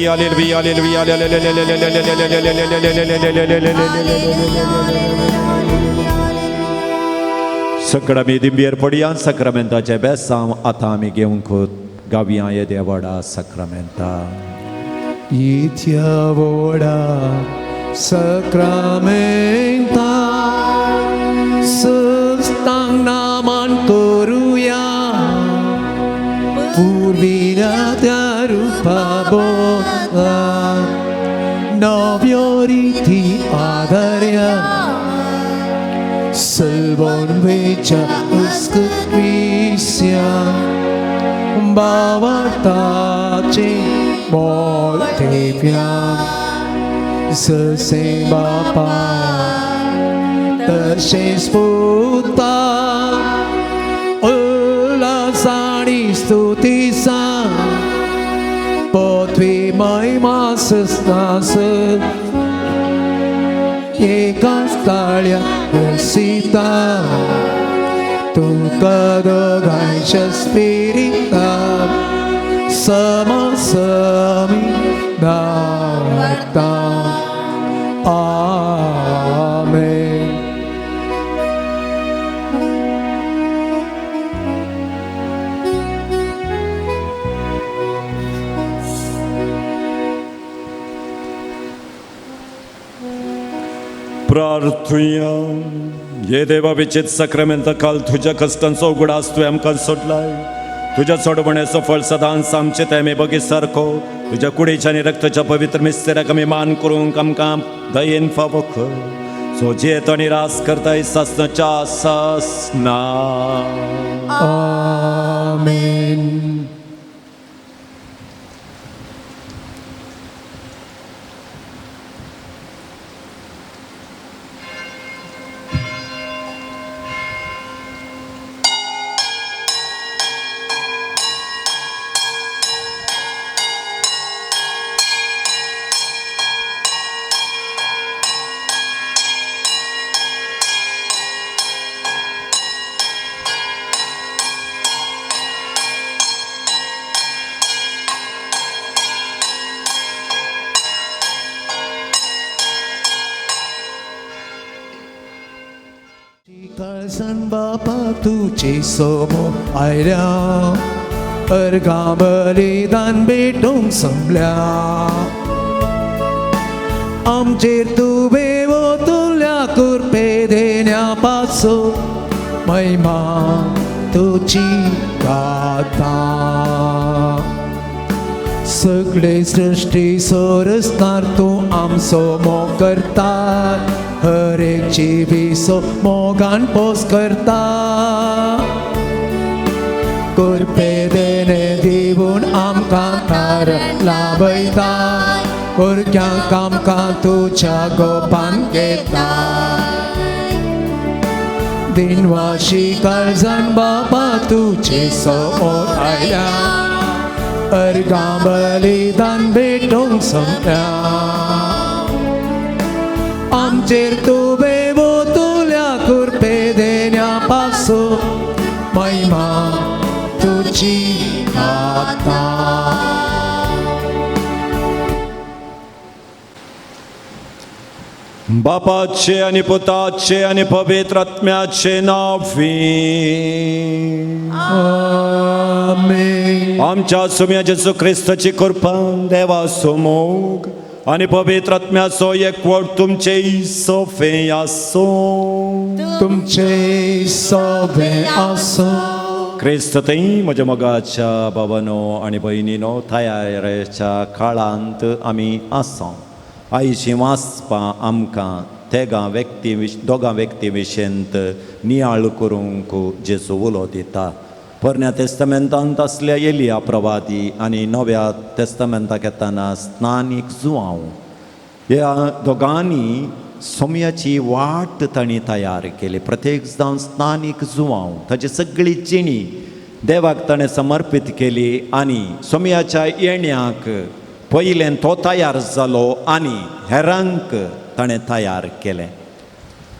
hallelujah hallelujah hallelujah hallelujah. सकड आमी दिंबेर पडया सक्रामेंताचें बेसांव आतां आमी घेवंक गावया येद्या व्हडा सक्रामेंता. इत्या व्हडा सक्रामेंता सुस्तांग नामान करुया पुर्विल्या त्या रुपा बोला नव्यो रिती आदर्या सलवोन वेच्या उत्कृत्विस्या बावाताचे मोठेप्या जसे बापा तशेंच पुता उल्हास आनी स्तुतीसा पृथ्वी महिमा सस्तास एकाच ताळ्या वसिता तुका दोगांयच्या स्पिरिता समसमी धाडटा. आमेन. प्रार्थुया. ये देवा विचित सक्रमेंत काल तुझ्या कश्टांचो उगडास तुवें आमकां सोडलाय तुज्या सोडवण्याचो फळ सदांच आमचे ते आमी बगी सारको तुज्या कुडीच्या आनी रक्ताच्या पवित्र मिस्तेराक आमी मान करूंक आमकां दयेन फावो कर सो जियेत आनी रास करताय सासनाच्या सासना. आमेन. बापा तुझे सोमो आयल्या अर्गां बलिदान भेटूंक संपल्या आमचेर तुवें वतुल्या कृपे देण्या पासो महिमा तुजी गाता सगळे सृश्टी सोरसणार तूं आमचो मोग करता हर एक जिवीसो मोगान पोस करता कृपे देणे दिवन आमकां तार लाभयता भुरग्यांक आमकां तुज्या गोपान घेता दिनवाशी काळजान बापा तुजे समोर आयल्या अर्गां बलिदान भेटूंक संपल्या आमचेर तुवें वतुल्या कृपे देण्या पासो महिमा तुजी गाता. बापाचे आनी पुताचे आनी पवित्र आत्म्याचे नांवी आमेन. आमच्या सुम्या जेजू क्रिस्ताची कृपा देवाचो मोग आनी पवित्र आत्म्याचो एकवट तुमचे सोफे आसूं. तुमचे सोबे आसूं. क्रिस्त थंय म्हज्या मोगाच्या बाबानो आनी भयणीनो तयारेच्या काळांत आमी आसा. आयची वाचपां आमकां तेगां व्यक्ती दोगां व्यक्ती विशेंत नियाळ करूंक जेजू उलो दिता. पोरण्या तेस्तमेंतांत आसल्या एलिया प्रवादी आनी नव्या तेस्तमेंताक येताना स्नानीक जुआंव ह्या दोगांनी सोम्याची वाट तांणी तयार केली. प्रत्येक जावन स्नानीक जुआंव ताची सगळी जिणी देवाक ताणें समर्पीत केली आनी सोम्याच्या येण्याक पयलें तो तयार जालो आनी हेरांक ताणें तयार केलें.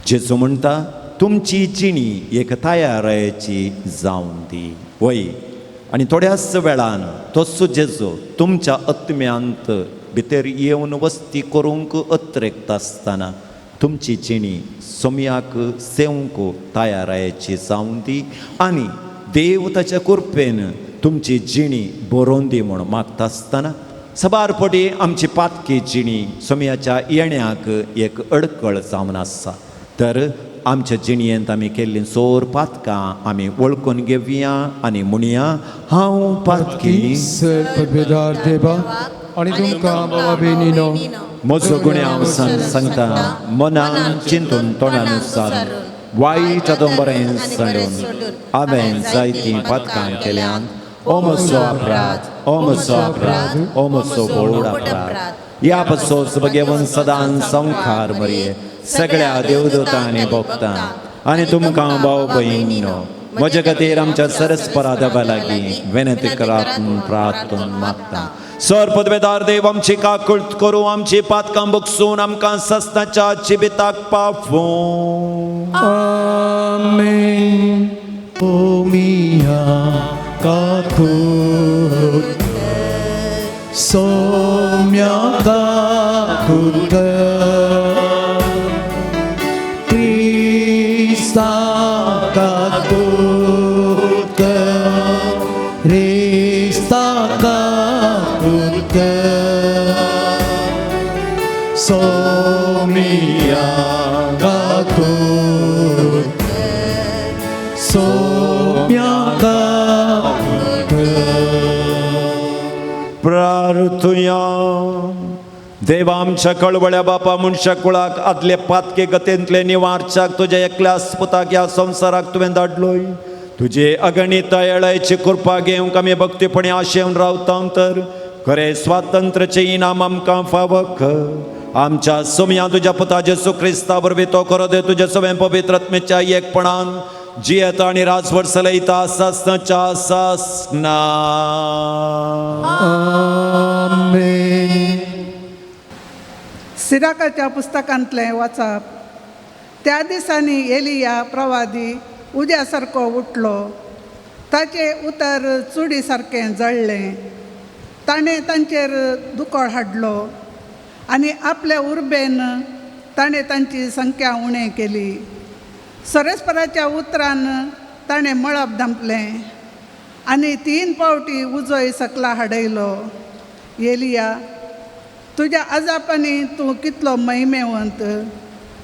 जेजू म्हणटा तुमची जिणी एक तयारायेची जावन दी वय आनी थोड्याच वेळान तोच जेजू तुमच्या आत्म्यांत भितर येवन वस्ती करूंक अत्रेक्त आसतना तुमची जिणी सोम्याक सेवंक तयारायेची जावन दी आनी देव ताच्या कृपेन तुमची जिणी बरोवन दी म्हूण मागता आसतना सबार पटी आमची पातकी जिणी सोम्याच्या येण्याक एक अडकळ जावन आसा. तर आमच्या जिणयेंत आमी केल्लीं सोर पातकां आमी वळखून घेवया आनी म्हणया हांव पातकी पदवेदार देवा आनी तुमकां बाबा बेनीनो म्हजो गुण्यांव सांगता मनान चिंतून तोंडान उच्चारून वायट आतां बरें सांडून हांवें जायतीं पातकां केल्यान. ओ म्हजो अपराध, ओ म्हजो अपराध, ओ म्हजो व्हड अपराध. ह्या पासोच भगेवन सदां संखार मरये सगळ्या देवदूतांनी भोगता आनी तुमकां भाव भयणीनो म्हज्या खातीर आमच्या सरस्परा देवा लागीं विनंती करात म्हूण प्रार्थून मागता. सर पदवेदार देव आमची काकूळट करूं आमची पातकां बगसून आमकां सस्ताच्या जिविताक पावूं. आमेन. ओमिया काकूट सोम्या काकूट क्रिस्ता काकूट क्रिस्ता काकूट सोमिया काकूट सोम्या काकूट. प्रार्थुया. देवा आमच्या कळवळ्या बापा मनशा कुळाक आदले पातके गतेंतले निवारच्याक तुज्या एकल्या पुताक ह्या संवसाराक तुवें धाडलोय. तुजे अगणित येळायची कृपा घेवंक आमी भक्तीपणी आशेवन रावता तर खरें स्वातंत्र्याचें इनाम आमकां फावो कर. आमच्या सोम्या तुज्या पुता जेसू क्रिस्ता वरवीं तो करो दे तुज्या सगळ्या पवित्र आत्म्याच्या एकपणान जियेता आनी राजवट चलयता सासनाच्या सासना. आमेन. सिराकाच्या पुस्तकांतलें वाचप. त्या दिसांनी एलिया प्रवादी उद्या सारको उठलो. ताचें उतर चुडी सारकें जळ्ळें. ताणें तांचेर दुकळ हाडलो आनी आपले उर्बेन ताणें तांची संख्या उणें केली. सरेस्पराच्या उतरान ताणें मळब धांपलें आनी 3 पावटी उजोय सकला हाडयलो. एलिया तुज्या अजापांनी तूं कितलो महिमेवंत.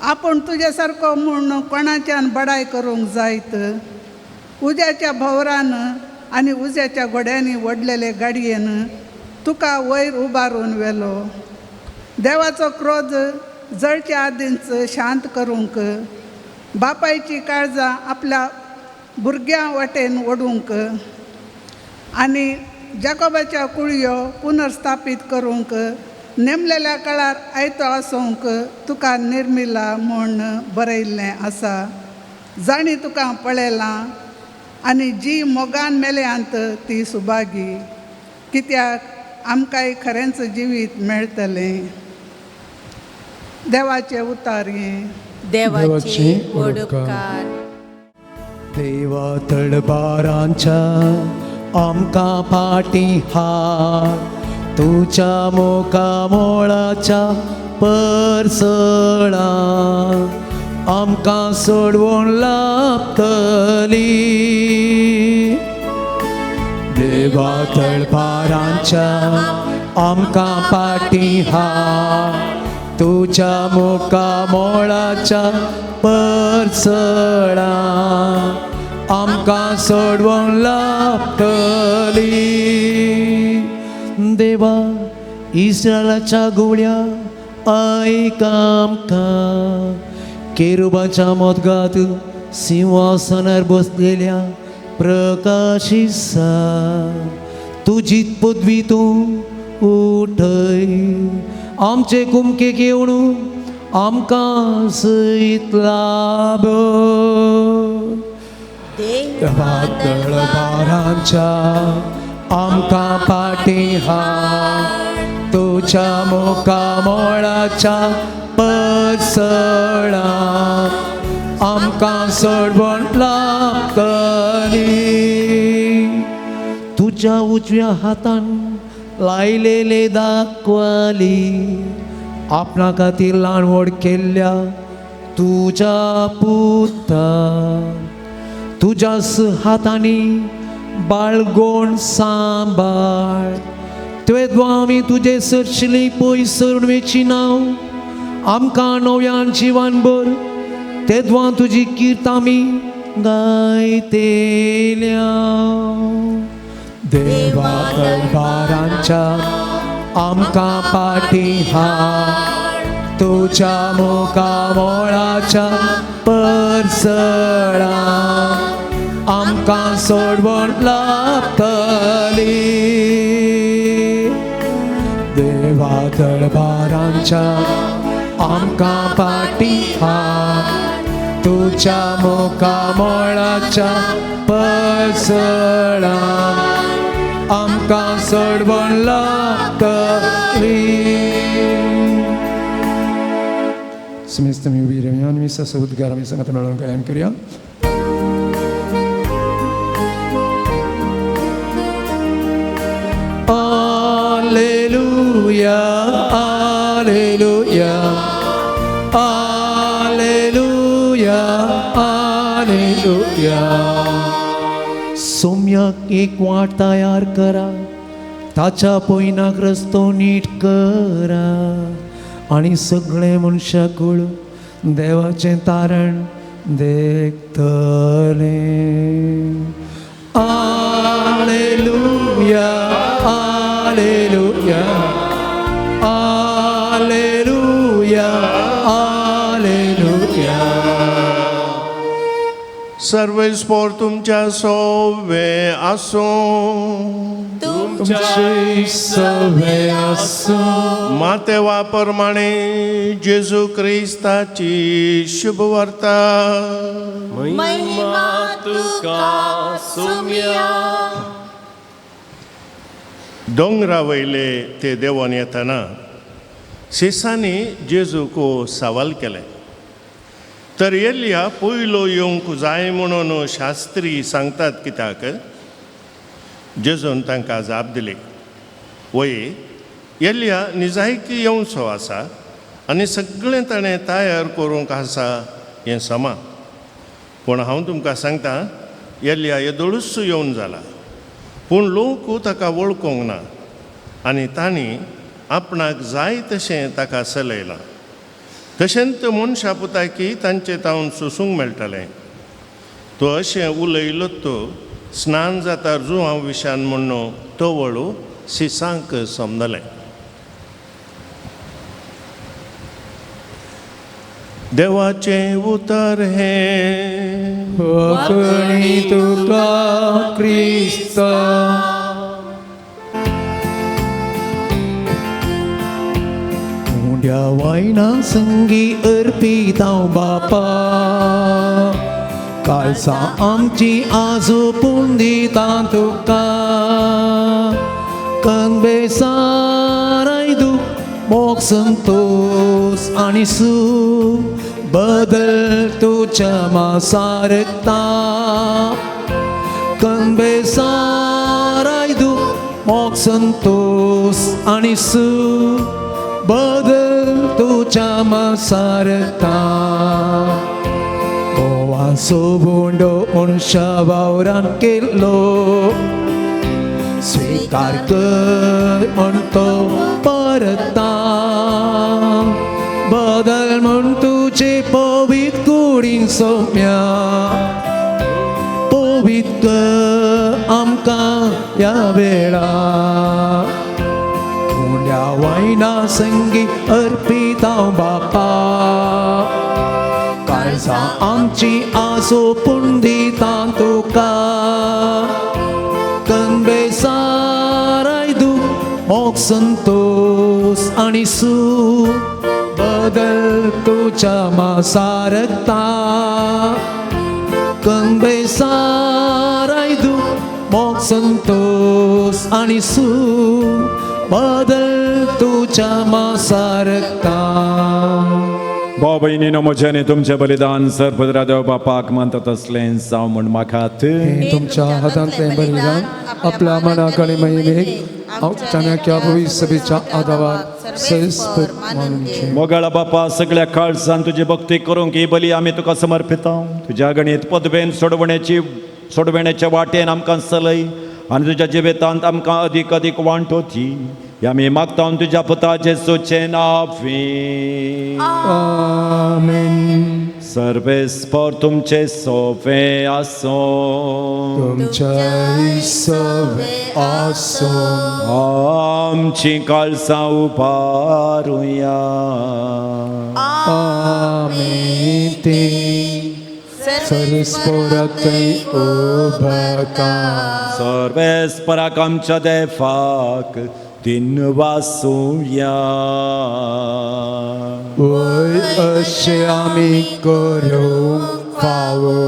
आपूण तुज्या सारको म्हूण कोणाच्यान बडाय करूंक जायत. उज्याच्या भोवरान आनी उज्याच्या घोड्यांनी ओडलेले गाडयेन तुका वयर उबारून व्हेलो. देवाचो क्रोध जळच्या आदींच शांत करूंक बापायची काळजां आपल्या भुरग्यां वाटेन ओडूंक आनी जाकोबाच्या कुळयो पुनर्स्थापीत करूंक नेमलेल्या काळार आयतो आसूंक तुका निर्मिला म्हूण बरयल्लें आसा. जाणी तुका पळयलां आनी जी मोगान मेल्यांत ती सुभागी कित्याक आमकांय खरेंच जिवीत मेळटलें. देवाचें उतार हें. देवाची उपकार. देवा तळबारांच्या आमकां फाटी हाड तुज्या मुखामोळाच्या परसळा आमकां सोडवण लाभतली. देवा तळपारांच्या आमकां फाटी हाड तुज्या मुखामोळाच्या परसळा आमकां सोडवण लाभतली. देवा इस्रायलाच्या गुळ्या आयक आमकां केरुबाच्या मोदगात सिंहासनार बसलेल्या प्रकाशिसा तुजी पदवी तूं उठय आमचे कुमकेक येवन आमकां सयत लाभ वादळ भारांच्या आमकां फाटीं हाड तुज्या मुखामळाच्या पसळा आमकां सोडवण लाभतली तुज्या उजव्या हातान लायलेले दाखवाली आपणा खातीर ल्हान व्हड केल्ल्या तुज्या पुता तुज्याच हातांनी बाळगोण सांबाळ तुवें आमी तुजे सरशिली पयस सरून वेची नांव आमकां नव्यान जिवान भर तेद्वां तुजी कीर्त आमी गायतेल्या देवा दरबारांच्या आमकां फाटीं हाड तुज्या मुखामळाच्या परसळा आमकां सोडवण लाभतली देवा दरबारांच्या आमकां फाटीं हाड तुज्या मुखामळाच्या पसळा आमकां सोडवण लाभतली. समेस्त आमी उबी रावया आनी मिसाचो उद्गार आमी सांगात मेळून गायन करुया. Alleluia, Alleluia, Alleluia, Alleluia. सोम्याक एक वाट तयार करा ताच्या पयनाक रस्तो नीट करा आनी सगळे मनशाकूळ देवाचें तारण देखतले. Alleluia, Alleluia, Alleluia, Alleluia. सर्वेस्पोर तुमच्या सोवे आसूं तुमचे सवे आसूं. मातेवा प्रमाणे जेजू क्रिस्ताची शुभवार्ता. महिमा तुका सुम्या. दोंगरा वयले ते देवान येतना शिसांनी जेजूक सवाल केलें तर एलिया पयलो येवंक जाय म्हणून शास्त्री सांगतात कित्याक? जेजून तांकां जाप दिली, वय एलिया निजायकी येवचो आसा आनी सगळें ताणें तयार करूंक आसा हें समा, पूण हांव तुमकां सांगता एलिया येदोळूच येवन जाला, पूण लोक ताका वळखूंक ना आनी तांणी आपणाक जाय तशें ताका चलयलां. तशेंच मनशा पुताकी तांचे तावन सोसूंक मेळटलें. तो अशें उलयलो तो स्नान जाता जुवां विशान म्हणून तवळू सिसांक समजलें. देवाचें उतर हें कोंकणी तुका क्रिस्ता. उंड्या वायना संगी अर्पितां बापा काळसां आमची आजू पुंदितां तुका कनबेसाराय दुख मोग संतोष आनी सूख बदल तुज्या मासारता कनबेसाराय दुख मोग संतोष आनी सूख बदल तुज्या मासारता. गोवाचो बोंडो मनशा वावरान केल्लो स्वीकार कर म्हण तो परता बदल म्हण तुजे पवीत कुडीन सोम्या पवीत कर आमकां ह्या वेळा. उंड्या वायना संगी अर्पितां बापा काळसां काळजा आमची आसो पुंडिता तुका कनबे साराय दुख मोग संतोष आनी सूख बदल तुज्या मासारता कनबे साराय दुख मोग संतोष आनी सूख बदल तुज्या मासारता. भाव भयणीनो म्हजें तुमचें बलिदान सरपदरा देव बापाक मानता तसलें जावं म्हूण म्हाकात तुमच्या हातांतलें बलिदान आपल्या मनाकडे महिमेक चाणक्या भविष्यच्या आदावार सैस्पर मानून. मोगाळा बापा सगळ्या काळजान तुजी भक्ती करूंक ही बली आमी तुका समर्पिता. तुज्या गणीत पदवेन सोडवण्याच्या वाटेन आमकां चलय आनी तुज्या जिवितांत आमकां अदीक अदीक वांटो दी. आमी मागता तुज्या पुता जेसूचें नांव. आमेन. सर्वेस्पर तुमचे सोवे आसूं. तुमच्या सवे आसूं. आमची काळजां उबारुया. आमी ती सर्वेस्पराकय उबका. सर्वेस्पराक आमच्या देवाक दिनवासुया. वय अशें आमी करूंक फावो.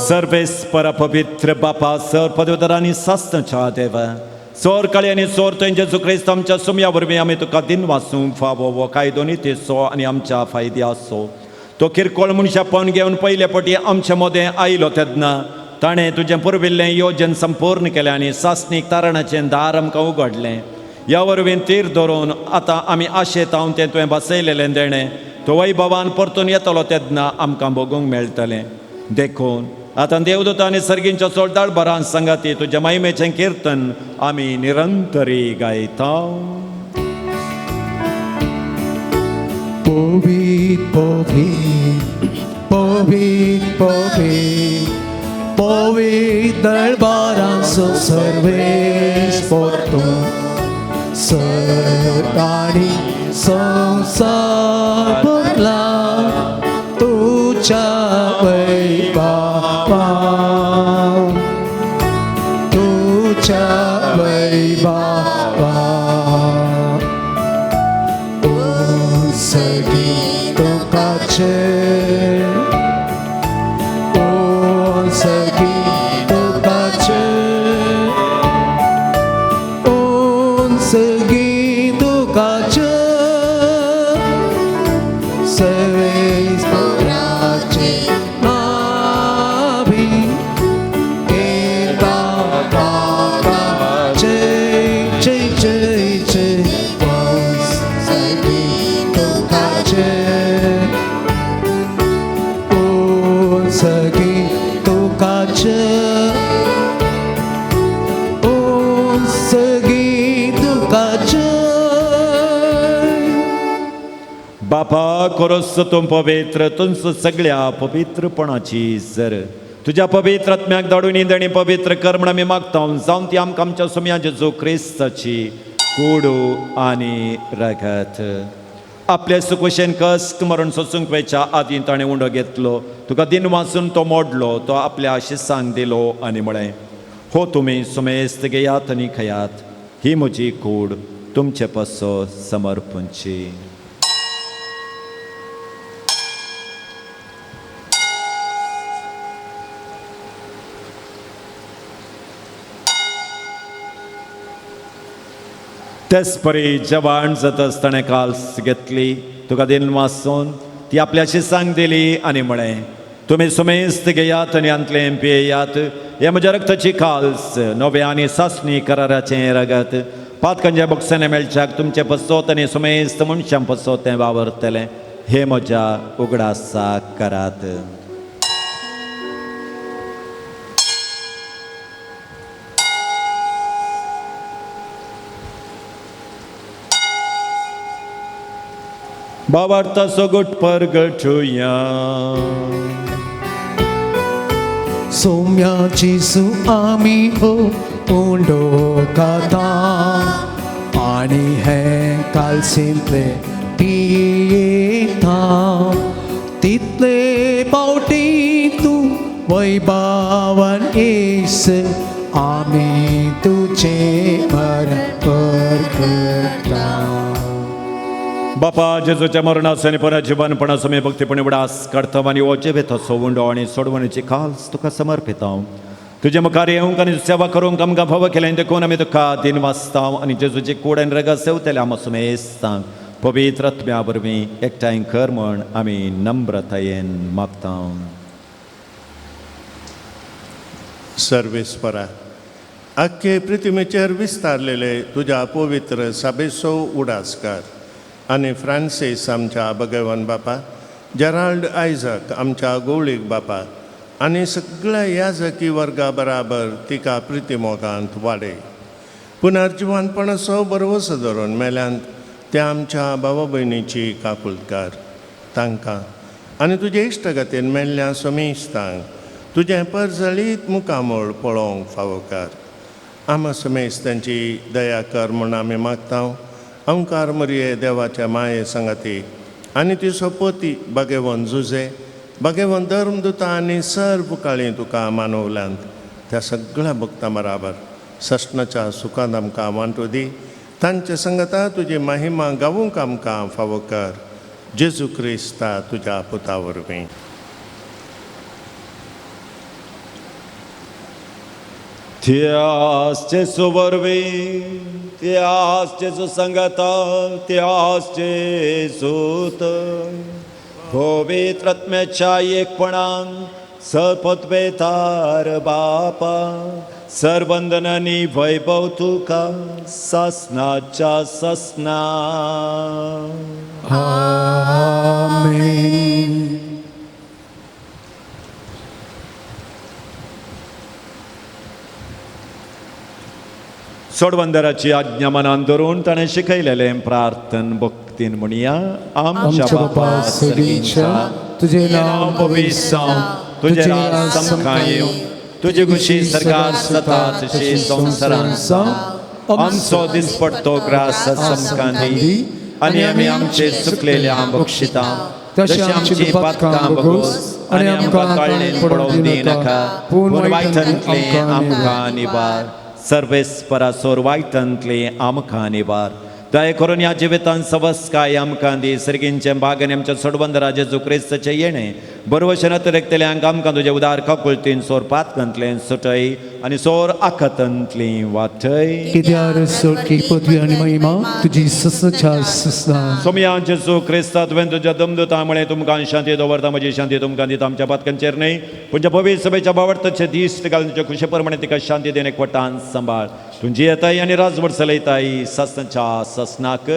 सर्वेस्परा पवित्र बापा सर पदवीधर आनी सासणाच्या देवा चोर काळी आनी चोर थंय जेजू क्रिस्त आमच्या सुम्या वरवीं आमी तुका दिनवासूंक फावो. हो कायदो नितीचो आनी आमच्या फायद्याचो. तो किरकोळ मनशापण घेवन पयले पटी आमचे मदें आयलो तेन्ना ताणें तुजें पुर्विल्लें योजन संपूर्ण केलें आनी सासणीक तारणाचें दार आमकां उगडलें. ह्या वरवीं तीर धरून आतां आमी आशेत हांव तें तुवें बसयलेलें देणें तो वैभवान परतून येतलो तेन्ना आमकां भोगूंक मेळटलें. देखून आतां देवदूत आनी सर्गींच्या सोल्दाळ बरान सांगाती तुज्या महिमेचें किर्तन आमी निरंतरी गायता. पवित्र पवित्र पवित्र पवित्र पवित्र दरबारांचो सर्वेस्पर तूं सदांनी संवसार भरला तुज्या वैभवान तुज्या वैभवान. सगी तुकाचे ओ सगी तुकाचे ओ सगी तुकाचे सर्वेस्पराचे नावी एका बापाचे जय जय जय सगी तुकाचे ओ सगी तुकाचे ओ सगी तुकाचे. बापा कोरस तूं पवित्र तुमचो सगळ्या पवित्रपणाची जर तुज्या पवित्र आत्म्याक धाडून इंदणी पवित्र कर म्हण आमी मागता. जावन ती आमकां आमच्या सुम्या जेजू क्रिस्ताची कुडू आनी रगत. आपले सुकुशेन कश्ट मरण सोसूंक वयच्या आदीं ताणें उंडो घेतलो तुका दिन वाचून तो मोडलो तो आपल्या शिसांक दिलो आनी म्हळें हो तुमी सुमेस्त घेयात आनी खयात ही म्हजी कूड तुमचे पासो समर्पणची. तेच परी जवान जातच ताणें काल्स घेतली तुका दिन वाचून ती आपल्या शिसांक दिली आनी म्हळें तुमी सुमेस्त घेयात आनी हांतलें पियेयात हें म्हज्या रक्ताची काल्स नव्या आनी सासणी कराराचें रगत पातकांच्या बोक्सांनी मेळच्याक तुमचें पसोत आनी सुमेस्त मनशां पसोत तें वावरतलें हें म्हज्या उगडासाक करात. बाबार्था गोट परगटुया. सोम्या जेजू आमी हो उंडो खाता आनी हे कालसींतले पियेता. तितले पावटी तूं वैभावान येस आमी तुजें मरण परगटा. बापा जेजूच्या मरणाचो आनी पुनर्जिवनपणाचो आमी भक्तीपणी उडास काडता आनी हो जिविताचो उंडो आनी सोडवणीची खास तुका समर्पिता. तुजे मुखार येवंक आनी सेवा करूंक आमकां फावो केलें देखून आमी तुका दिन वाचता आनी जेजूची कूड आनी रगत सेवतले आमकां सुमेस्तांक पवित्र आत्म्या वरवीं एकठांय कर म्हण आमी नम्रतायेन मागता. सर्वेस्परा आख्खे पृथ्वीचेर विस्तारलेले तुज्या पवित्र साबेसो उडास कर आनी फ्रांसीस आमच्या भगवान बापा, जेराल्ड आयजक आमच्या गौळीक बापा आनी सगळ्या याजकी वर्गा बराबर तिका प्रितीमोगांत वाडय. पुनर्जिवनपणाचो बरवसो धरून मेल्यांत त्या आमच्या भावा भयणीची काकुळकार तांकां आनी तुजे इश्टगतीन मेल्ल्या समेस्तांक तुजें परजळीत मुखामळ पळोवंक फावो कर. आमा समेस्तांची दया कर म्हूण आमी मागता. अंकार मरिये देवाच्या माये संगाती आनी ती सोपोती भगेवन जुजे भगेवन धर्मदुता आनी सर्व काळी तुका मानवल्यांत त्या सगळ्या भक्तां बराबर सस्नाच्या सुखान आमकां वांटो दी. तांचे संगता तुजी महिमा गावूंक आमकां फावो कर. जेजू क्रिस्ता तुज्या पुता वरवीं. त्यास जेजू वरवीं, त्यास जेजू संगता, त्यास जेजूत पवित्र आत्म्याच्या एकपणान सपत्वेतार बापा सर्वंदनानी वैभव तुका ससनाच्या ससना. आमेन. सोडवंदराची आज्ञा मनान धरून ताणें शिकयलेलें प्रार्थन भक्तीन म्हणया. आमच्या बापा सर्गीच्या, तुजें नांव पवित्र जावं, तुजें राज आमकां येवं, तुजी खुशी सर्गात जाता तशी संवसारांत जावं. आमचो दिसपडतो ग्रास आमकां दी आनी आमी आमचे चुकलेल्या बक्षिता तशी आमची पातकां बगोस आनी आमकां ताळणेन पडोवंक दिनाका, पूण वायटांतलें आमकां निवार. सर्वेस्परा सोर वायटांतलें आमकां निवार. दया करून ह्या जिवितान सवस्काय आमकां दी. सर्गींचें भाग आनी आमच्या सोडवंदरा जेजू क्रिस्ताचें येणें बरवशेन अतिरेकतल्यांक आमकां तुजें उदार काकुळतीन सोर पातकांतलें सुटय आनी सोर आखातांतलीं वाटय. कित्यार सोडकी पदवी आनी महिमा तुजी ससच्या ससना. सोमया जेजू क्रिस्ता तुवें तुज्या दमदुता म्हळें तुमकां शांती दवरता, म्हजी शांती तुमकां दिता. आमच्या पातकांचेर न्हय पूण पवित्र सभेच्या बावडताचे दीस घालून तुज्या खुशे प्रमाणे तिका शांती देणे एकवटान सांबाळ. तुजी येताय आनी राजवट चलयताय ससनाच्या ससनाक.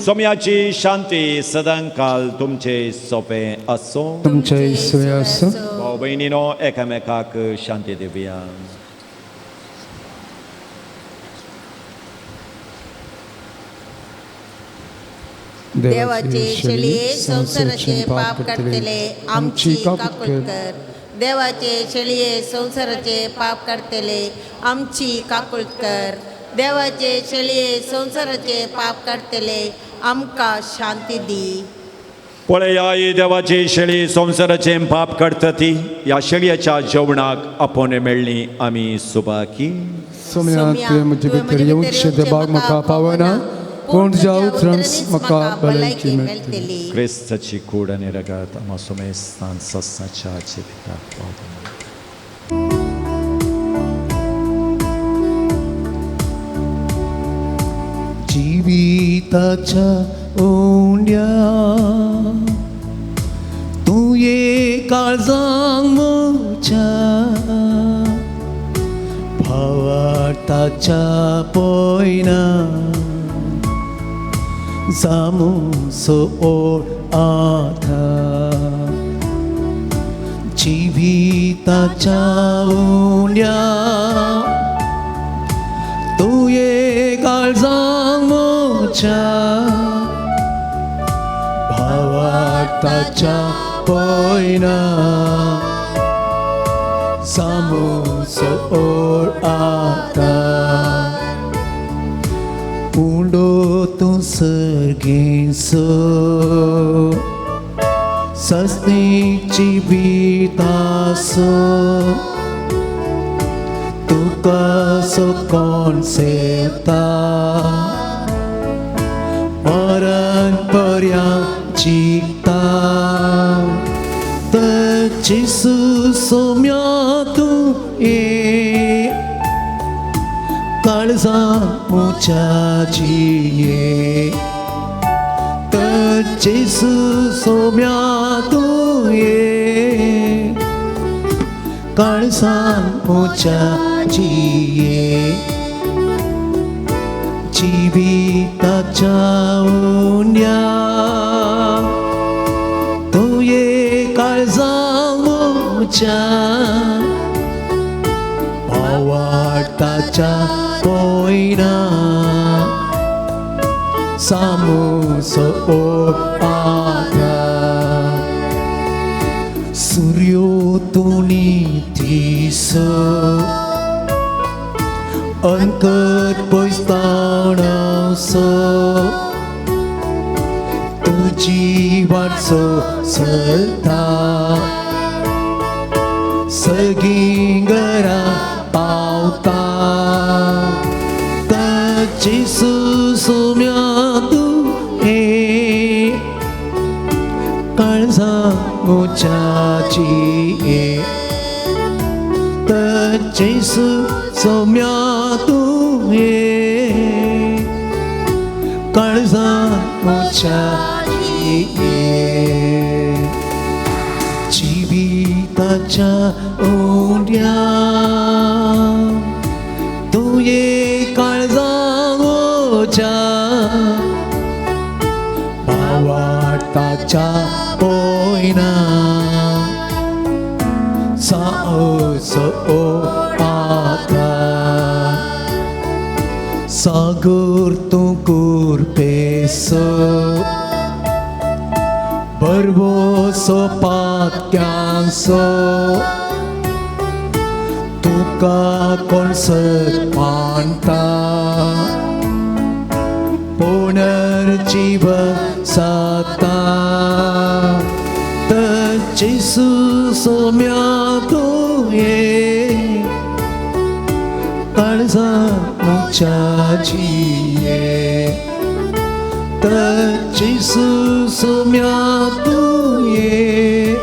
सोमयाची शांती सदांकाल तुमचे सोपे असो. तुमचे सोय असो. भाव भयणीनो एकामेकाक शांती दिवया. देवाचे शेळये संवसाराचे पाप काडटले आमची काकूट कर. देवाचे शेळये संवसाराचे पाप काडटले आमची काकूट कर. देवाचे शेळये संवसाराचे पाप काडटले आमकां शांती दी. पळया ही देवाची शेळी संवसाराचें पाप काडटा ती. ह्या शेळयेच्या जेवणाक आपोवणें मेळ्ळी आमी सुबाकी. सोमया तुवें म्हजे भितर येवचें देवाक म्हाका पावना, पूण तुज्या उतरान म्हाका भलायकी मेळटली. क्रिस्ताची कूड आनी रगत आमकां सुमेस्तान सस्नाच्या जिविताक पावोवं. जिविताच्या उंड्या तूं ये काळजांक म्हज्या भावार्थाच्या पयना जामुसो ओळ आधार. जिविताच्या उंड्या तूं ये काळजांक म्हज्या भावार्थाच्या पयना जामुसो ओळ आधार. उंडो तूं सर्गेचो सस्नीक जिवीत आसो तुका सो कोण सेवता मरण पर्यंत जिखता तर जेजू सोम्या तूं ये काळजा म्हज्या जिये तर जेजू सोम्या तूं ये काळजा म्हज्या जिये जिविताच्या उण्या तूं ये काळजा म्हज्या पावाटाच्या पोयना सामूसो आधार सूर्यो तूं नितीसो अंकट पयसताणासो तुजी वाटसो चलता सगळीं घरा पावता तर जेजू सोम्या तूं ये काळजा म्हज्या जिये तर जेजू सोम्या तूं ये काळजा म्हज्या जिये जिविताच्या उण्या तूं ये काळजा म्हज्या भावार्थाच्या पोयना साओसो आधार सागोर तूं कुरपेसो बरवोसो पात्यांसो तुका कोण सत मानता पुनर्जीव साता तर जेजू सोम्या तूं ये काळजा म्हज्या जिये तर जेजू सोम्या तूं ये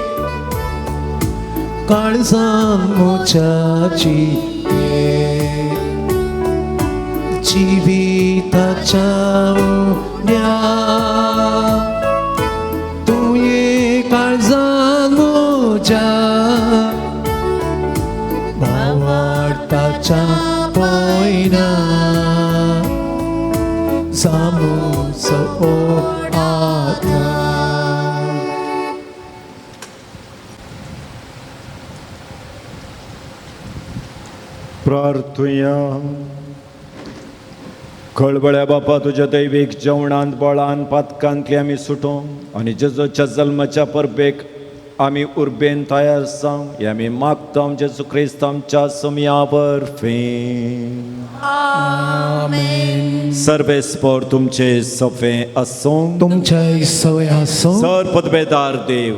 काळजा म्हज्या जिये जिविताच्या उण्या तूं ये काळजा म्हज्या भावार्थाच्या पोयना सामूसो आधार. प्रार्थुया. खळबळ्या बापा तुज्या दैवीक जेवणांत बळान पातकांतली आमी सुटों आनी जेजूच्या जल्माच्या परबेक आमी उर्बेन तयार जावं हें आमी मागता जेजू क्रिस्त आमच्या सोम्या वरवीं. सर्वेस्पर तुमचे सफे आसूं तुमच्या सवय आसूं. सर पदवेदार देव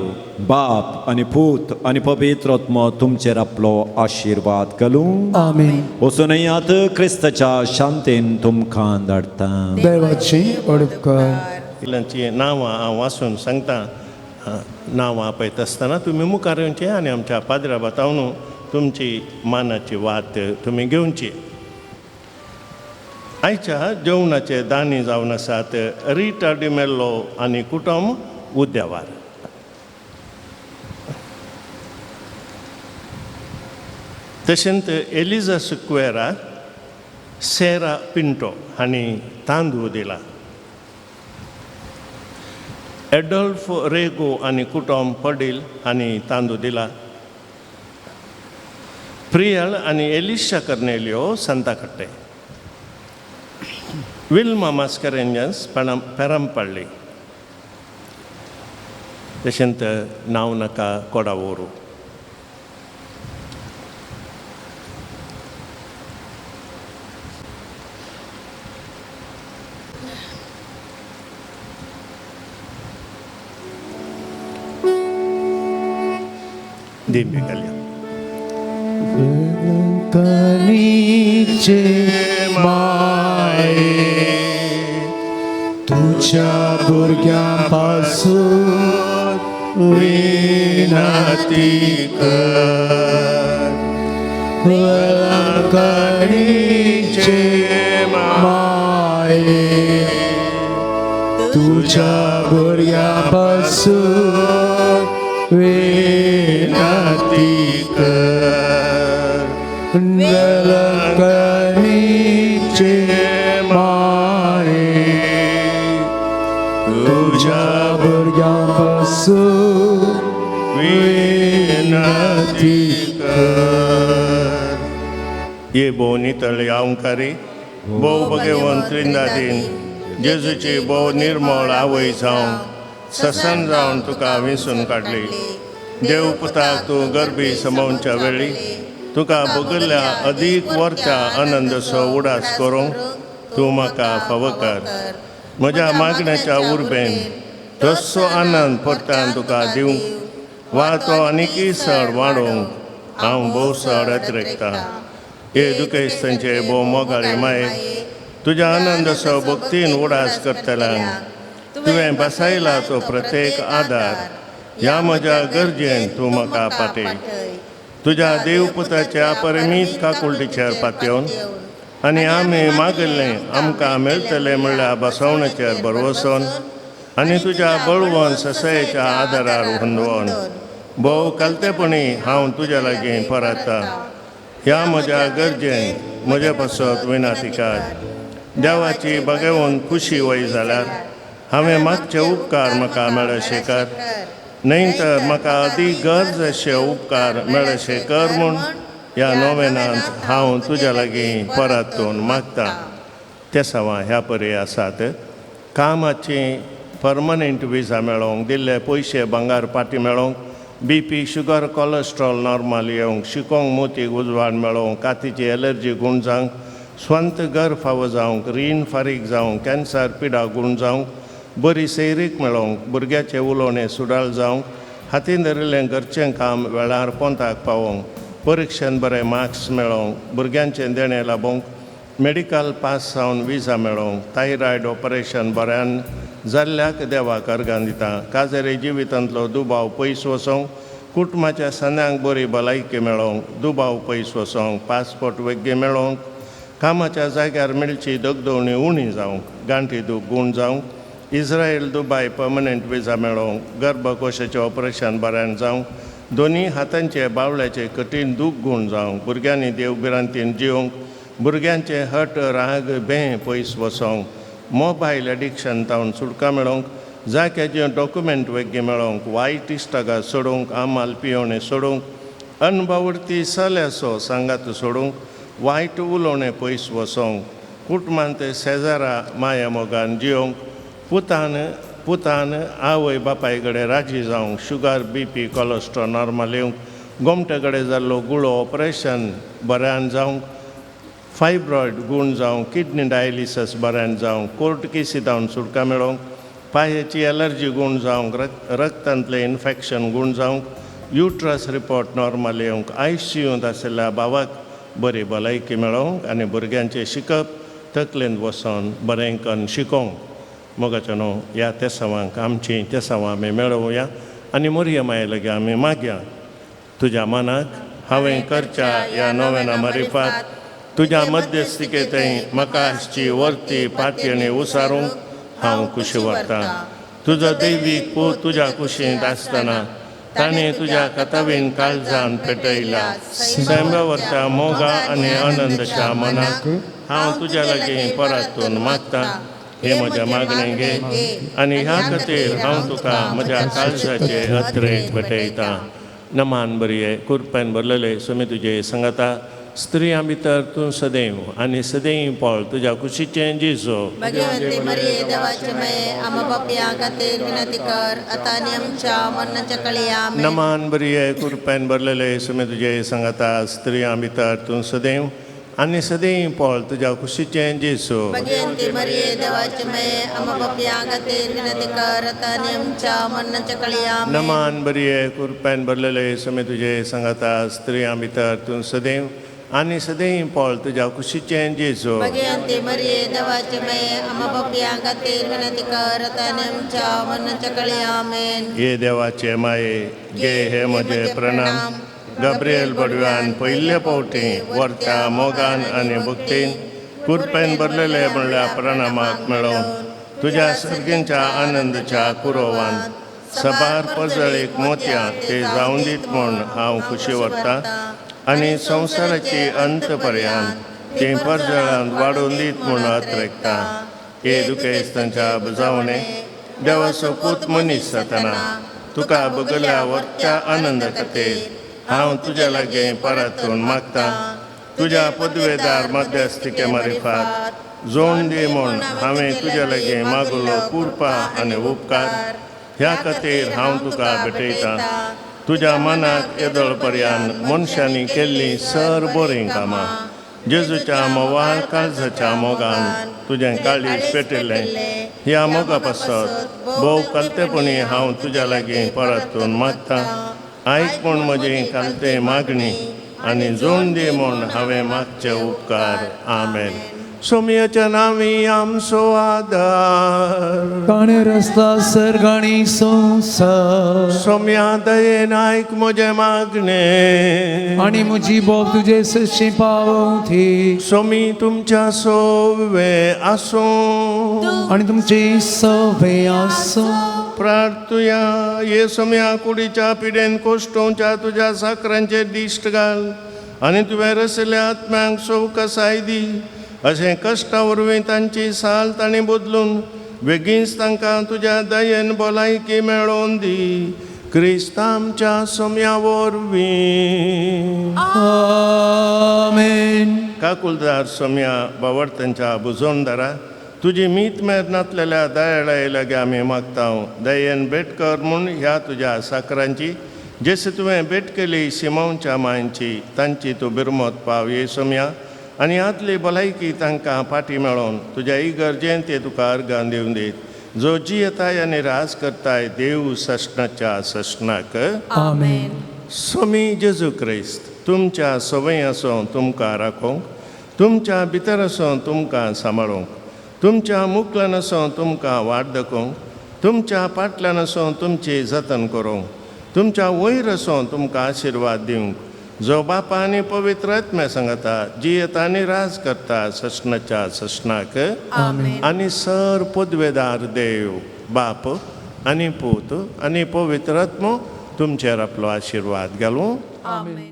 बाप आनी पूत आनी पवित्र आत्मो तुमचेर आपलो आशिर्वाद घालूं. आमेन. वचून आत क्रिस्ताच्या शांतीन तुमकां धाडटा. देवाची उपकार. इल्यांची नांवां हांव वाचून सांगता. नांवां पळयता आसतना तुमी मुखार येवचे आनी आमच्या पाद्रा बातावन तुमची मानाची वात तुमी घेवची. आयच्या जेवणाचे दानी जावन आसात रिटा डिमेल्लो आनी कुटुंब उद्यावार. तशेंच एलिजा सुक्वेरा सेरा पिंटो हांणी तांदूळ दिला. एडोल्फ रेगो आनी कुटुंब पडील हांणी तांदूळ दिला. प्रियल आनी एलिशा कर्नेलियो सांताकट्टे. विल्मा मास्करेंजस पेरमपल्ली. तशेंच नांव नाका कोडावोरू. दिंबी घालया. कनीचे माये तुझ्या भुरग्यांपासून विनंती कर. कणीचे माये तुझ्या भुरग्यांपासून विनंती कर. कणीचे माये तुझ्या भुरग्यांपासून विनंती कर. ये भोव नितळ अहंकारी, भोव भगवंत त्रिंदादीन जेजूची भोव निर्मळ आवय जावन ससन जावन तुका विसून काडली. देव पुताक तूं गर्भी समोवच्या वेळी तुका बगल्ल्या अदीक वर्त्या आनंदसो उडास करूंक तूं म्हाका फावो कर. म्हज्या मागण्याच्या उर्बेन तस्सो आनंद परतान तुका दिवंक वा तो आनीकय सड वाडोवंक हांव भोव सड अत्रेकतां. हे दुखेस्तांचे भोव मोगाळी माये, तुज्या आनंदसो भक्तीन उडास करतल्यांक तुवें बसायला तो प्रत्येक आदार ह्या म्हज्या गरजेन तूं म्हाका पाटय. तुज्या देवपुताच्या अपरिमीत काकुळटीचेर पातयेवन आनी आमी मागिल्लें आमकां मेळटलें म्हणल्यार बसवण्याचेर भरवसोन आनी तुज्या बळवंत ससायेच्या आदारार हुंदवोन भोव कलतेपणी हांव तुज्या लागीं परतता. ह्या म्हज्या गरजेन म्हजे पासत विनाती कर. देवाची बगेवन खुशी वय जाल्यार हांवें मागचे उपकार म्हाका मेळशे कर, न्हय तर म्हाका अदीक गरज अशे उपकार मेळशे कर म्हूण ह्या नोवेनांत हांव तुज्या लागीं परतून मागता. ते सवां ह्या परी आसात. कामाची परमनंट विजा मेळोवंक, दिल्ले पयशे भांगर पाटी मेळोवंक, BP sugar cholesterol normal येवंक, शिकोंक मोतीक उजवाड मेळोवंक, कातीची एलर्जी गूण जावंक, स्वंत घर फावो जावंक, रीण फारीक जावंक, कॅन्सर पिडा गूण जावंक, बरी सैरीक मेळोवंक, भुरग्याचें उलोवणें सुडाळ जावंक, हातीन धरिल्लें घरचें काम वेळार पोंताक पावोवंक, परिक्षेन बरे मार्क्स मेळोवंक, भुरग्यांचें देणें लाबोवंक, मेडिकल पास जावन विजा मेळोवंक, थायरॉयड ऑपरेशन बऱ्यान जाल्ल्याक देवाक अर्गां दिता. काजारी जिवितांतलो दुबाव पयस वचोंक, कुटुंबाच्या सन्यांक बरी भलायकी मेळोवंक, दुबाव पयस वचोंक, पासपोर्ट वेग्गे मेळोवंक, कामाच्या जाग्यार मेळची दगदवणी उणी जावंक, गांठी दूख गूण जावंक, इस्रायल दुबाय पर्मनंट विजा मेळोवंक, गर्भकोशाचें ऑपरेशन बऱ्यान जावंक, दोनी हातांचे बावल्याचे कठीण दूख गूण जावंक, भुरग्यांनी देव भिरांतीन जिवंक, भुरग्यांचे हट राग बें पयस वचोंक, मोबायल एडिक्शन तावन सुटका मेळोवंक, जाग्याचे डॉक्युमेंट वेग्गे मेळोवंक, वायट इश्टागात सोडोवंक, आमाल पियोवणें सोडोवंक, अनबावडती सल्यासो सांगात सोडूंक, वायट उलोवणें पयस वचोंक, कुटुंबांत शेजारा माया मोगान जियोवंक, पुतान पुतान आवय बापाय कडेन राजी जावंक, शुगर BP cholesterol normal येवंक, गोमटे कडेन जाल्लो गुळो ऑपरेशन बऱ्यान जावंक, फायब्रॉयड गूण जावंक, किडनी डायलिसीस बऱ्यान जावंक, कोर्ट केसी जावन सुटका मेळोवंक, पांयाची एलर्जी गूण जावंक, रक्तांतलें इन्फेक्शन गूण जावंक, युट्रस रिपोर्ट नॉर्मल येवंक, I C यूंत आशिल्ल्या भावाक बरी भलायकी मेळोवंक आनी भुरग्यांचें शिकप तकलेंत बसोन बरें करून शिकोवंक. मोगाचो न्हू ह्या तेसांवांक आमचीं तेसांवां आमी मेळोवया आनी मोरये माये लागीं आमी मागया. तुज्या मनाक हांवें करच्या ह्या नोवेना मारिफात तुज्या मध्यस्थिकेंतय म्हाका आसची वर्ती पातयेणी उसारूंक हांव खुशी व्हरतां. तुजो दैवीक पूत तुज्या कुशींत आसतना ताणें तुज्या कथावीन काळजान पेटयला सैमावरच्या मोगा आनी आनंदाच्या मनाक हांव तुज्या लागीं परतून मागतां. हे म्हज्या मागणें घे आनी ह्या खातीर हांव तुका म्हज्या काळजाचे अत्रेक भेटयतां. नमान बरये कुरपेन भरलेले सुमी तुजे सांगाता, स्त्रियां भितर तूं सदैव आनी सदैव पळ तुज्या कुशीचें जेजू. भगवंती मरिये देवाचे माये, आम्हा पापयां खातीर विनंती कर, आतां आनी आमच्या मरणाच्या काळी. आमेन. नमान बरये कुरपेन भरलेले सुमी तुजे सांगाता, स्त्रियां भितर तूं सदैव आनी सदैव पळ तुज्या कुशीचें जेजू. भगवंती मरिये देवाचे माये, आम्हा पापयां खातीर विनंती कर आतां आनी आमच्या मरणाच्या कळी. आमेन. नमान बरये, कुरपेन भरलेले, समे तुजे सांगाता, स्त्रियां भितर तूं सदैव आनी सदैव पळ तुज्या कुशीचें जेजू. भगवंती मरिये देवाचे माये, आम्हा पापयां खातीर विनंती कर आतां आनी आमच्या मरणाच्या कळी. आमेन. ये देवाचे माये, गे हे म्हजे प्रणाम. गाब्रिएल बडव्यान पयले फावटी व्हरत्या मोगान आनी भक्तीन कुरपेन भरलेले म्हणल्यार प्रणामाक मेळोवन तुज्या सर्गींच्या आनंदाच्या कुरोवान सबार परजळीक मोतयां ते जावन दीत म्हूण हांव खुशी व्हरतां आनी संवसाराची अंत पर्यंत ते परजळांत वाडोवन दीत म्हूण अत्रेकता. हे दुखेस्तांच्या बुजावणे देवाचो पूत मनीस जातना तुका बगल्या व्हरत्या आनंदा खातीर हांव तुज्या लागीं परतून मागता, तुज्या पदवेदार मध्यस्थिके मारिफात जोड दी म्हूण हांवें तुज्या लागीं मागलो कुरपा आनी उपकार. ह्या खातीर हांव तुका भेटयतां. तुज्या मनाक येदोळ पर्यंत मनशांनी केल्लीं सर बरीं कामां, जेजूच्या मोवाळ काळजाच्या मोगान तुजें काळीज पेटिल्लें, ह्या मोगा पासत भोव कलतेपणी हांव तुज्या लागीं परतून मागता. आयक म्हूण म्हजी कालते मागणी आनी जोड दी म्हूण हांवें मागचे उपकार. आमेन. सोमयाच्या नांवी आमचो आदार. ताणें रस्ता सर्गाणी संवसार. सोम्या दयेन आयक म्हजें मागणें आनी म्हजी बोब तुजे सशी पावती. सोमी तुमच्या सोवे आसूं आनी तुमची सवे आसूं. प्रार्थुया. ये सोम्या, कुडीच्या पिडेन कोश्टोवच्या तुज्या साकरांचेर दिश्ट घाल आनी तुवें रसल्या आत्म्यांक सवकसाय दी. अशें कश्टा वरवीं तांची साल तांणी बदलून बेगीनच तांकां तुज्या दयेन भलायकी मेळोवन दी. क्रिस्त आमच्या सोम्या वरवीं. आमेन. काकुलदार सोम्या, बावडतांच्या बुजोवणदारा, तुजी मीत मेर नातलेल्या दयाळाय लागीं आमी मागता, दयेन भेट कर म्हूण ह्या तुज्या साकरांची, जशें तुवें भेट केली सिमांवच्या मांयची, तांची तूं बिरमत पाव ये सोम्या, आनी आदली भलायकी तांकां फाटी मेळोवन तुज्या इगर्जेन ते तुका अर्गां दिवन दीत, जो जियेताय आनी राज करताय देव सश्णाच्या सश्णाक. आमेन. स्वामी जेजू क्रिस्त तुमच्या सवय आसूं तुमकां राखोवंक, तुमच्या भितर आसूं तुमकां सांबाळूंक, तुमच्या मुखल्यान आसूं तुमकां वाट दाखोवंक, तुमच्या फाटल्यान आसूं तुमची जतन करूंक, तुमच्या वयर आसूं तुमकां आशिर्वाद दिवंक, जो बापा आनी पवित्र आत्म्या सांगता जियेता आनी राज करता सश्णाच्या सश्णाक. आनी सर पदवेदार देव बाप आनी पूत आनी पवित्र आत्मो तुमचेर आपलो आशिर्वाद घालूं. आमेन.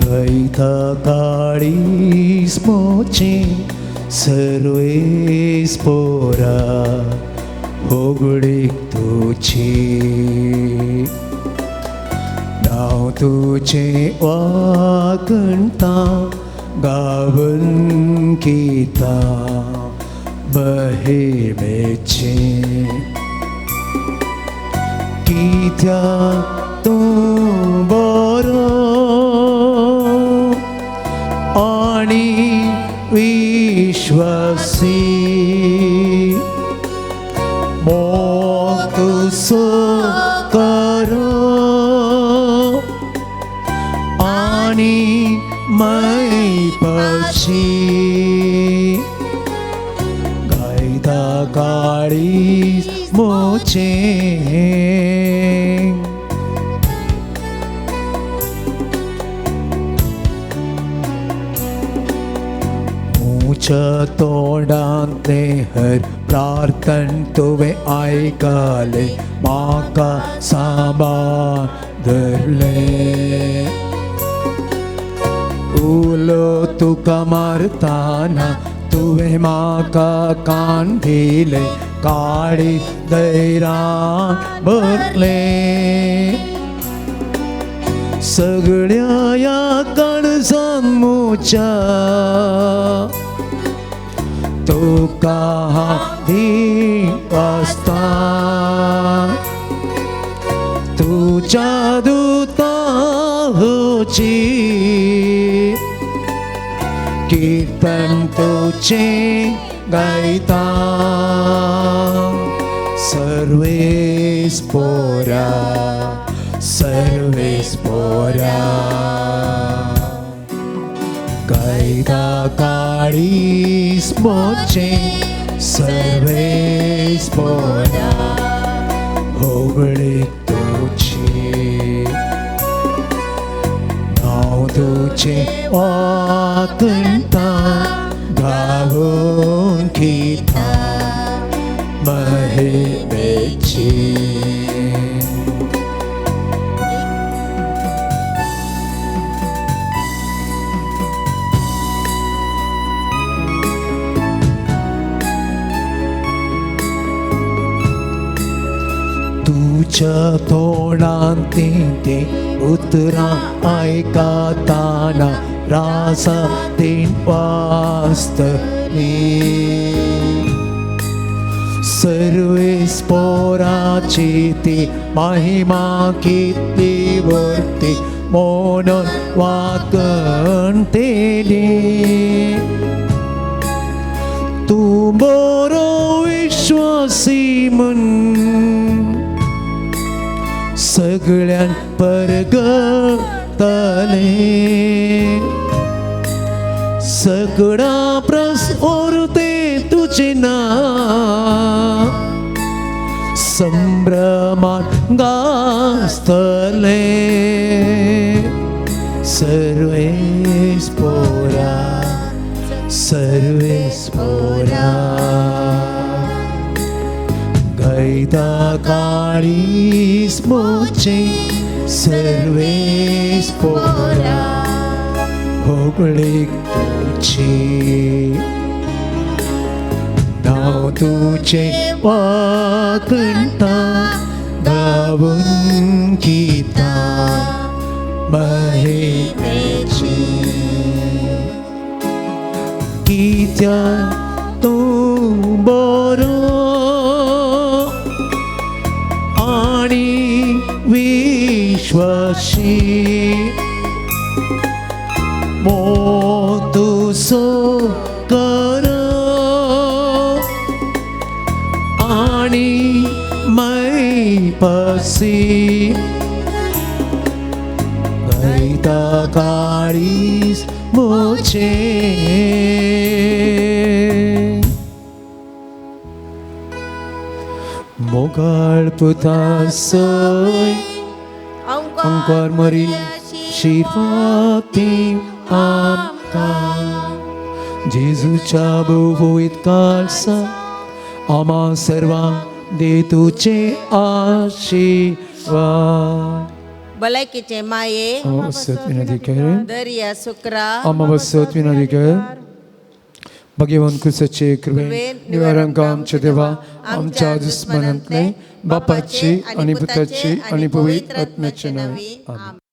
गैता काळीस मोचे सर्वेस पोरा होगडीक तुजी, नांव तुजें वाकणता गावन गीता महिमेचें. कित्याक तूं बरो आनी विश्वासी, मोग तुजो करो आनी मैपाची. गायता काळीज मोचें. उच्या तोंडांतलें हर प्रार्थन तुवें आयकलें, म्हाका सांबाळ धरलें. उलो तुका मारताना तुवें म्हाका कान दिलें, काळी दैरान भरलें. सगळ्या ह्या काळजान म्हज्या तुका हांव दिवासता तुज्या दुताची कीर्तन तुझे गायता सर्वेस पोरा सर्वेस पोरा गायता काळीस मोचे सर्वेस पोरा होगळे तुझे नांव तुझे वाकणता गावून गीता महिमेची तुझ्या तोंडान ती उतरां आयकताना रासा तीन वाजतली सर्वेस पोराची ती महिमा किती वरती म्हणून वाकणतेली तूं बरो विश्वासी म्हण सगळ्यां परगतले सगळा प्रस ओरते तुझे नाव संभ्रमान गाजतले सर्वेस पोरा सर्वेस पोरा गायता काळीस मोचे सर्वेस पोरा होगळीक तुझी नांव तुझे वाकणता गावून गीता महिमेची कित्याक तूं बरो आनी विश्वासी मोतुसो कर आनी मैपसी गायता काळीस मोचे मोगाळ पुता सय अंकार मरी शिरपाती आमकां जेजूच्या भोवयत काळसा आमा सर्वांक दे तुजे आशिर्वाद. भलायकीचे माये वसत विनंती कर दर्या सुक्रा आमा वसत विनंती कर भगवान क्रिस्ताचे कृपेन निवारण आमच्या देवा आमच्या दुस्मनांतले बापाची आणि पुताची आणि पवित्र आत्म्याचे नावे. आमेन.